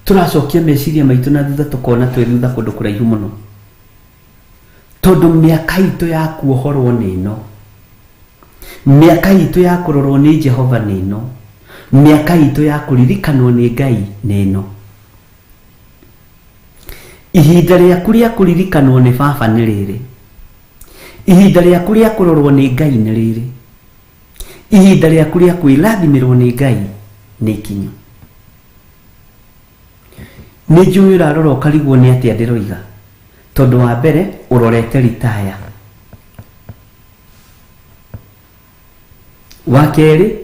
tũracokia meciria maitũ na thutha tũkona twĩ thutha kũndũ kũraihu mũno? Tondũ mĩaka itũ ya kuohorwo nĩ ĩno, mĩaka itũ ya kũrorwo nĩ Jehova nĩ ĩno, mĩaka itũ ya kũririkanwo nĩ Ngai nĩ ĩno. Ihinda rĩaku rĩa kũririkanwo nĩ baba nĩ rĩrĩ, ihinda rĩaku rĩa kũrorwo nĩ Ngai nĩ rĩrĩ, ihinda rĩaku rĩa kwĩrathimĩrwo nĩ Ngai nĩ ikinyu. Nĩ njũĩ ũrarora ũkarigwo nĩ atĩa ndĩroiga, tondũ wa mbere ũrorete ritaya, wa kerĩ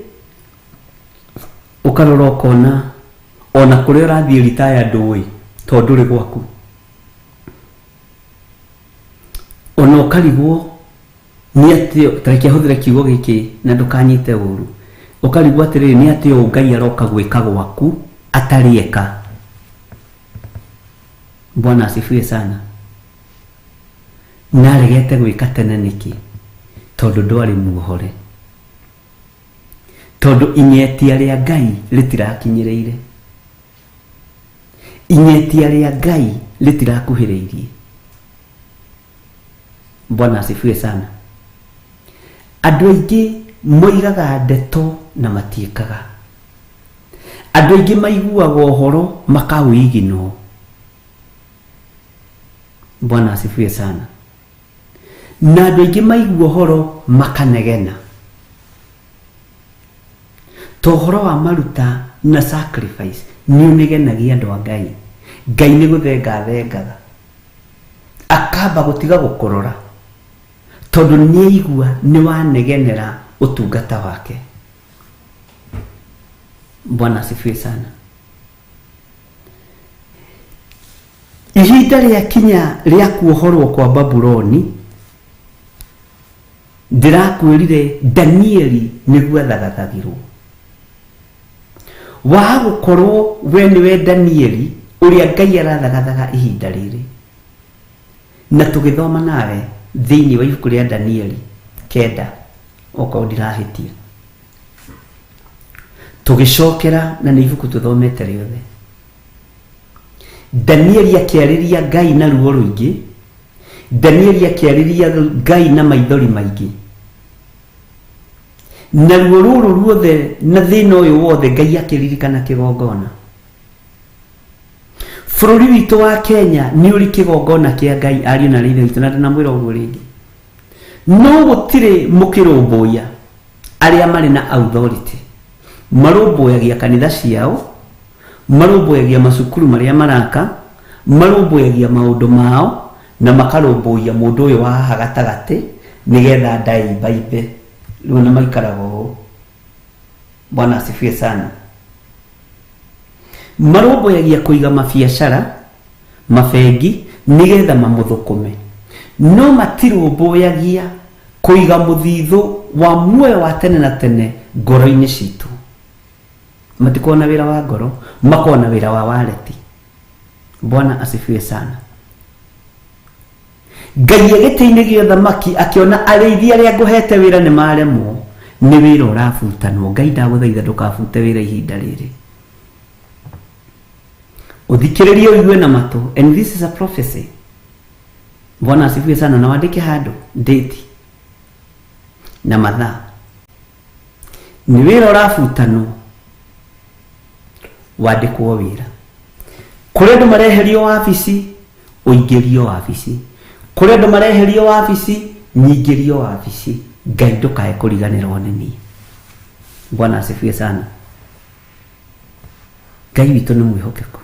ũkarora ũkona ona kũrĩa ũrathiĩ ritaya ndũĩ tondũ ndũrĩ gwaku, ona ũkarigwo nĩ atĩ, tareke ahũthĩre kiugo gĩkĩ na ndũkanyite ũru, ũkarigwo atĩrĩrĩ nĩ atĩ ũũ Ngai aroka gwĩka gwaku atarĩ eka. Bwana asifiwe sana. Na aregete gwĩka tene nĩkĩ? Tondũ ndwarĩ muohore, tondũ ing'etia rĩa Ngai rĩtirakinyĩrĩire, ing'etia rĩa Ngai rĩtirakuhĩrĩirie. Bwana asifiwe sana. Andũ aingĩ moigaga ndeto na matiĩkaga. Andũ aingĩ maiguaga ũhoro makawĩiginwo. Bwana asifiwe sana. Na andũ aingĩ maigua ũhoro makanegena. To ũhoro wa maruta na sacrifice nĩ ũnegenagia andũ a Ngai. Ngai nĩ gũthenga athengaga. Akamba gũtiga gũkũrora tondũ nĩ aigua nĩ wanegenera ũtungata wake. Bwana asifiwe sana. Ihinda rĩakinya rĩa kuohorwo kwa Babuloni, ndĩrakwĩrire Danieli nĩguo athagathagirwo. Waga gũkorwo we nĩwe Danieli ũrĩa Ngai arathagathaga ihinda rĩrĩ. Na tũgĩthoma nawe thĩinĩ wa ibuku rĩa Danieli 9, okorwo ndirahĩtia. Tũgĩcokera na nĩ ibuku tũthomete rĩothe. Danieli akĩarĩria Ngai na ruo rũingĩ. Danieli akĩarĩria Ngai na maithori maingĩ. Na ruo rũrũ ruothe na thĩna ũyũ wothe Ngai akĩririkana kĩgongona. Bũrũri witũ wa Kenya nĩ ũrĩ kĩgongona kĩa Ngai ariũ na ithe witũ, na ndinamwĩra ũguo rĩngĩ. No gũtirĩ mũkĩrũmbũiya arĩa marĩ na authority. Marũmbũyagia kanitha ciao, marũmbũyagia macukuru marĩa maraka, marũmbũyagia maũndũ mao, na makarũmbũiya mũndũ ũyũ wa haha gatagatĩ nĩgetha ndaibaimbe. Rĩu na maikaraga ũũ. Bwana asifiwe sana. Marũmbũyagia kũiga mabiacara, mabengi, nĩgetha mamũthũkũme. No matirũmbũyagia kũiga mũthithũ wa muoyo wa tene na tene ngoro-inĩ citũ. Matikoragwo na wĩra wa ngoro, makoragwo na wĩra wa wareti. Bwana asifiwe sana. Ngai gĩtĩ-inĩ gĩa ũthamaki akĩona arĩithi arĩa ngũhete wĩra nĩ maremwo, nĩ wĩra ũrabutanwo. Ngai ndagũthaitha ndũkabute wĩra ihinda rĩrĩ. Ũthikĩrĩrie ũigue na matũ, and this is a prophecy. Bwana asifiwe sana. Na wandĩke handũ date na mathaa. Nĩ wĩra ũrabutanwo, wandĩkwo wĩra. Kũrĩ andũ mareherio wabici, ũingĩrio wabici. Kũrĩ andũ mareherio wabici, nyingĩrio wabici. Ngai ndũkae kũriganĩrwo nĩ niĩ. Bwana asifiwe sana. Ngai witũ nĩ mwĩhokeku.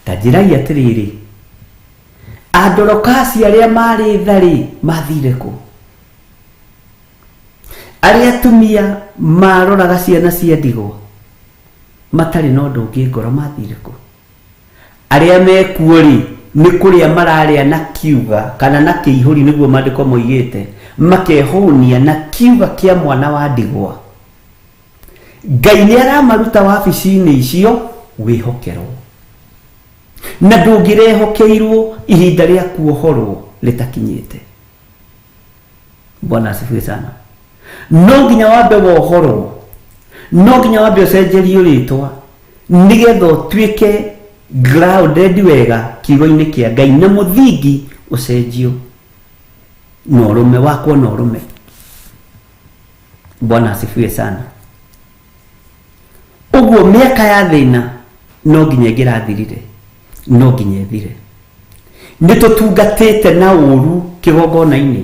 Ta njĩrai atĩrĩrĩ, andorokasi arĩa marĩ tha-rĩ mathire kũ? Arĩa atumia maroraga ciana cia ndigwa matarĩ na ũndũ ũngĩ ngoro mathire kũ? Arĩa mekuo-rĩ nĩ kũrĩa mararĩa na kiuga kana na kĩihũri, nĩguo maandĩko moigĩte, makehũnia na kiuga kĩa mwana wa ndigwa. Ngai nĩ aramaruta wabici-inĩ icio wĩhokerwo. Na ndũngĩrehokeirwo ihinda rĩa kuohorwo rĩtakinyĩte. Bwana asifiwe sana. No nginya wambe wohorwo, no nginya wambe ũcenjerio rĩtwa nĩgetha ũtuĩke grounded wega kiugo-inĩ kĩa Ngai, na mũthingi ũcenjio na ũrũme wakwo na ũrũme. Bwana asifiwe sana. Ũguo mĩaka ya thĩna no nginya ĩngĩrathirire, no nginya ĩthire. Nĩ tũtungatĩte na ũru kĩgongona-inĩ,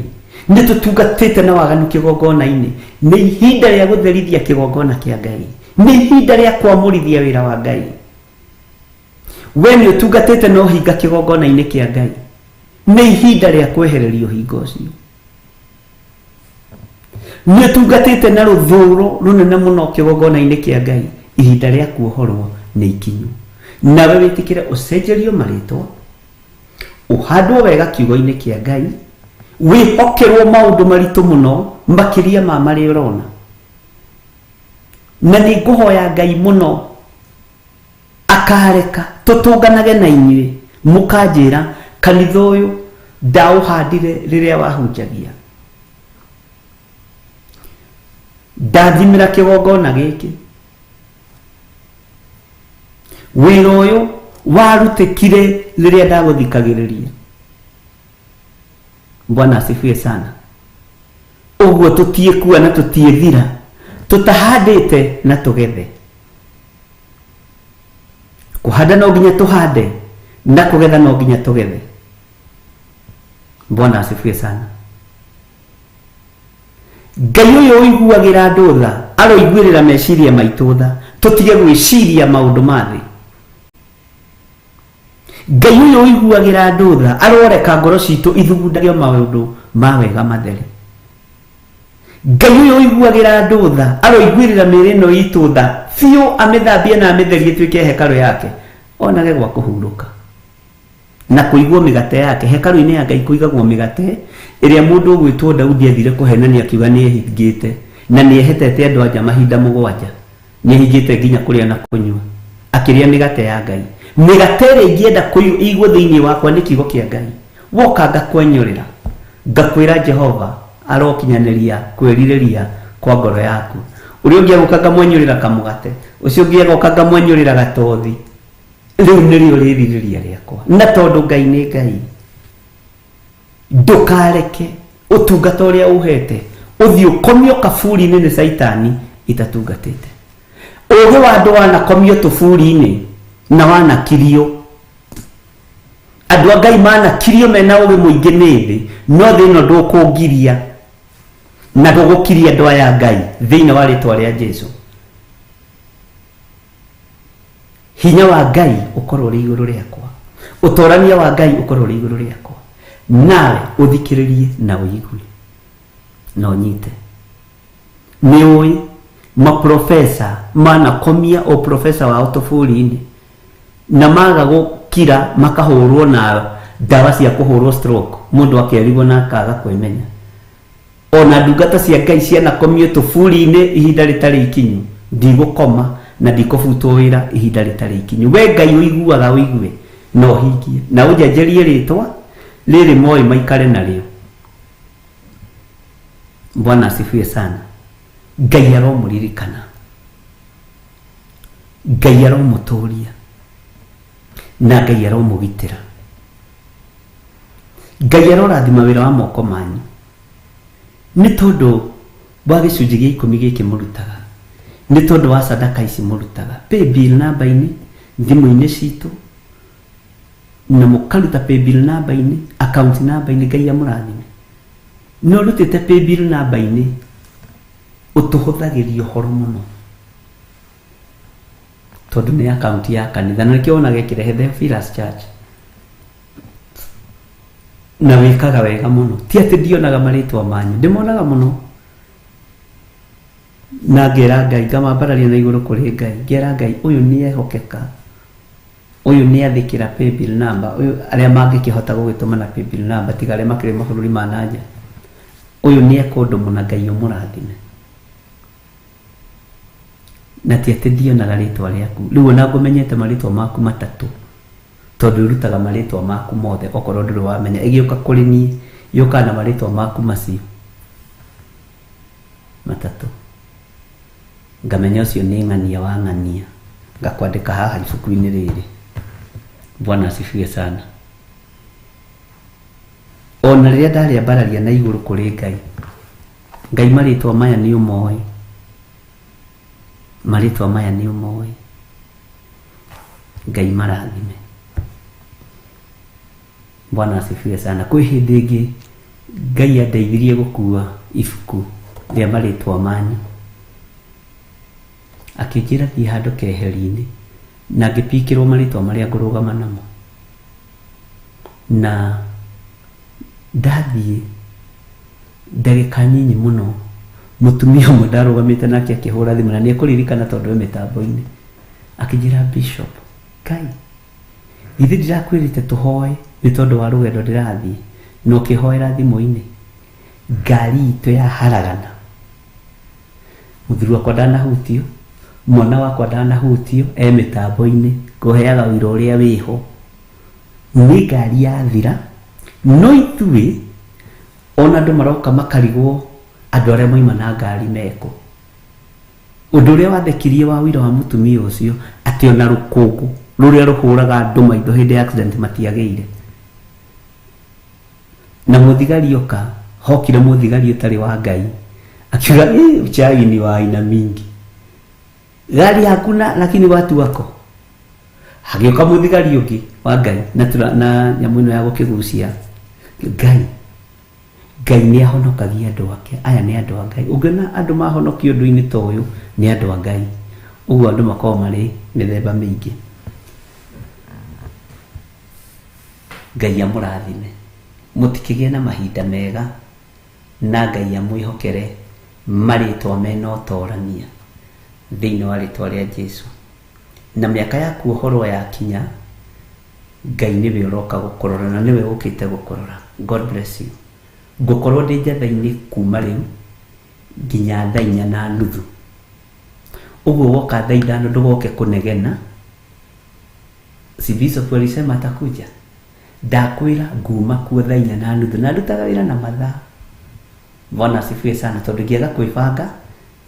nĩ tũtungatĩte na waganu kĩgongona-inĩ. Nĩ ihinda rĩa gũtherithia kĩgongona kĩa Ngai, nĩ ihinda rĩa kwamũrithia wĩra wa Ngai. We nĩ ũtungatĩte na ũhinga kĩgongona-inĩ kĩa Ngai, nĩ ihinda rĩa kwehereria ũhinga ũcio. Nĩ ũtungatĩte na rũthũro rũnene mũno kĩgongona-inĩ kĩa Ngai, ihinda rĩa kuohorwo nĩ ikinyu. Nawe wĩtĩkĩre ũcenjerio marĩtwa, ũhandwo wega kiugo-inĩ kĩa Ngai, wĩhokerwo maũndũ maritũ mũno makĩria ma marĩa ũrona. Na nĩ ngũhoya Ngai mũno akareka tũtũnganage na inyuĩ, mũkanjĩra kanitha ũyũ ndaũhandire rĩrĩa wahunjagia, ndathimĩra kĩgongona gĩkĩ, wĩra ũyũ warutĩkire rĩrĩa ndagũthikagĩrĩria. Bwana asifiwe sana. Ũguo tũtiĩkua na tũtiĩthira, tũtahandĩte na tũgethe. Kũhanda no nginya tũhande na kũgetha no nginya tũgethe. Bwana asifiwe sana. Ngai ũyũ ũiguagĩra andũ tha aroiguĩrĩra meciria maitũ tha, tũtige gwĩciria maũndũ ma thĩ. Ngai ũyũ ũiguagĩra andũ tha aroreka ngoro citũ ithugundage maũndũ ma wega mathere. Ngai ũyũ ũiguagĩra andũ tha aroiguĩrĩra mĩĩrĩ ĩno itũ tha biũ, amĩthambie na amĩtherie ĩtuĩke hekarũ yake, onage gwa kũhurũka na kũigwo mĩgate yake. Hekarũ-inĩ ya Ngai kũigagwo mĩgate ĩrĩa mũndũ ũgwĩtwo Daudi athire kũhenania akiuga nĩ ehingĩte na nĩ ehetete andũ anja mahinda 7, nĩ ehingĩte nginya kũrĩa na kũnyua, akĩrĩa mĩgate ya Ngai. Mĩgate ĩrĩa ingĩenda ĩigwo thĩinĩ wakwa nĩ kiugo kĩa Ngai. Woka ngakwenyũrĩra, ngakwĩra Jehova arokinyanĩria kwĩrirĩria kwa ngoro yaku. Ũrĩa ũngĩ agoka ngamwenyũrĩra kamũgate, ũcio ũngĩ agoka ngamwenyũrĩra gatothi. Rĩu nĩrĩo rĩrirĩria rĩakwa. Na tondũ Ngai nĩ Ngai, ndũkareke ũtungata ũrĩa ũhete ũthiĩ ũkomio kaburi-inĩ nĩ Caitani itatungatĩte. Ũũgĩ wa andũ wanakomio tũburi-inĩ na wanakirio. Andũ a Ngai manakirio mena ũũgĩ mũingĩ nĩ thĩ, no thĩ ĩno ndũkũngiria na ndũgũkiria andũ aya Ngai thĩinĩ wa rĩtwa rĩa Jesu. Hinya wa Ngai ũkorwo ũrĩ igũrũ rĩakwa, ũtorania wa Ngai ũkorwo ũrĩ igũrũ rĩakwa, nawe ũthikĩrĩrie na ũigue na ũnyite. Nĩ ũĩ maprofesa manakomia o profesa wao tũburi-inĩ na maga gũkira makahũrwo na ndawa cia kũhũrwo stroke, mũndũ akerigwo na akaga kwĩmenya. Ona ndungata cia Ngai cianakomio tũburi-inĩ ihinda rĩtarĩ ikinyu, ndigũkoma na ndikũbutwo wĩra ihinda rĩtarĩ ikinyu. We Ngai ũiguaga ũigue na ũhingie na ũnjenjerie rĩtwa rĩrĩ moĩ maikare narĩo. Bwana asifiwe sana. Ngai aromũririkana, Ngai aromũtũria na Ngai aromũgitĩra. Ngai arorathima wĩra wa moko manyu nĩ tondũ wa gĩcunjĩ gĩa 10 gĩkĩ mũrutaga, nĩ tondũ wa sadaka ici mũrutaga. Paybill namba-inĩ thimũ-inĩ citũ, na mũkaruta paybill namba-inĩ, account namba-inĩ. Ngai amũrathime. No ũrutĩte paybill namba-inĩ ũtũhũthagĩria ũhoro mũno tondũ nĩ account ya kanitha, na nĩkĩo wonaga ĩkĩrehe Theophilus Church, na wĩkaga wega mũno. Ti atĩ ndionaga marĩtwa manyu, ndĩmonaga mũno, na ngera Ngai, ngamambararia na igũrũ kũrĩ Ngai, ngera Ngai ũyũ nĩ ehokeka, ũyũ nĩ athĩkĩra paybill number, ũyũ arĩa mangĩkĩhota gũgĩtũma na paybill number tiga arĩa makĩrĩ mabũrũri ma na nja, ũyũ nĩ eka ũndũ mũna, Ngai ũmũrathime. Na ti atĩ ndionaga rĩtwa rĩaku, rĩu ona ngũmenyete marĩtwa maku matatũ tondũ ũrutaga marĩtwa maku mothe, okorwo ndũrĩ wamenya, ĩgĩũka kũrĩ niĩ yũkaga na marĩtwa maku macio matatũ, ngamenya ũcio nĩ ng'ania wa ng'ania, ngakwandĩka haha ibuku-inĩ rĩrĩ. Bwana asifiwe sana. Ona rĩrĩa ndarĩambararia na igũrũ kũrĩ Ngai, Ngai marĩtwa maya nĩ ũmoĩ, marĩtwa maya nĩ ũmoĩ. Ngai marathime. Bwana asifiwe sana. Kwĩ hĩndĩ ĩngĩ Ngai andeithirie gũkua ibuku rĩa marĩtwa manyu, akĩnjĩra thiĩ handũ keheri-inĩ na ngĩpikĩrwo marĩtwa marĩa ngũrũgama namo, na ndathiĩ ndagĩka nyinyi mũno mũtumia ũmwe ndarũgamĩte nake akĩhũra thimũ, na nĩ ekũririkana tondũ e mĩtambo-inĩ, akĩnjĩra Bishop, Ngai githĩ ndirakwĩrĩte tũhoe nĩ tondũ wa rũgendo ndĩrathiĩ, na ũkĩhoera thimũ-inĩ, ngari itũ yaharagana, mũthuri wakwa ndanahutio, mwana wakwa ndanahutio, e mĩtambo-inĩ, ngũheaga ũira ũrĩa wĩho, nĩ ngari yathira. No ithuĩ ona andũ maroka makarigwo andũ arĩa moima na ngari meko. Ũndũ ũrĩa wathekirie wa ũira wa mũtumia ũcio, atĩ ona rũkũngũ rũrĩa rũhũraga andũ maitho hĩndĩ ya accident matiagĩire. Na mũthigari oka Hokire muthigari utari wa Ngai akiuga uchawi ni wa aina mingi, gari hakuna lakini watu wako. Hagĩũka mũthigari ũngĩ wa Ngai na na nyamũ ĩno ya gũkĩgucia. Ngai Ngai nĩ ahonokagia andũ ake. Aya nĩ andũ a Ngai. Ũngĩona andũ mahonokio ũndũ-inĩ ta ũyũ nĩ andũ a Ngai. Ũguo andũ makoragwo marĩ mĩthemba mĩingĩ. Ngai amũrathime, mũtikĩgĩe na mahinda mega, na Ngai amwĩhokere marĩtwa mena ũtorania thĩinĩ wa rĩtwa rĩa Jesu. Na mĩaka ya kuohorwo yakinya, Ngai nĩwe ũroka gũkũrora na nĩwe ũkĩte gũkũrora. God bless you. Ngũkorwo ndĩ njatha-inĩ kuma rĩu nginya thaa 4:30. Ũguo woka thaa 5 ndũgoke kũnegena. Si Bishop alisema atakuja. Ndakwĩra nguma kuo thaa 4:30 na ndutaga wĩra na mathaa. Bwana asifiwe sana, tondũ ngĩaga kwĩbanga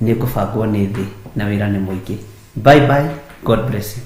nĩ ngũbangwo nĩ thĩ na wĩra nĩ mũingĩ. Bye bye. God bless you.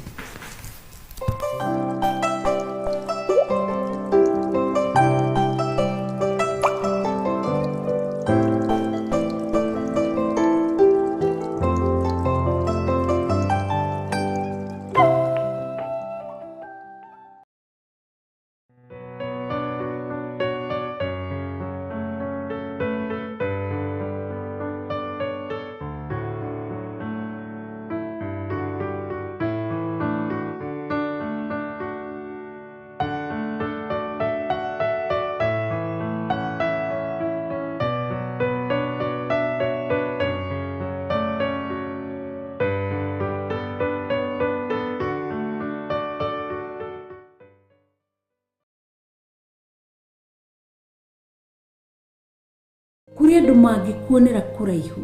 Kuri andu mangikuonera kuraihu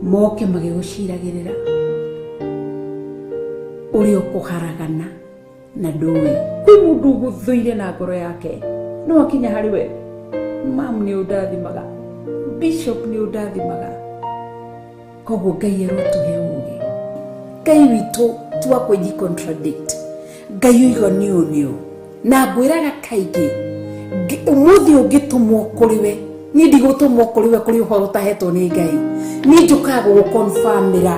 moke magiguciragirira uria ukuharagana na ndui kwi mundu uguthuire na ngoro yake no akinya hari we. Mam ni undathimaga, bishop ni undathimaga, koguo Ngai arotuhe ugi. Ngai witu ti wa kwĩji contradict. Ngai uigo ni ũũ na ngwĩraga kaingĩ umuthi ũngĩtũmwo kũrĩ we, niĩ ndigũtũmwo kũrĩ we kũrĩ ũhoro ũtahetwo nĩ Ngai. Niĩ njũkaga gũgũconfirmĩra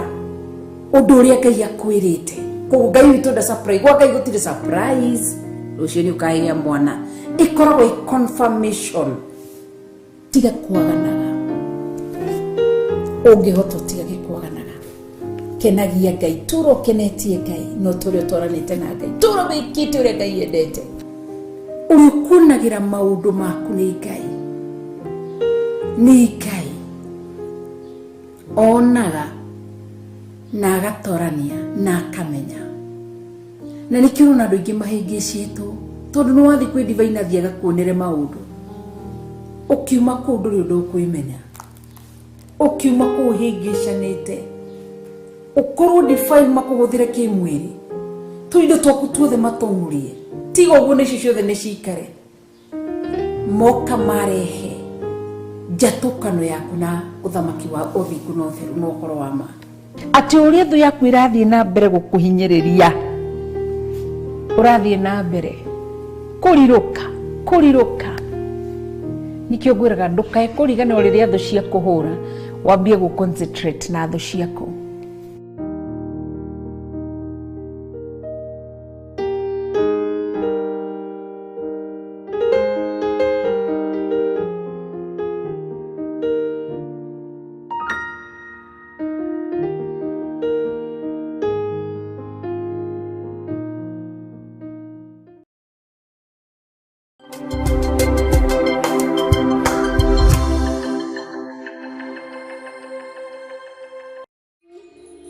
ũndũ ũrĩa Ngai akwĩrĩte. Koguo Ngai witũ nda surprise, gwa Ngai gũtirĩ surprise. Rũciũ nĩ ũkagĩa mwana, ĩkoragwo ĩ confirmation. Tiga kwaganaga, ũngĩhota ũtigage kwaganaga. Kenagia Ngai, tũra ũkenetie Ngai, no tũrĩa ũtwaranĩte na Ngai, tũra wĩkĩte ũrĩa Ngai endete. Ũrĩa ũkuonagĩra maũndũ maku nĩ Ngai, nĩ Ngai onaga na agatorania na akamenya. Na nĩkĩo ũrona andũ aingĩ mahĩngĩcĩtwo, tondũ nĩ wathiĩ kwĩ divine athiĩ agakuonere maũndũ, ũkiuma kũu ndũrĩ ũndũ ũkwĩmenya, ũkiuma kũu ũhĩngĩcanĩte, ũkorwo divine makũhũthĩre kĩmwĩrĩ, tũindo twaku tuothe matũng'ũrie, tiga ũguo nĩ icio ciothe nĩ cikare moka marehe njatũkano yaku na ũthamaki wa ũthingu na ũtheru na ũhoro wa ma. Atĩ ũrĩa thũ yaku ĩrathiĩ na mbere gũkũhinyĩrĩria, ũrathiĩ na mbere kũrirũka kũrirũka. Nĩkĩo ngwĩraga ndũkae kũriganĩrwo rĩrĩa thũ ciakũhũra, wambie gũ concentrate na thũ ciaku.